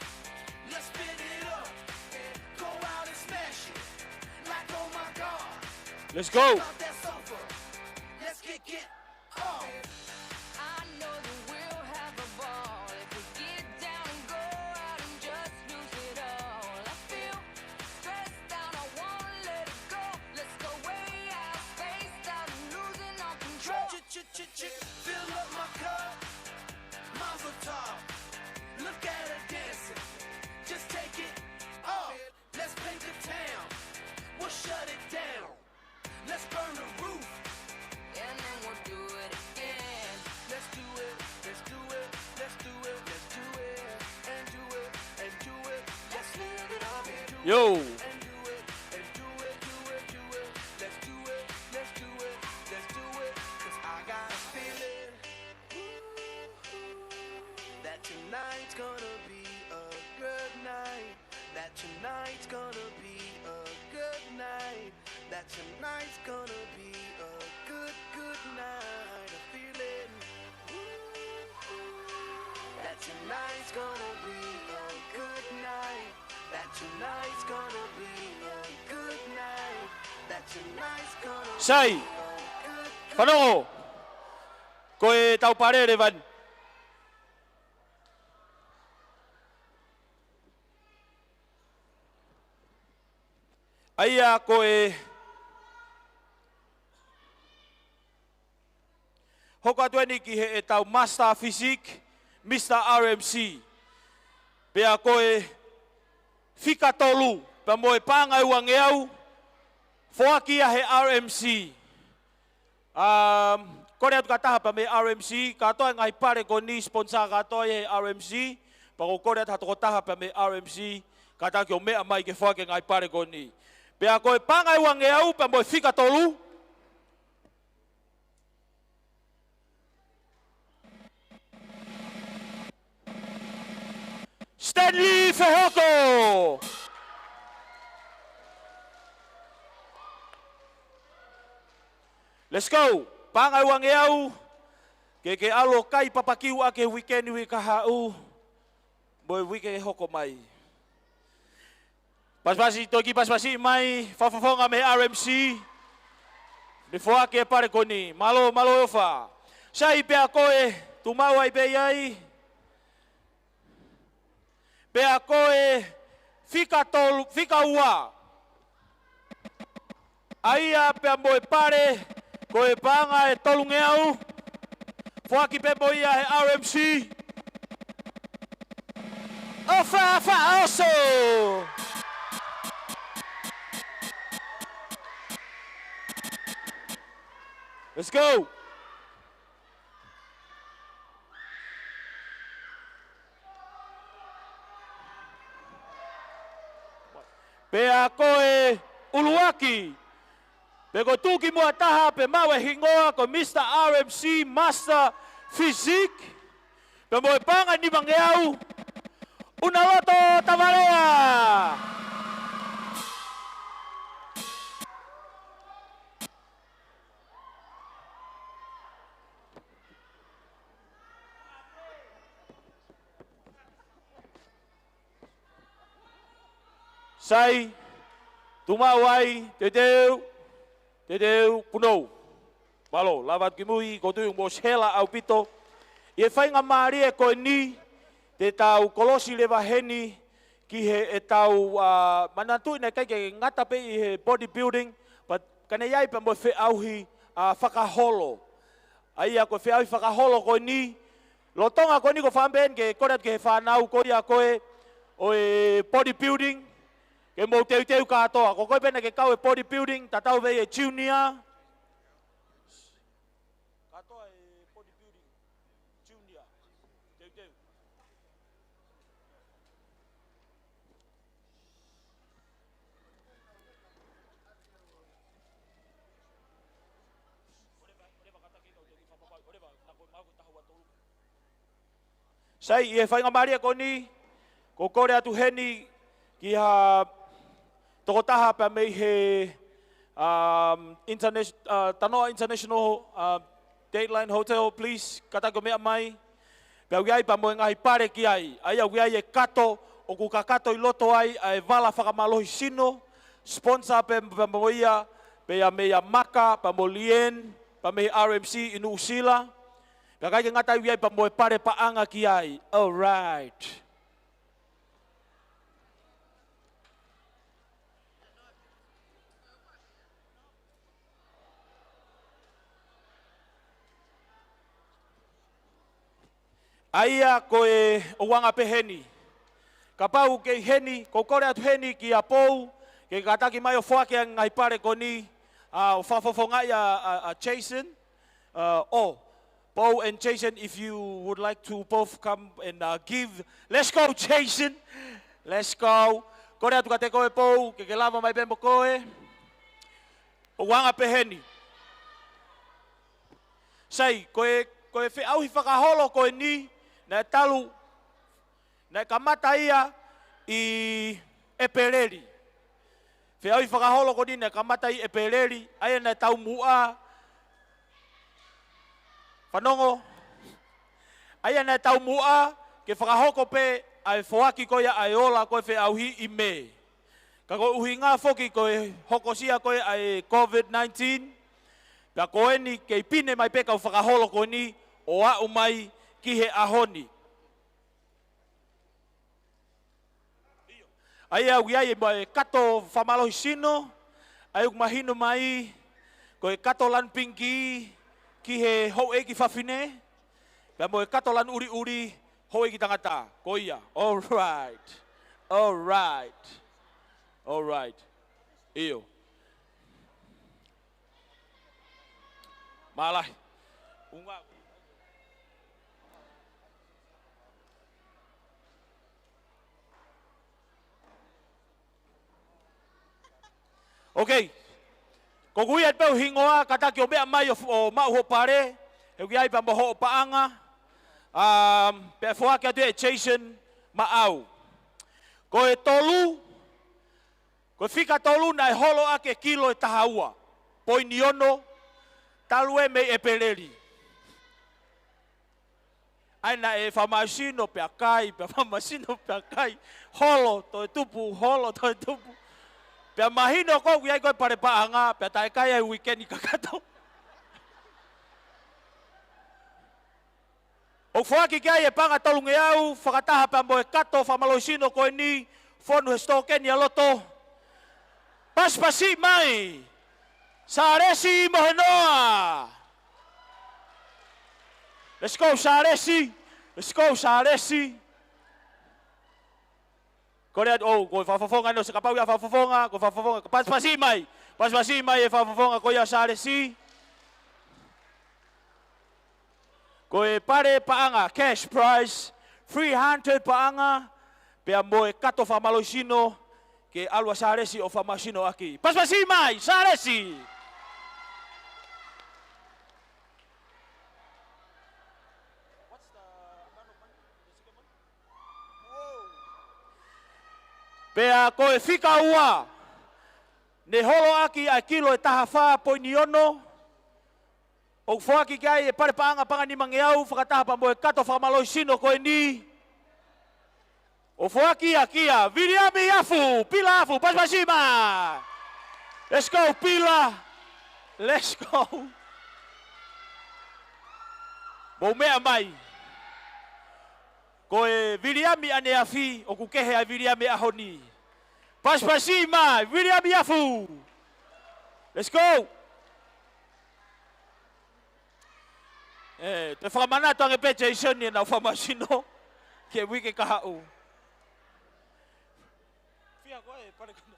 Let's spin it up. Go out and smash it. Like, oh my God. Let's go. Jump off that sofa. Let's kick it off. I know that we'll have a ball if we get down and go out and just lose it all. I feel stressed out, I wanna let it go. Let's go way out, spaced out, I'm losing all control. Ch-ch-ch-ch-, fill up my cup, Mazel tov. Look at her dancing, just take it off. Let's paint the town, we'll shut it down. Let's burn the roof. And then we'll do it again. Let's do it, let's do it, let's do it, let's do it, and do it, and do it. Let's live it up and do it, and do it, and do it, do it, do it. Let's do it, let's do it, let's do it. 'Cause I got a feeling that tonight's gonna be a good night. That tonight's gonna be a good night. That tonight's gonna be a good, good night. I'm feeling. That tonight's gonna be a good night. That tonight's gonna be Sai. Fanongo. Ko e tau pale leva ni. ʻA ia ko e hoko atu eni ki heʻetau Master Physique, Mister R M C. Pea ko e fika tolu, pea mo e paʻanga ʻe uangeau, foaki ia he R M C. Um, kole atu kātoa pē mei he R M C, kātoa e ngaahi pale ko eni sponsor kātoa ʻe he R M C, pea ʻoku kole atu ha tokotaha pē mei he R M C, kātoa ke ʻomai ke foaki e ngaahi pale ko eni. Pea ko e paʻanga ʻe uangeau, pea mo e fika tolu. Stanley Fehoko. Let's go. Paʻanga ʻe uangeau. Ke ke ʻalu ʻo kai papakiu ʻaki he uike ni, uike kahaʻu mo e uike ʻe hoko mai. Pasipasi, toki pasipasi mai, fakafofonga mei he R M C. Ne foaki e pale ko eni. Mālō, mālō e ʻofa. Sai, pea ko e tuʻumāʻopoʻopo ai. Pea ko e fika tolu, fika ua. ʻA ia pea mo e pale, ko e paʻanga ʻe tolungeau. Foaki pē mo ia he R M C. ʻOfa, ʻofa, oso. Let's go. Pea ko e ʻuluaki, pe ko e tuʻukimuʻa taha, pea maʻu e hingoa ko Mister R M C Master Physique, pea mo e paʻanga ʻe nimangeau, ʻUnaloto Tavalea. Sai, tuʻumāʻopoʻopo ai, teuteu, teuteu, punou. Mālō, lava atu ki mui, ʻoku ou tui ʻoku mou ʻosi hela ʻaupito. ʻI he faingamālie ko eni, te tau kolosi leva heni, ki heʻetau, ʻa, manatuʻi naʻe ʻikai ke ngata pē ʻi he bodybuilding, but ka ne ʻi ai pē mo e feʻauhi, ʻa, fakaholo. ʻA ia ko e feʻauhi fakaholo ko eni, lolotonga ko eni ko e fāmili ke kole atu ki he fānau ko ia ko ē ʻo e bodybuilding, ke mou teuteu kātoa. Ko koe pē naʻa ke kau he bodybuilding, tatau pē ʻi he junior. Kātoa e bodybuilding. Junior. Teuteu. Sai, ʻi he faingamālie ko eni, ʻoku ou kole atu heni ki ha tokotaha pē mei he, um, interna-, uh, Tanoa International, uh, Dateline Hotel, please, kātoa ke mou meʻa mai. Pea ʻoku ʻi ai pē mo e ngaahi pale ki ai. ʻA ia ʻoku ʻi ai e kato, ʻoku kakato ʻi loto ai ʻa e vala fakamālohi sino, sponsor pē, pē mo ia, pea mei a Maka, pea mo Lien, pea mei he R M C ʻi Nuʻusila. Pea ʻikai ke ngata ai, ʻoku ʻi ai pē mo e pale paʻanga ki ai. All right. ʻA ia ko e ʻoku anga pē heni. Kapau ʻoku kei heni, ʻoku ou kole atu heni kia Pou, ke kātaki mai ʻo foaki ʻa e ngaahi pale ko eni, ʻa, ʻo fakafofongaʻi ʻa, ʻa, ʻa Jason, ʻa, ʻo Pou and Jason, if you would like to both come and, uh, give. Let's go, Jason. Let's go. Kole atu kiate koe Pou, ke ke lava mai pē mo koe. ʻOku anga pē heni. Sai, ko e, ko e feʻauhi fakaholo ko eni, naʻe talu, naʻe kamata ia ʻi ʻEpeleli. Feʻauhi fakaholo ko eni naʻe kamata ʻi ʻEpeleli, ʻa ia naʻe taumuʻa. Fanongo. ʻA ia naʻe taumuʻa, ke fakahoko pē ʻa e foaki ko ia ʻa e ola ko e feʻauhi ʻi Mē. Ka ko e ʻuhinga foki ko e hokosia ko ē ʻa e COVID nineteen, Pea ko eni kei pine mai pē kau fakaholo ko eni ʻo aʻu mai ki he ʻaho ni. ʻA ia ʻoku ʻi ai mo e kato fakamālohisino, ʻa ia ʻoku mahino mai, ko e kato lanu pingikī ki he houʻeiki fafine, pea mo e kato lanu ʻuliʻuli houʻeiki tangata, ko ia. All right. All right. All right. ʻIo. Mālahi. Unga. Ok. Ko ʻeku ʻai pē ʻeku hingoa, kātaki ʻo meʻa mai ʻo, ʻo maʻu hoʻo pale, he ʻoku ʻi ai pē mo hoʻo paʻanga. Um, pea foaki atu ʻe Jason maʻau. Ko e tolu, ko e fika tolu naʻe holo ʻaki e kilo ʻe taha ua poini ono, talu ē mei ʻEpeleli. ʻA ia naʻe fakamālohisino pea kai, pea fakamālohisino pea kai, holo, toe tupu, holo, toe tupu. Pea mahino ko ʻeku ʻai ko e pale paʻanga, pea taʻe kai ai weekend kakato. ʻOku foaki ki ai e paʻanga tolungeau, fakataha pea mo e kato fakamālohisino ko eni, fonu he sitokeni ʻa loto. Pasipasi mai, Sālesi Mohenoa. Let's go, Sālesi. Let's go, Sālesi. Ko ia, ʻo, ko e fakafofonga ʻeni, ʻosi kapau ʻe fakafofonga, ko e fakafofonga, pasipasi mai. Pasipasi mai e fakafofonga ko ia Sālesi. Ko e pale paʻanga, cash prize, three hundred paʻanga, pea mo e kato fakamālohisino, ke ʻalu ʻa Sālesi ʻo fakamālohisino ʻaki. Pasipasi mai, Sālesi! Pea ko e fika ua, ne holo ʻaki ʻa e kilo ʻe taha fā poini ono, ʻoku foaki ki ai e pale paʻanga paʻanga nimangeau, fakataha pea mo e kato fakamālohisino ko eni. ʻO foaki ia kia Viliami Afu, Pila Afu, pasipasi mai. Let's go, Pila. Let's go. Mou meʻa mai. Ko e Viliami ʻaneafi, ʻoku kehe ʻa e Viliami ʻaho ni. Pasipasi mai, Viliami Afu. Let's go. ʻE, te fakamanatu ange pē Jason ʻenau fakamālohisino ki he uike kahaʻu. Fia ko e pale kona.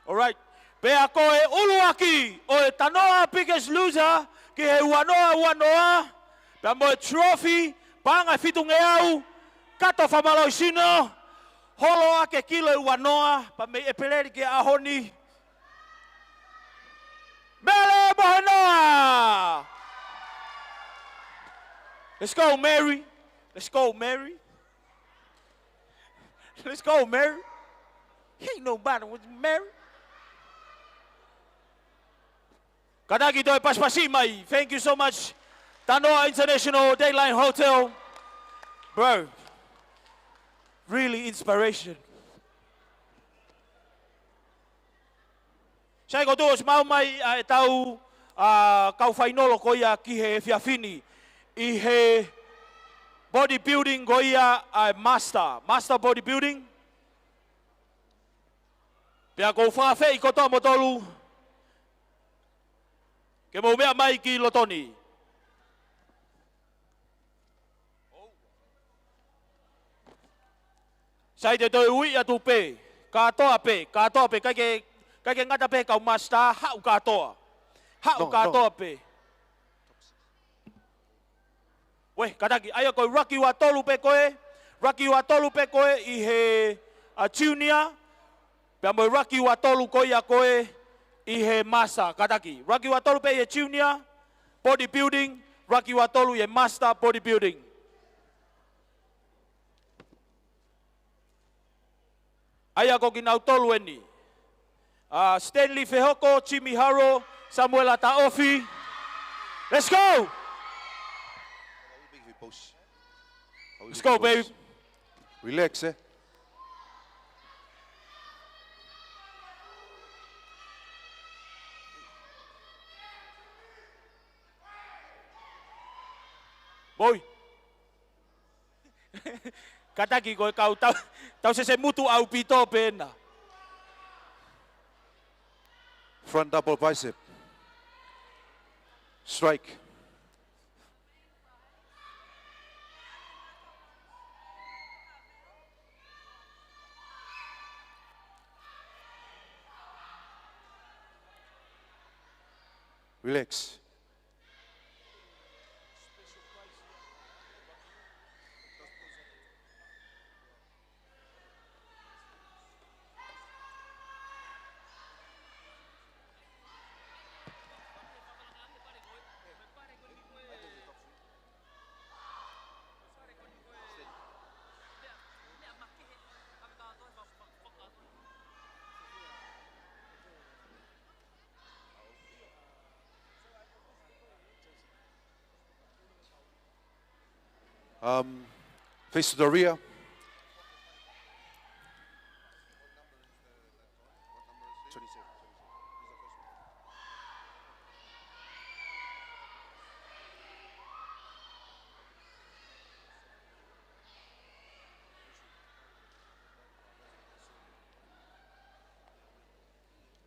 All right. Pea ko e ʻuluaki ʻo e Tanoa Biggest Loser ki he ua noa ua noa. Pea mo e trophy, paʻanga ʻe fitungeau, kato fakamālohisino, holo ʻaki e kilo ʻe ua noa, pea mei ʻEpeleli ki he ʻaho ni. Mele Mohenoa! Let's go, Mary. Let's go, Mary. Let's go, Mary. Ain't nobody with Mary. Kātaki toe pasipasi mai. Thank you so much. Tanoa International Dateline Hotel. Bro, really inspiration. Sai ko ʻetau ʻosi maʻu mai ʻa ʻetau, ʻa, kau fainolo ko ia ki he efiafi ni ʻi he bodybuilding ko ia ʻa e master, master bodybuilding. Pea ʻoku ou fakaafeʻi kotoa kimoutolu ke mou meʻa mai ki loto ni. Sai te toe ui atu pē, kātoa pē, kātoa pē, ʻikai ke, ʻikai ke ngata pē kau master, haʻu kātoa. Haʻu No, no. kātoa pē. Uē, kātaki, ʻa ia ko e ʻuluaki ua tolu pē ko ē, ʻuluaki ua tolu pē ko ē ʻi he, ʻa, junior, pea mo e ʻuluaki ua tolu ko ia ko ē ʻi he master, kātaki. ʻUluaki ua tolu pē ʻi he junior bodybuilding, ʻuluaki ua tolu ʻi he master bodybuilding. ʻA ia ko kinautolu eni. ʻA, Stanley Fehoko, Jimmy Haro, Samuela Taʻofi. Let's go! Let's go, baby. Relax, eh? Poi. Kātaki ko e kau tau, tau sese mutu ʻaupito pē ena. Front double bicep. Strike. Relax. Um, face to the rear.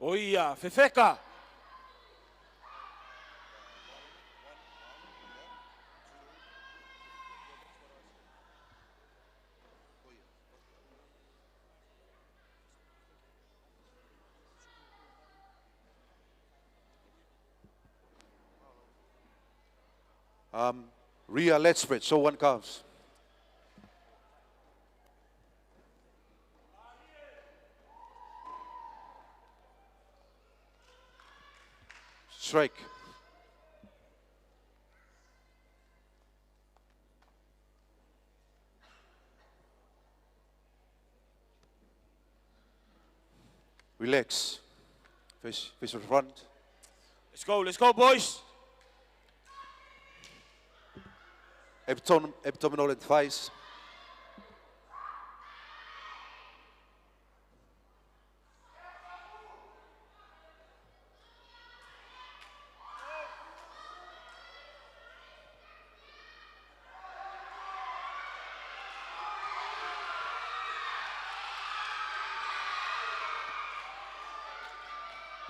ʻOia, fefeka. Um, rear lat spread, so one counts. Strike. Relax. Face, face to the front. Let's go, let's go, boys. Abdom-, abdominal and thighs.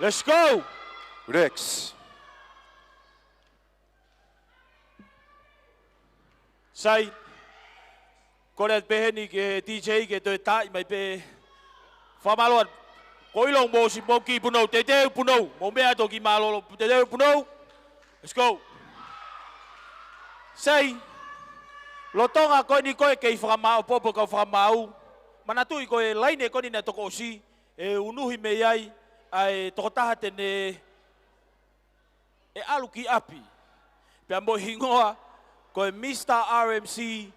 Let's go. Relax. Sai, kole atu pē heni ki he D J ke toe taaʻi mai pē. Fakamālō atu. Ko ʻilonga mou ʻosi mou kiʻi punou, teuteu punou. Mou meʻa atu ʻo kiʻi mālōlō, teuteu punou. Let's go. Sai, lolotonga ko eni ko e kei fakamāʻopoʻopo kau fakamaau. Manatuʻi ko e laine ko eni naʻe toko ʻosi, ʻe unuhi mei ai ʻa e tokotaha te ne ʻe ʻalu ki ʻapi. Pea mo e hingoa, ko e Mister R M C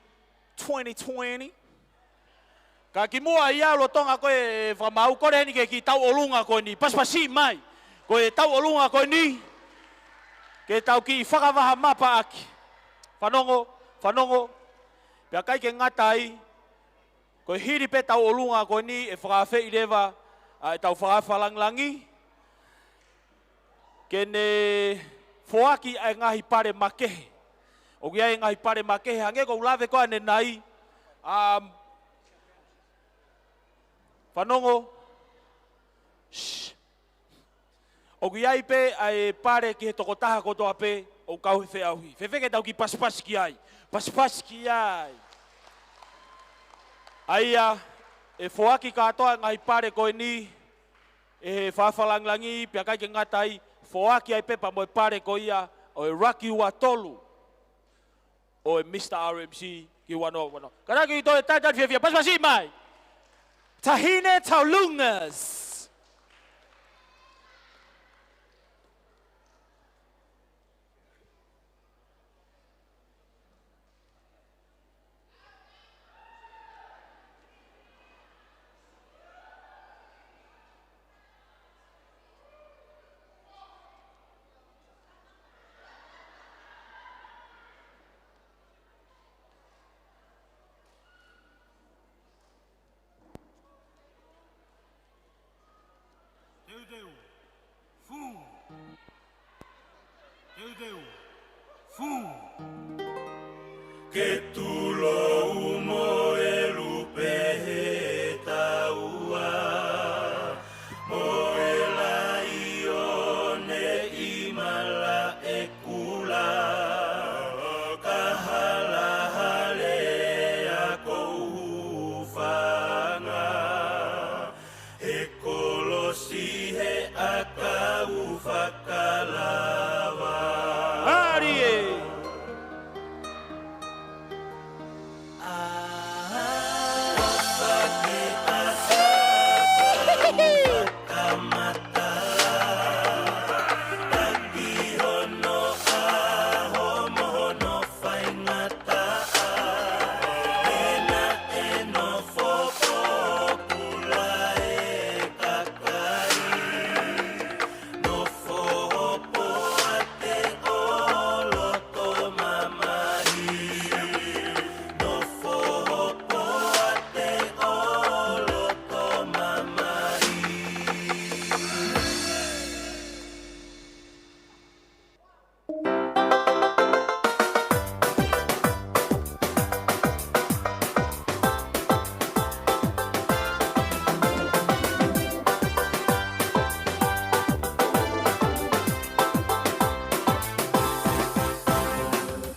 twenty twenty. Ka kimuʻa ia lolotonga ko e fakamaau, kole heni ki he kiʻi tauʻolunga ko eni, pasipasi mai. Ko e tauʻolunga ko eni, ke tau kiʻi fakavaha mapa ʻaki. Fanongo, fanongo. Pea ʻikai ke ngata ai, ko e hili pē tauʻolunga ko eni ʻe fakaafeʻi leva ʻa e tau fakaafe fakalāngilangi ke ne foaki ʻa e ngaahi pale makehe. ʻOku ʻi ai e ngaahi pale makehe, hangē ko ʻeku lave ko ē ʻanenai. Um, fanongo. Shh. ʻOku ʻi ai pē ʻa e pale ki he tokotaha kotoa pē ʻoku kau he feʻauhi. Fēfē ke tau kiʻi pasipasi ki ai? Pasipasi ki ai. ʻA ia, ʻe foaki kātoa e ngaahi pale ko eni ʻe he fakaafe fakalāngilangi, pea ʻikai ke ngata ai, foaki ai pē pea mo e pale ko ia ʻo e laki ua tolu ʻo e Mister R M C ki ua noa ua noa. Kātaki toe talitali fiefia, pasipasi mai. Tahine Taulungas. Ke tulou mo e lupe he taua, mo e laione ʻi malaʻe kula, ka halahale ʻa kou hūfanga, he kolosi he ʻakau fakalava. Mālie!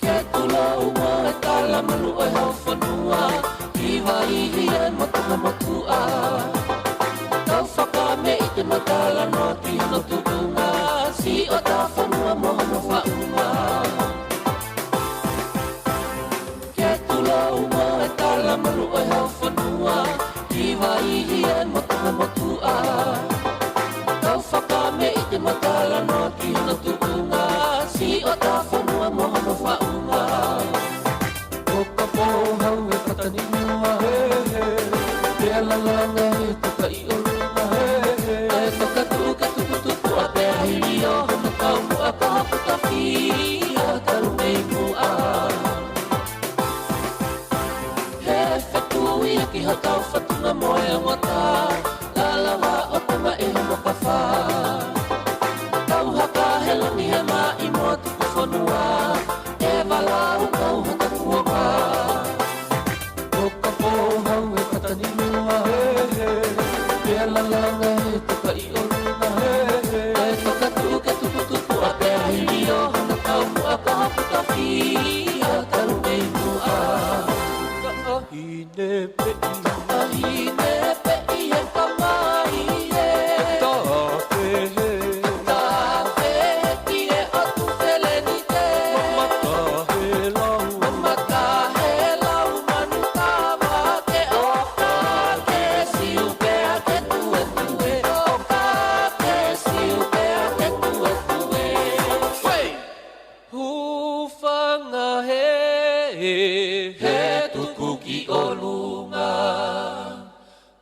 Ke tulou mo e talamalu ʻo e hau fonua, ki Vaihi ʻa e motuʻa motuʻa. Tau fakameʻite mo talanoa ki hono tuʻunga, siʻotau fonua mo hono faʻunga. Ke tulou mo e talamalu ʻo e hau fonua, ki Vaihi ʻa e motuʻa motuʻa. Tau fakameʻite mo talanoa ki hono tuʻunga, siʻotau fonua mo hono faʻunga. ʻO ka pō hau e Pataniua, he, he. Pea lalanga he tukaʻi ʻolunga, he, he. ʻA e fakatuʻu ke tuputupu ʻa pea hili ʻo hono kaumuʻa ka haku tafi ʻa talu mei muʻa. He fetui ʻa ki hotau fatunga mo e ongota, lalava ʻo tama ʻe hono kafa. Tau haka he langi he maʻi mo tuku fonua, ʻe valau kau hata kuonga. ʻO ka pō hau e Pataniua, he, he. Pea lalanga he tukaʻi ʻolunga, he, he. ʻA e fakatuʻu ke tuputupu ʻa pea hili ʻo hono kaumuʻa ka haku tafi ʻa talu mei muʻa. Ka ʻahine peʻi. Ka ʻahine peʻi he kamai he. Tafe he. Tafe he ki he ʻotu felenite. Mamata he lau. Mamata he lau manu kava ke ʻoka ke siu pea ke tuetue. ʻOka ke siu pea ke tuetue. Hūfanga he, he tuku ki ʻolunga.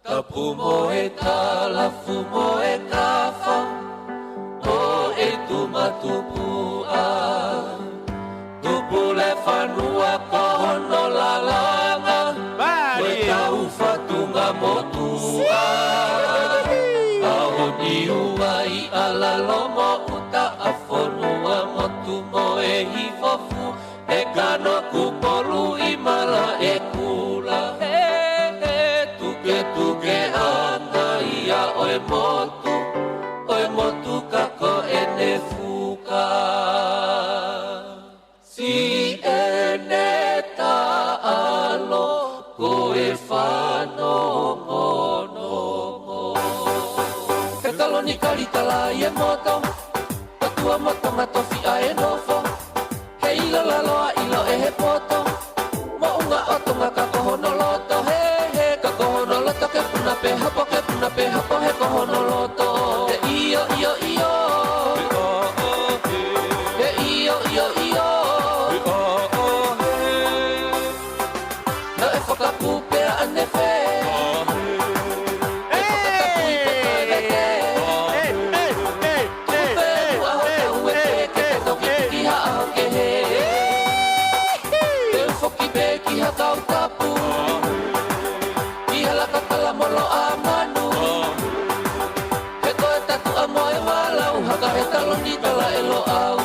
Tapu mo e talafu mo e kafa ʻo e Tuma Tupuʻa. Tupule fanua ko hono lalanga, ko e tau fatunga motuʻa. ʻAho ni ua i ala lomo uta ʻa fonua motu mo e hifofu. He kano kukolu i malaʻe kula. He, he, tuketuke anga ia ʻo e motu, ʻo e motu ka ko ʻene fuka. Siʻene taʻalo ko e fanongonongo. He taloni kalitala i e moto, ka tua moto ma tofi ʻa e nofo. He ʻilo lalo ʻa ʻilo ʻe he poto. Moʻunga ʻo Tonga ka ko hono loto, he, he, ka ko hono loto ke puna pē hapo, ke puna pē hapo, he ko hono loto. He ʻio, ʻio, ʻio. He ʻio, ʻio, ʻio. Naʻe fakapū pea ʻanefe. ʻE fakatapui pē ka e vete. Tupe ua ho tau e ke ke toki ki ha ʻaho kehe. Te u foki pē ki ha kau tapu. Ki ha laka kala molo ʻa manu. He ko e tatu ʻa mo e valau haka he taloni kala ʻe Loʻau.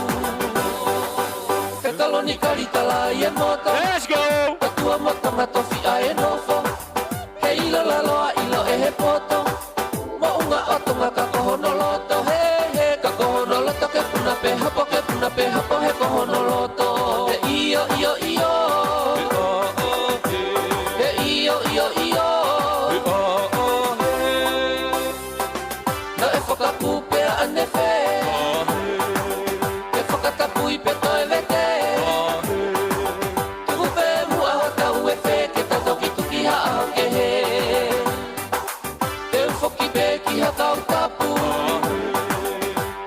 He taloni Kalitala ʻi he moto. Let's go! Ka tua moto ngā tofiʻa e nofo. He ʻilo lalo ʻa ʻilo ʻe he poto. Moʻunga ʻo Tonga ka ko hono loto. He, he, ka ko hono loto ke puna pē hapo, ke puna pē hapo, he ko hono loto. He ʻio, ʻio, ʻio. He ʻio, ʻio, ʻio. Naʻe fakakupu pea ʻanefē. Ke fakatapui pē toe vete. Tuku pē muʻa hotau efe ke tau toki tuki haʻa kehe. Te u foki pē ki ha kau tapu.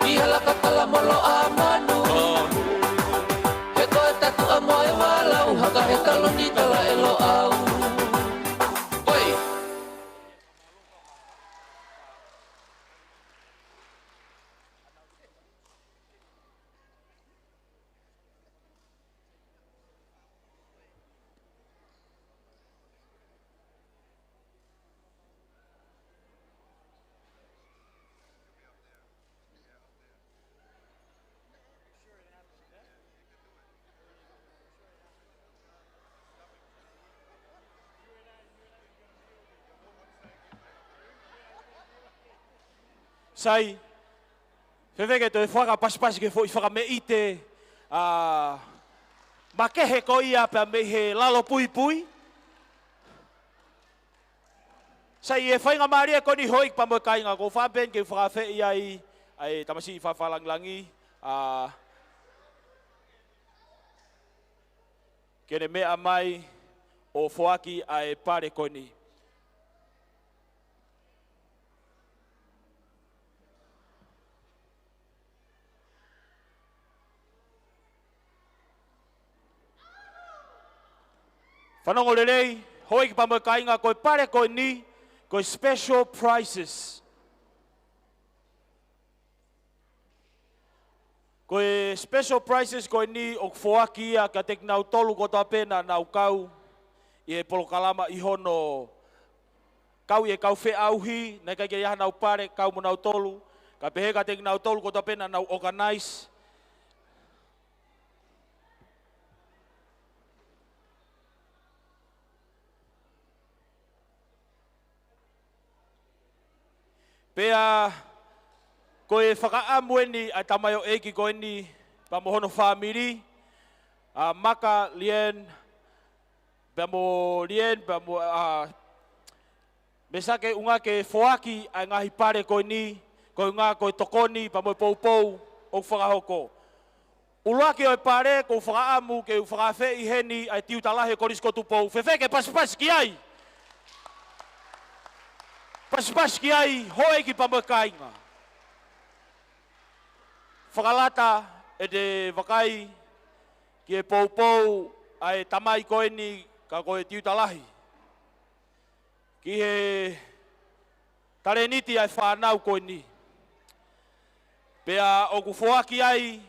Ki ha laka kala molo ʻa manu. He ko e tatu ʻa moe valau haka he taloni tala e loʻau. Oi! Sai, fēfē ke toe fakapasipasi ki he foʻi fakameʻite, ā, makehe ko ia pea mei he lalo puipui. Sai, ʻi he faingamālie ko eni houʻeiki pea mo e kāinga, ʻoku ou fakaʻamu pē ke u fakaafeʻi ai ʻa e tamasiʻi fakalangilangi, ā, ke ne meʻa mai ʻo foaki ʻa e pale ko eni. Fanongo lelei, houʻeiki pea mo e kāinga, ko e pale ko eni, ko e special prizes. Ko e special prizes ko eni ʻoku foaki ia kiate kinautolu kotoa pē naʻa nau kau ʻi he polokalama ʻi hono kau ʻi he kau feʻauhi, naʻe ʻikai ke ʻi ai hanau pale, kau mo nautolu, ka pehē kiate kinautolu kotoa pē naʻa nau organize. Pea ko e fakaʻamu eni ʻa e tamaioʻeiki ko eni, pea mo hono fāmili, ʻa Maka, Lien, pea mo Lien, pea mo, ʻa, Mesake, ʻuhinga ke foaki ʻa e ngaahi pale ko eni, ko e ʻuhinga ko e tokoni pea mo e poupou ʻoku fakahoko. ʻUluaki ʻo e pale, ʻoku ou fakaʻamu ke u fakaafeʻi heni ʻa e tiuta lahi ʻo e Kolisi ko Tupou. Fēfē ke pasipasi ki ai? Pasipasi ki ai, houʻeiki pea mo e kāinga. Fakalata ʻete vakai ki he poupou ʻa e tamai ko eni ka ko e tiuta lahi ki he talēniti ʻa e fānau ko eni. Pea ʻoku foaki ai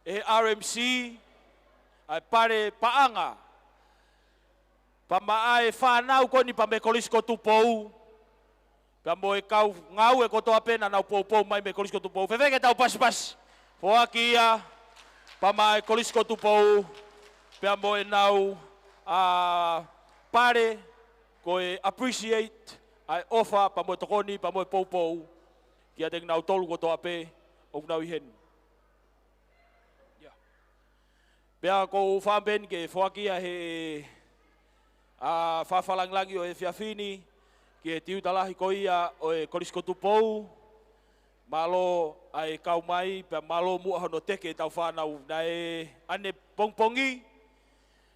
ʻe he R M C ʻa e pale paʻanga pea maʻa e fānau ko eni pea mei he Kolisi ko Tupou, pea mo e kau ngāue kotoa pē naʻa nau poupou mai mei he Kolisi ko Tupou. Fēfē ke tau pasipasi? Foaki ia pea maʻa e Kolisi ko Tupou, pea mo ʻenau, ā, pale, ko e appreciate ʻa e ʻofa pea mo e tokoni pea mo e poupou kiate kinautolu kotoa pē ʻoku nau ʻi heni. Pea ʻoku ou fakaʻamu pē eni ke foaki ia he, ā, fakalangilangi ʻo e efiafi ni ki he tiuta lahi ko ia ʻo e Kolisi ko Tupou. Mālō ʻa e kau mai, pea mālō muʻa hono teke ʻetau fānau. Naʻe ʻanepongipongi,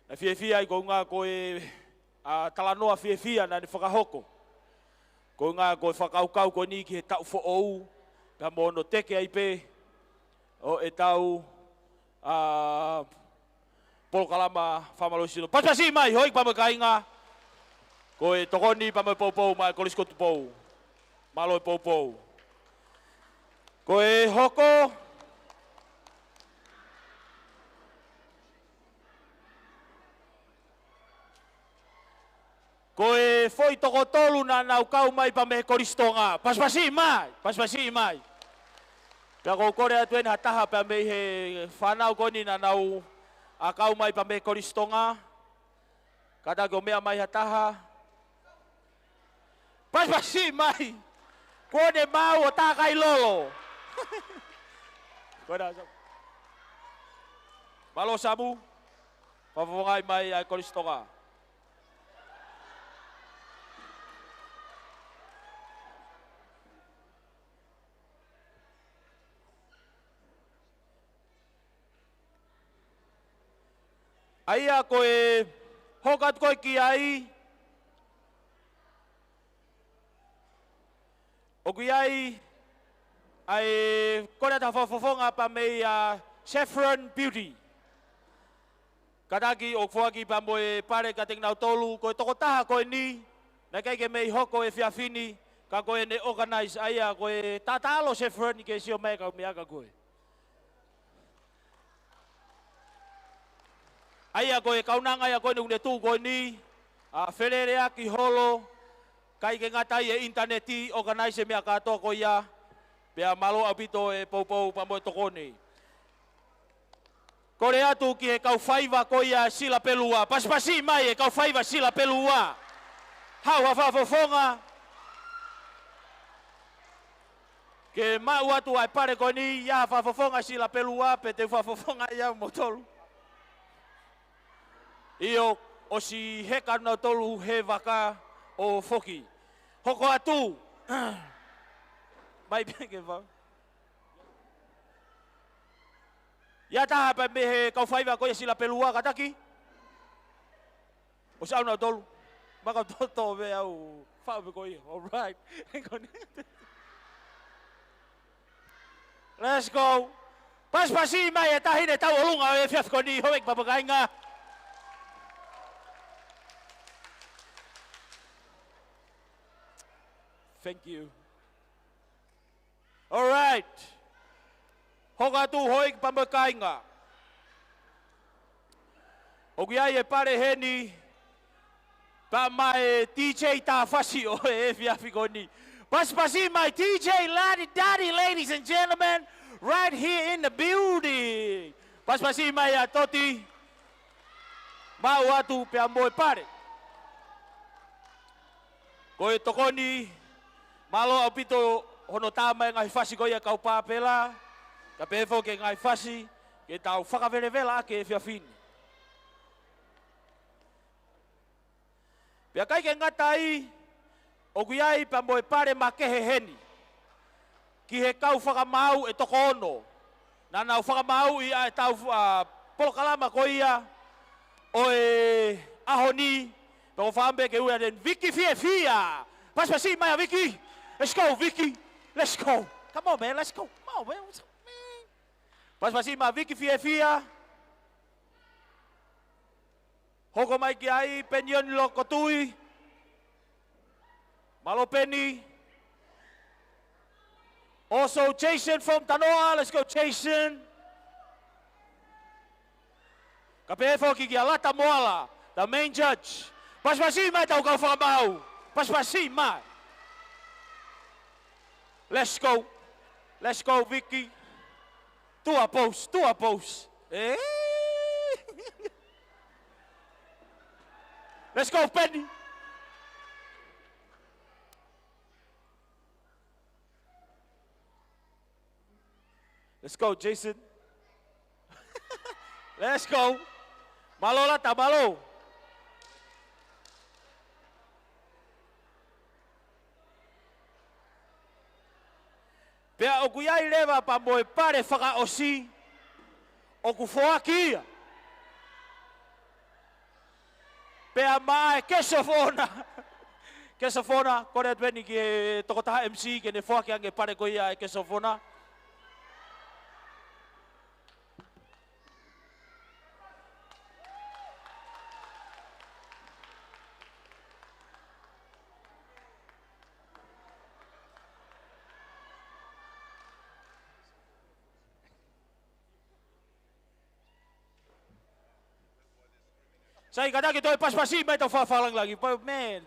naʻe fiefia ai ko e ʻuhinga ko e, ā, talanoa fiefia naʻa ne fakahoko. Ko e ʻuhinga ko e fakakaukau ko eni ki he taʻu foʻou, pea mo hono teke ai pē ʻo ʻetau, ā, polokalama fakamālohisino. Pasipasi mai, houʻeiki pea mo e kāinga, ko e tokoni pea mo e poupou maʻa e Kolisi ko Tupou. Mālō e poupou. Ko e hoko, ko e foʻi toko tolu naʻa nau kau mai pea mei he Kolisi Tonga. Pasipasi mai, pasipasi mai. Pea ʻoku ou kole atu eni ha taha pea mei he fānau ko eni naʻa nau ʻA kau mai pea mei Kolisi Tonga. Kātaki ʻo meʻa mai ha taha. Pasipasi mai. Kuo ne maʻu ʻo tākai lolo. Ko ena, Samu. Mālō Samu. Fakafofongaʻi mai ʻa e Kolisi Tonga. ʻA ia ko e hoko atu ko ē ki ai, ʻoku ʻi ai ʻa e kole atu ha fakafofonga pea mei a Saffron Beauty. Kātaki ʻo foaki pea mo e pale kiate kinautolu, ko e tokotaha ko eni, naʻe ʻikai ke mei hoko he efiafi ni, ka ko ʻene organize ʻa ia ko e taʻataʻalo Saffron ke sio mai ka meʻa ka ko ē. ʻA ia ko e kaunanga ia ko eni ʻoku ne tuʻu ko eni, ʻa feleleʻaki holo, ʻikai ke ngata ai e ʻinitaneti, organize e meʻa kātoa ko ia, pea mālō ʻaupito e poupou pea mo e tokoni. Kole atu ki he kau faiva ko ia Sila Pelua. Pasipasi mai e kau faiva Sila Pelua. Haʻu ha fakafofonga. Ke maʻu atu ʻa e pale ko eni, ʻi ai ha fakafofonga Sila Pelua, pe te u fakafofonga ia mo tolu. ʻIo, ʻosi heka nautolu he vaka ʻo foki. Hoko atu. Mai pē ke fau. ʻI ai ha taha pē mei he kau faiva ko ia Sila Pelua kātaki? ʻOsi ʻalu nautolu. Maka toto ve au. Fau pe ko ia. All right. Let's go. Pasipasi mai e taʻahine tauʻolunga ʻo e efiafi ko eni, houʻeiki pea mo e kāinga. Thank you. All right. Hoko atu houʻeiki pea mo e kāinga. ʻOku ʻi ai e pale heni, pea mo e DJ tā fasi ʻo e efiafi ko eni. Pasipasi mai DJ Ladi Dadi, ladies and gentlemen, right here in the building. Pasipasi mai ʻa Toti. Maʻu atu pea mo e pale. Ko e tokoni, mālō ʻaupito hono tā mai ngaahi fasi ko ia kau pāpela, kae pehē foki e ngaahi fasi, ke tau fakavelevela ʻaki e efiafi ni. Pea ʻikai ke ngata ai, ʻoku ʻi ai pea mo e pale makehe heni. Ki he kau fakamaau ʻe toko ono. Naʻa nau fakamaauʻi ʻa e tau, ʻa, polokalama ko ia ʻo e ʻaho ni, pea ko fame ke ui ʻa e Viki Fiefia. Pasipasi mai ʻa Viki. Let's go, Viki. Let's go. Come on, man. Let's go. Come on, man. What's up, man? Pasipasi mai ʻa Viki Fiefia. Hoko mai ki ai, Penioni Lokotui. Mālō Peni. Also, Jason from Tanoa. Let's go, Jason. Kae pehē foki kia Lata Moala, the main judge. Pasipasi mai tau kau fakamaau. Pasipasi mai. Let's go. Let's go, Viki. Tua pous, tua pous. Eh? Let's go, Peni. Let's go, Jason. Let's go. Mālō Lata, mālō. Pea ʻoku ʻi ai leva pea mo e pale fakaʻosi ʻoku foaki ia. Pea maʻa e Guest of Honour. Guest of Honour, kole atu eni ki he tokotaha M C ke ne foaki ange pale ko ia e Guest of Honour. Sai, kātaki toe pasipasi mai tau fakafakalāngilangi. Pa-, man.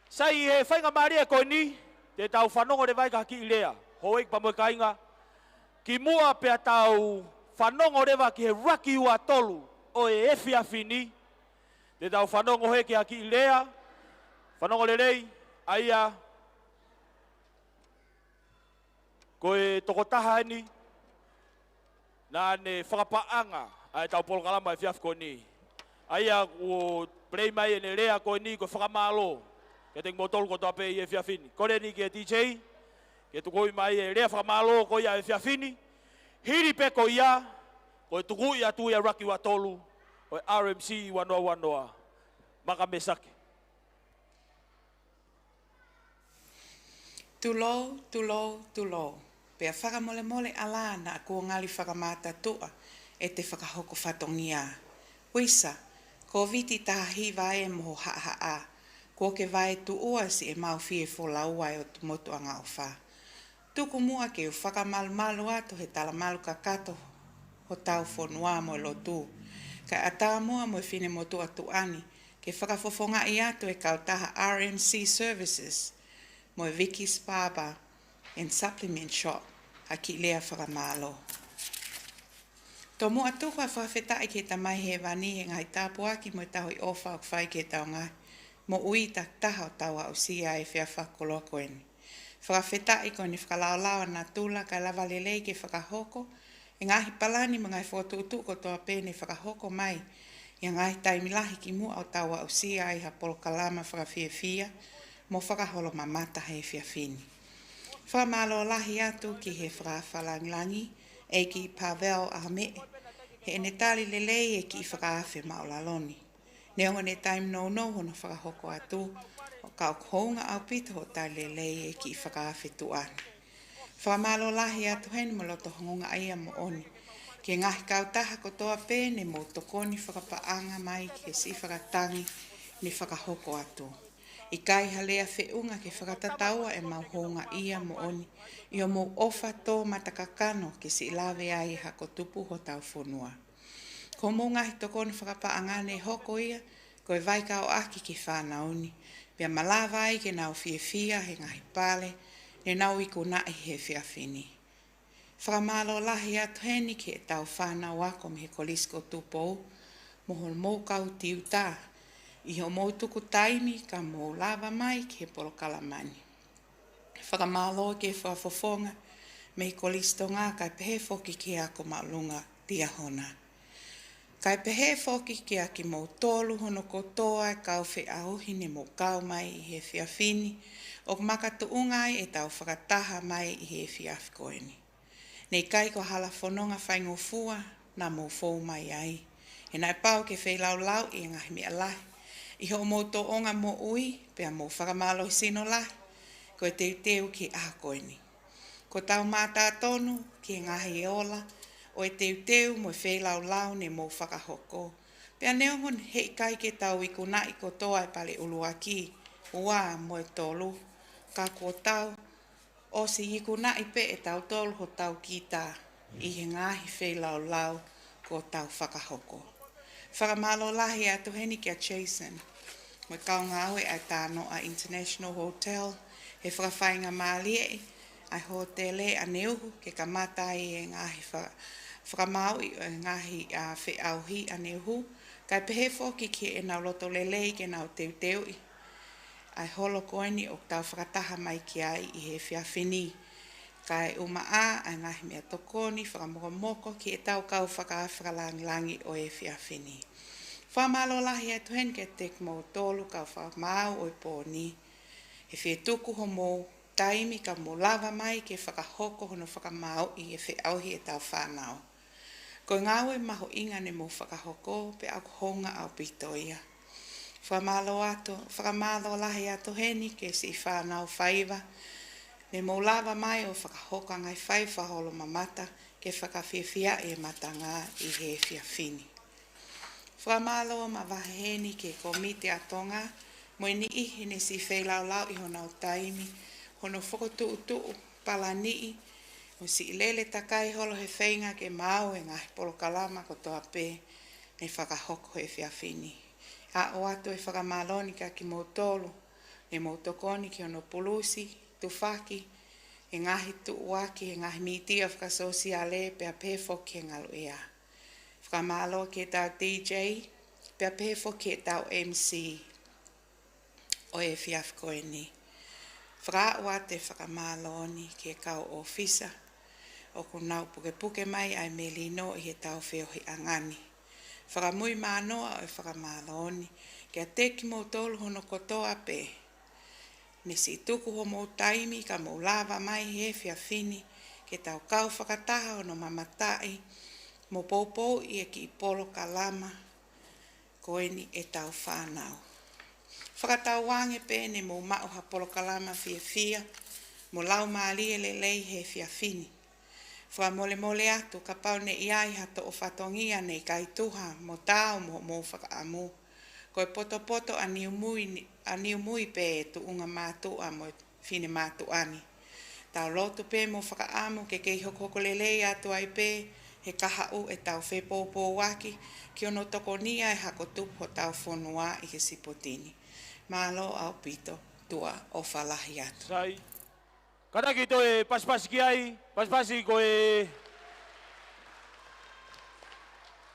Sai, he faingamālie ko eni, te tau fanongo leva ai ki ha kiʻi lea. Houʻeiki pea mo e kāinga. Kimuʻa pea tau fanongo leva ki he ʻuluaki ua tolu ʻo e efiafi ni. Te tau fanongo heni ki ha kiʻi lea, fanongo lelei, ʻa ia ko e tokotaha eni naʻa ne fakapaʻanga ʻa e tau polokalama efiafi ko eni. ʻA ia ʻoku play mai ʻene lea ko eni ko e fakamālō kiate kimoutolu kotoa pē ʻi he efiafi ni. Kole eni ki he D J ke tuku mai e lea fakamālō ko ia ʻo e efiafi ni. Hili pē ko ia, ko e tukuʻi atu ia ʻuluaki ua tolu ʻo e R M C ua noa ua noa. Maka Mesake. Tulou, tulou, tulou. Pea fakamolemole ʻAlā naʻa kuo ngali fakamātatuʻa ʻete fakahoko fatongia. Uisa, Kōviti taha hiva ē mo ho haʻahaʻa. Kuo ke vaetuʻua siʻemau fie folaua ʻe ʻOtu Motu ʻAngaʻofa. Tuku muʻa ke u fakamalumalu atu he talamalu kakato hotau fonua mo e lotu. Kae ʻatā muʻa mo e finemotuʻa tuʻa ni ke fakafofongaʻi atu e kautaha R M C Services mo e Vicky's Barber and Supplement Shop ha kiʻi lea fakamālō. Tomuʻa tuku ha fakafetaʻi ki he Tamai Hēvani he ngaahi tāpuaki mo e tauhi ʻofa ʻoku fai ki heʻetau ngaahi moʻui takitaha ʻo tau aʻusia ʻa e efiafi fakakoloa ko eni. Fakafetaʻi ko ʻene fakalaolao ʻa natula kae lava lelei ke fakahoko e ngaahi palani mo e ngaahi fokotuʻutuʻu kotoa pē ne fakahoko mai ʻi ha ngaahi taimi lahi kimuʻa ʻo tau aʻusia ai ha polokalama fakafiefia mo fakaholomamata he efiafi ni. Fakamālō lahi atu ki he fakaafe langilangi ʻEiki Pavel ʻAhomeʻe heʻene tali lelei e kiʻi fakaafe māʻulalo ni. Neongo ʻene taimi nounou hono fakahoko atu, ka ʻoku hounga ʻaupito hoʻo tali lelei e kiʻi fakaafe tuʻa ni. Fakamālō lahi atu heni mo e loto houngaʻia moʻoni ki he ngaahi kautaha kotoa pē ne mou tokoni fakapaʻanga mai ki he siʻi fakatangi ne fakahoko atu. ʻIkai ha lea feʻunga ke fakatataua ʻemau houngaʻia moʻoni ʻi hoʻomou ʻofa tō matakakano ke siʻi lave ai e hako tupu hotau fonua. Ko hoʻomou ngaahi tokoni fakapaʻanga ne hoko ia ko e vaikaoʻaki ki he fānau ni, pea malava ai ke nau fiefia he ngaahi pale ne nau ikunaʻi he efiafi ni. Fakamālō lahi atu heni ki heʻetau fānau ako mei he Kolisi ko Tupou mo hoʻomou kau tiuta ʻi hoʻomou tuku taimi ka mou lava mai ki he polokalama ni. Fakamālō ki he fakafofonga mei he Kolisi Tonga kae pehē foki ki he Ako Māʻolunga Liahona. Kae pehē foki kiate kimoutolu hono kotoa e kau feʻauhi ne mou kau mai ʻi he efiafi ni, ʻoku makatuʻunga ai ʻetau fakataha mai ʻi he efiafi ko eni. Ne ʻikai ko ha hala fononga faingofua naʻa mou fou mai ai. He naʻe pau ke feilaulauʻi e ngaahi meʻa lahi ʻi hoʻomou tōʻonga moʻui pea mou fakamālohisino lahi ko e teuteu ki he ʻaho ko eni. Ko ʻetau mātā tonu ki he ngaahi ola ʻo e teuteu mo e feilaulau ne mou fakahoko. Pea neongo he ʻikai ke tau ikunaʻi kotoa e pale ʻuluaki, ua mo e tolu, ka kuo tau ʻosi ikunaʻi pē ʻe tautolu hotau kita ʻi he ngaahi feilaulau kuo tau fakahoko. Fakamālō lahi atu heni kia Jason mo e kau ngāue ʻa e Tānoʻa International Hotel he fakafaingamālieʻi ʻa e hōtele ʻaneuhu ke kamata ai e ngaahi fa-, fakamāuʻi ʻo e ngaahi, ā, feʻauhi ʻaneuhu. Kae pehē foki ki heʻenau loto lelei ke nau teuteuʻi ʻa e holo ko eni ʻoku tau fakataha mai ki ai ʻi he efiafi ni. Kae ʻumaʻā ʻa e ngaahi meʻatokoni fakamokomoko ki heʻetau kau fakaafe fakalangilangi ʻo e efiafi ni. Fakamālō lahi atu heni kiate kimoutolu kau fakamaau ʻo e pō ni he fie tuku homou taimi ka mou lava mai ke fakahoko hono fakamāuʻi e feʻauhi ʻetau fānau. Ko e ngāue mahuʻinga ne mou fakahoko pea ʻoku hounga ʻaupito ia. Fakamālō atu, fakamālō lahi atu heni ki he siʻi fānau faiva ne mou lava mai ʻo fakahoko ʻa e ngaahi faiva fakaholomamata ke fakafiefiaʻi e matanga ʻi he efiafi ni. Fakamālō mavahe heni ki he Kōmiti ʻa Tonga mo e niʻihi ne siʻi feilaulauʻi honau taimi, hono fokotuʻutuʻu palaniʻi, mo siʻi lele takai holo he feinga ke maau e ngaahi polokalama kotoa pē ne fakahoko he efiafi ni. ʻOatu atu e fakamālō ni kiate kimoutolu ne mou tokoni ki hono pulusi, tufaki, he ngaahi tuʻuaki he ngaahi mītia fakasōsiale pea pehē foki he ngaluʻea. Fakamālō ki heʻetau D J pea pehē foki ki heʻetau M C ʻo e efiafi ko eni. Fakaaʻu atu e fakamālō ni ki he kau ʻōfisa ʻoku nau pukepuke mai ʻa e melino ʻi heʻetau feohiʻanga ni. Fakamui mānoa ʻo e fakamālō ni kiate kimoutolu hono kotoa pē ne siʻi tuku homou taimi ka mou lava mai he efiafi ni ke tau kau fakataha hono mamataʻi mo poupouʻi e kiʻi polokalama ko eni ʻetau fānau. Fakatauange pē ne mou maʻu ha polokalama fiefia mo laumālie lelei he efiafi ni. Fakamolemole atu kapau ne ʻi ai ha toʻo fatongia ne ʻikai tuha mo taau mo hoʻomou fakaʻamu. Ko e potopoto ʻa Niumui ni, ʻa Niumui pē e tuʻunga mātuʻa mo e finemātuʻa ni. Tau lotu pē mo fakaʻamu ke kei hokohoko lelei atu ai pē he kahaʻu ʻetau fepoupouaki ki hono tokonia e hako tupu hotau fonua ʻi he sipoti ni. Mālō ʻaupito, tuʻa ʻofa lahi atu. Sai. Kātaki toe pasipasi ki ai, pasipasi ko e,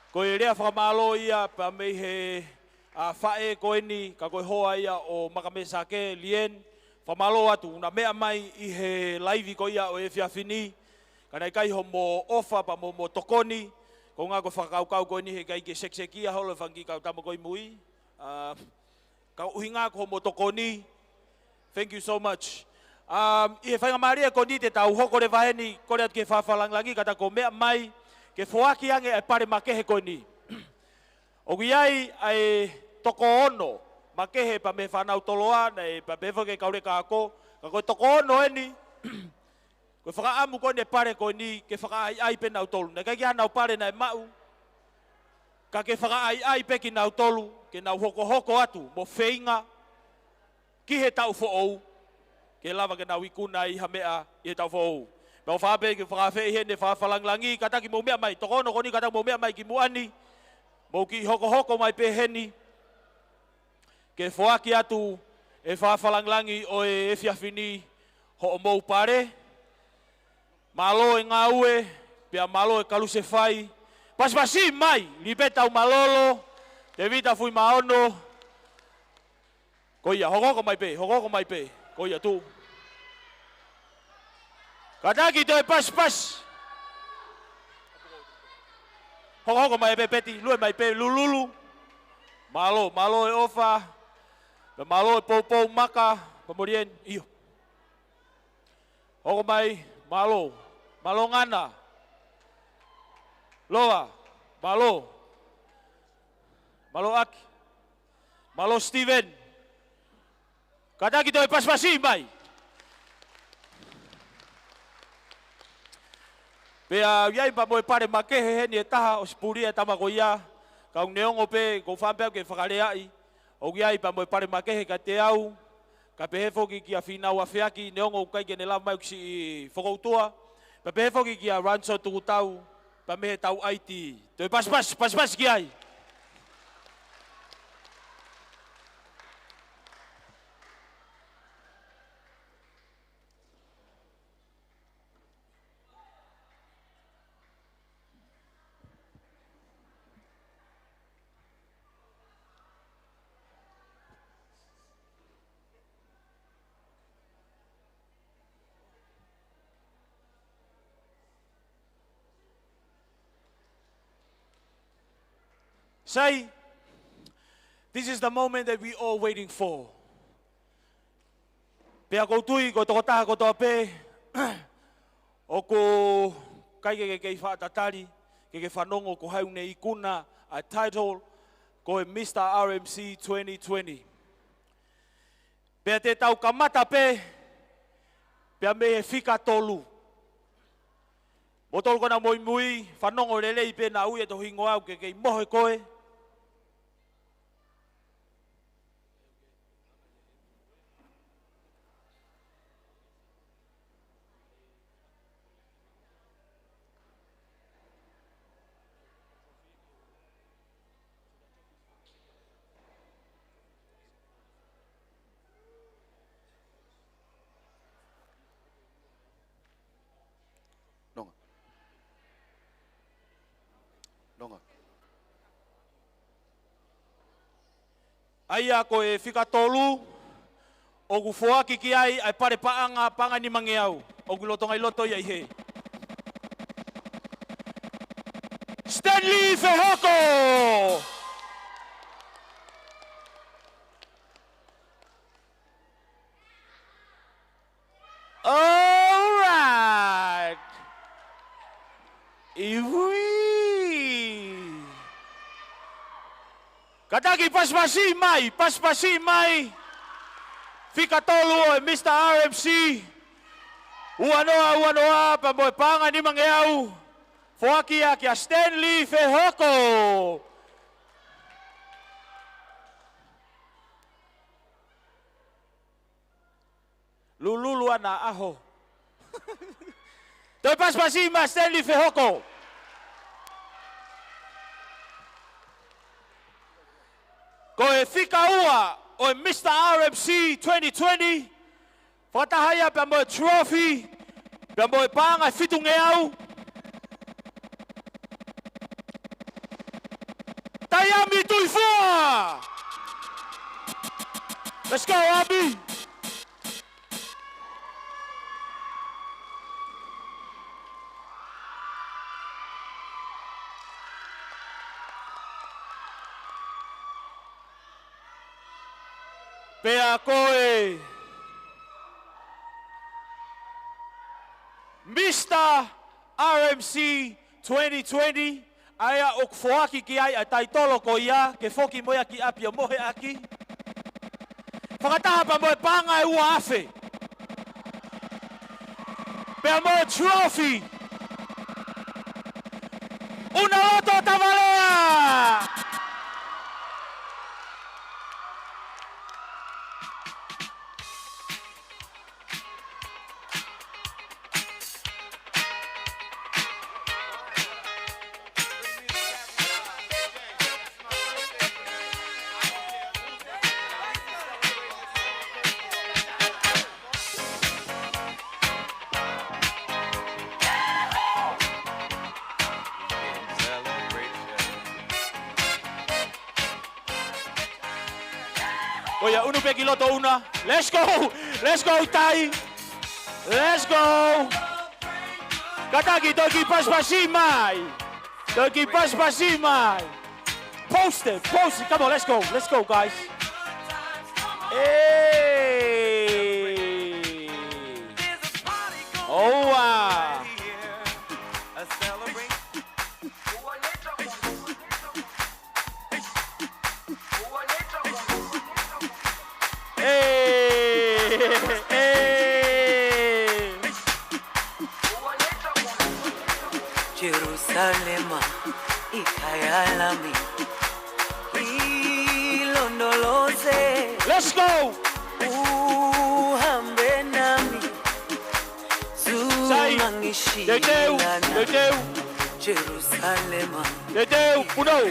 ko e lea fakamālō ia pea mei he, ʻa, faʻē ko eni, ka ko e hoa ia ʻo Makamesake, Lien, fakamālō atu, naʻa meʻa mai ʻi he laivi ko ia ʻo e efiafi ni, ka naʻe ʻikai hoʻomo ʻofa pea mo hoʻomo tokoni, ko e ʻuhinga ko e fakakaukau ko eni heʻikai ke sekisekia holo e fanga kiʻi kau tama ko ē ʻi mui. ʻA, ka ko e ʻuhinga ko hoʻomo tokoni. Thank you so much. Um, ʻi he faingamālie ko eni te tau hoko leva heni, kole atu ki he Fafalangilangi, kātaki ʻo meʻa mai, ke foaki ange ʻa e pale makehe ko eni. ʻOku ʻi ai ʻa e toko ono makehe pea mei he fānau Toloa, naʻe pehē foki ʻe he kau leka ako, ka ko e toko ono eni, ko e fakaʻamu ko eni e pale ko eni ke fakaʻaiʻai pē nautolu. Naʻe ʻikai ke ʻi ai hanau pale naʻe maʻu, ka ke fakaʻaiʻai pē kinautolu, ke nau hokohoko atu mo feinga ki he taʻu foʻou, ke lava ke nau ikuna ai ha meʻa ʻi he taʻu foʻou. Pea ʻofa pē ke fakaafeʻi heni e Fafalangilangi, kātaki mou meʻa mai, toko ono ko eni kātaki mou meʻa mai ki muʻa ni, mou kiʻi hokohoko mai pē heni, ke foaki atu e Fafalangilangi ʻo e efiafi ni hoʻomou pale. Mālō e ngāue, pea mālō e kalusefai. Pasipasi mai, Lipeta Umalolo, Tevita Fuimaono. Ko ia, hokohoko mai pē, hokohoko mai pē. Ko ia tuʻu. Kātaki toe pasipasi. Hokohoko mai pē Peti, lue mai pē Lululu. Mālō, mālō e ʻofa. Pea mālō e poupou Maka, pea mo Lien, ʻio. Hoko mai, mālō. Mālō Ngana. Loa, mālō. Mālō ʻAki. Mālō Steven. Kātaki toe pasipasi mai. Pea ʻi ai pea mo e pale makehe heni e taha ʻosi pulia e tama ko ia. Ka ʻoku neongo pē, ʻoku ou fakaʻamu pē au ke fakaleaʻi. ʻOku ʻi ai pea mo e pale makehe kiate au. Ka pehē foki kia Fīnau Afeaki, neongo ʻoku ʻikai ke ne lava mai ʻoku siʻi fokoutua. Pea pehē foki kia Rancho Tukutau, pea mei he tau ʻaiti. Toe pasipasi, pasipasi ki ai. Sai, this is the moment that we all waiting for. Pea ʻoku ou tui ko e tokotaha kotoa pē ʻoku ʻikai ke ke kei faʻa tatali, ke ke fanongo ko hai ʻoku ne ikuna ʻa e title ko e Mister R M C twenty twenty. Pea te tau kamata pē, pea mei he fika tolu. Mo tolu ko ena muimui, fanongo lelei pē naʻa ui ʻe tohi hingoa au ke kei mohe koe. Nonga. ʻA ia ko e fika tolu, ʻoku foaki ki ai ʻa e pale paʻanga, paʻanga nimangeau. ʻOku lolotonga ʻi loto ia ʻi he. Stanley Fehoko! All right. ʻIui. Kātaki pasipasi mai, pasipasi mai. Fika tolu ʻo e Mister R M C. Ua noa, ua noa, pea mo e paʻanga nimangeau. Foaki ia kia Stanley Fehoko. Lululu ana ʻaho. Toe pasipasi mai Stanley Fehoko. Ko e fika ua ʻo e Mister R M C twenty twenty. Fakataha ia pea mo e trophy, pea mo e paʻanga fitungeau. Taiami Tuifua! Let's go, Ami! Pea ko e Mister R M C twenty twenty, ʻa ia ʻoku foaki ki ai ʻa e taitolo ko ia, ke foki mo ia ki ʻapi ʻo mohe ʻaki. Fakataha pea mo e paʻanga ʻe ua afe. Pea mo e trophy. Unaloto Tavalea! ʻOia, unu pē ki loto una. Let's go! Let's go, Tai! Let's go! Kātaki, toe kiʻi pasipasi mai! Toe kiʻi pasipasi mai! Post it, post it. Come on, let's go, let's go, guys. Hey! Oh, wow. Hey! Hey! Jerusalema, ʻi he ʻaho ni, ʻi londo lose. Let's go! Uhambe nami, Sai, Zunangi teuteu, Shilana, teuteu. Jerusalema. Teuteu, punou.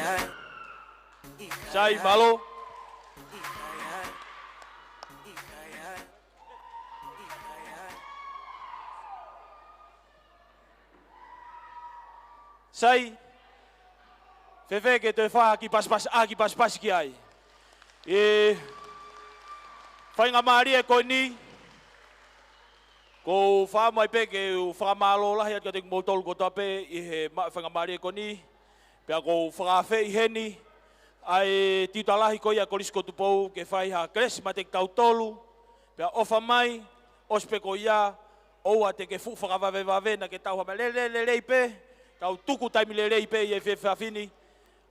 Sai, mālō. Sai, fēfē ke toe fai ha kiʻi pasipasi, ha kiʻi pasipasi ki ai. ʻI he faingamālie ko eni, ʻoku ou fakaʻamu ai pē ke u fakamālō lahi atu kiate kimoutolu kotoa pē ʻi he ma-, faingamālie ko eni. Pea ʻoku ou fakaafeʻi heni ʻa e tiuta lahi ko ia Kolisi ko Tupou ke fai ha kelesi maʻa kitautolu. Pea ʻofa mai, ʻosi pē ko ia, ʻoua te ke fuʻu fakavavevave, naʻa ke tau hama lele lelei pē, tau tuku taimi lelei pē ʻi he efiafi ni.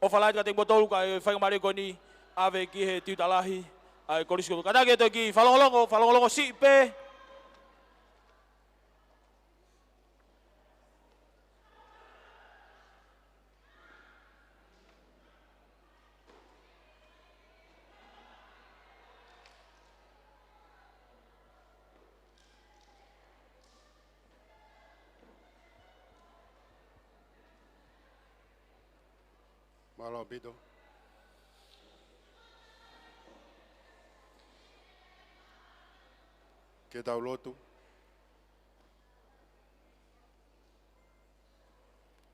ʻOfa lahi atu kiate kimoutolu kae faingamālie ko eni, ʻave ki he tiuta lahi ʻa e Kolisi ko Tupou. Kātaki atu ki he fakalongolongo, fakalongolongo siʻi pē. Mālō ʻaupito. Ke tau lotu.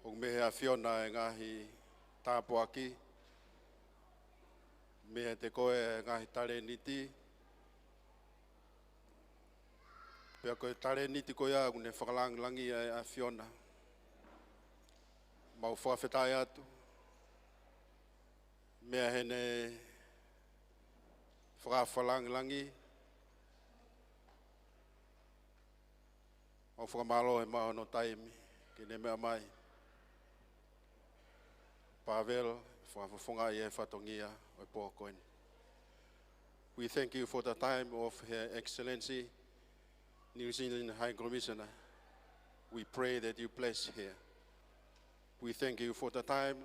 ʻOku meʻa he ʻAfiona e ngaahi tāpuaki meiate koe e ngaahi talēniti. Pea ko e talēniti ko ia ʻoku ne fakalāngilangiʻi ʻa e ʻAfiona. Mau fakafetaʻi atu meʻa heʻene fakafakalāngilangiʻi. Mau fakamālō he maʻu hono taimi ke ne meʻa mai Pavel, fakafofongaʻi e fatongia ʻo e pō ko eni. We thank you for the time of Her Excellency New Zealand High Commissioner. We pray that you bless her. We thank you for the time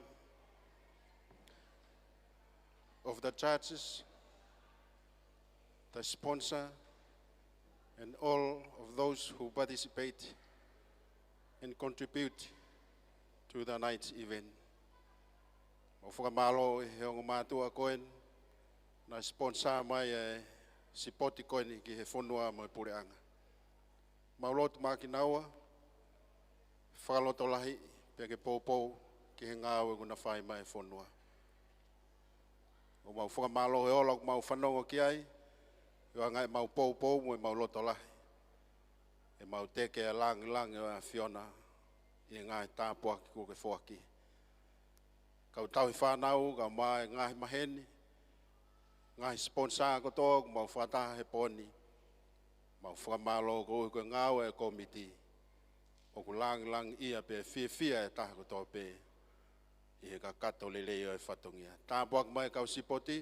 of the judges, the sponsor, and all of those who participate and contribute to the night's event. Mau fakamālō ʻi he ongo mātuʻa ko eni naʻe sponsor mai e sipoti ko eni ki he fonua mo e puleʻanga. Mau lotu maʻa kinaua, fakalotolahi, pea ke poupou ki he ngāue ʻoku na fai maʻa e fonua. ʻOku mau fakamālō he ola ʻoku mau fanongo ki ai, ʻi he anga ʻemau poupou mo ʻemau lotolahi, ʻemau teke e lāngilangi ʻo e ʻAfiona ʻi he ngaahi tāpuaki kuo ke foaki. Kau tauhi fānau, kau mai ngaahi maheni, ngaahi sponsor kotoa ʻoku mau fakataha he pō ni. Mau fakamālō koeʻuhi ko e ngāue e kōmiti ʻoku lāngilangiʻia pea fiefia e taha kotoa pē ʻi he kakato lelei ʻo e fatongia. Tāpuaki mai kau sipoti,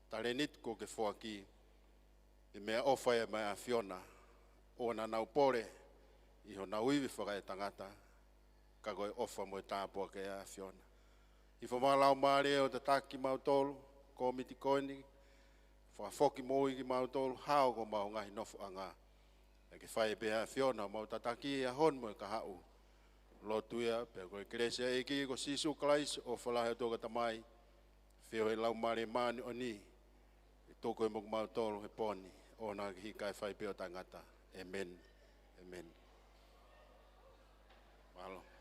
talēniti kuo ke foaki, ʻi he meʻaʻofa ia mei he ʻAfiona, ʻoua naʻa nau pole ʻi honau ivi fakaetangata, ka ko e ʻofa mo e tāpuaki ʻa e ʻAfiona. ʻI he fakamālō mālie ʻo tataki kimautolu, kōmiti ko eni, fakafoki moʻui kimautolu, hao ki homau ngaahi nofoʻanga. Pea ke fai pē ʻe he ʻAfiona homau tataki he ʻaho ni mo e kahaʻu. Lotu ia, pea ko e kelesi ʻa e ʻEiki ko Sīsū Kalaisi, ʻofa lahi ʻa e ʻOtua ko e Tamai, feohi ʻa e Laumālie Māʻoniʻoni, ke tuku mo kimautolu he pō ni, ʻo na ki he kae fai pē ʻo taʻengata. ʻĒmeni. ʻĒmeni. Mālō.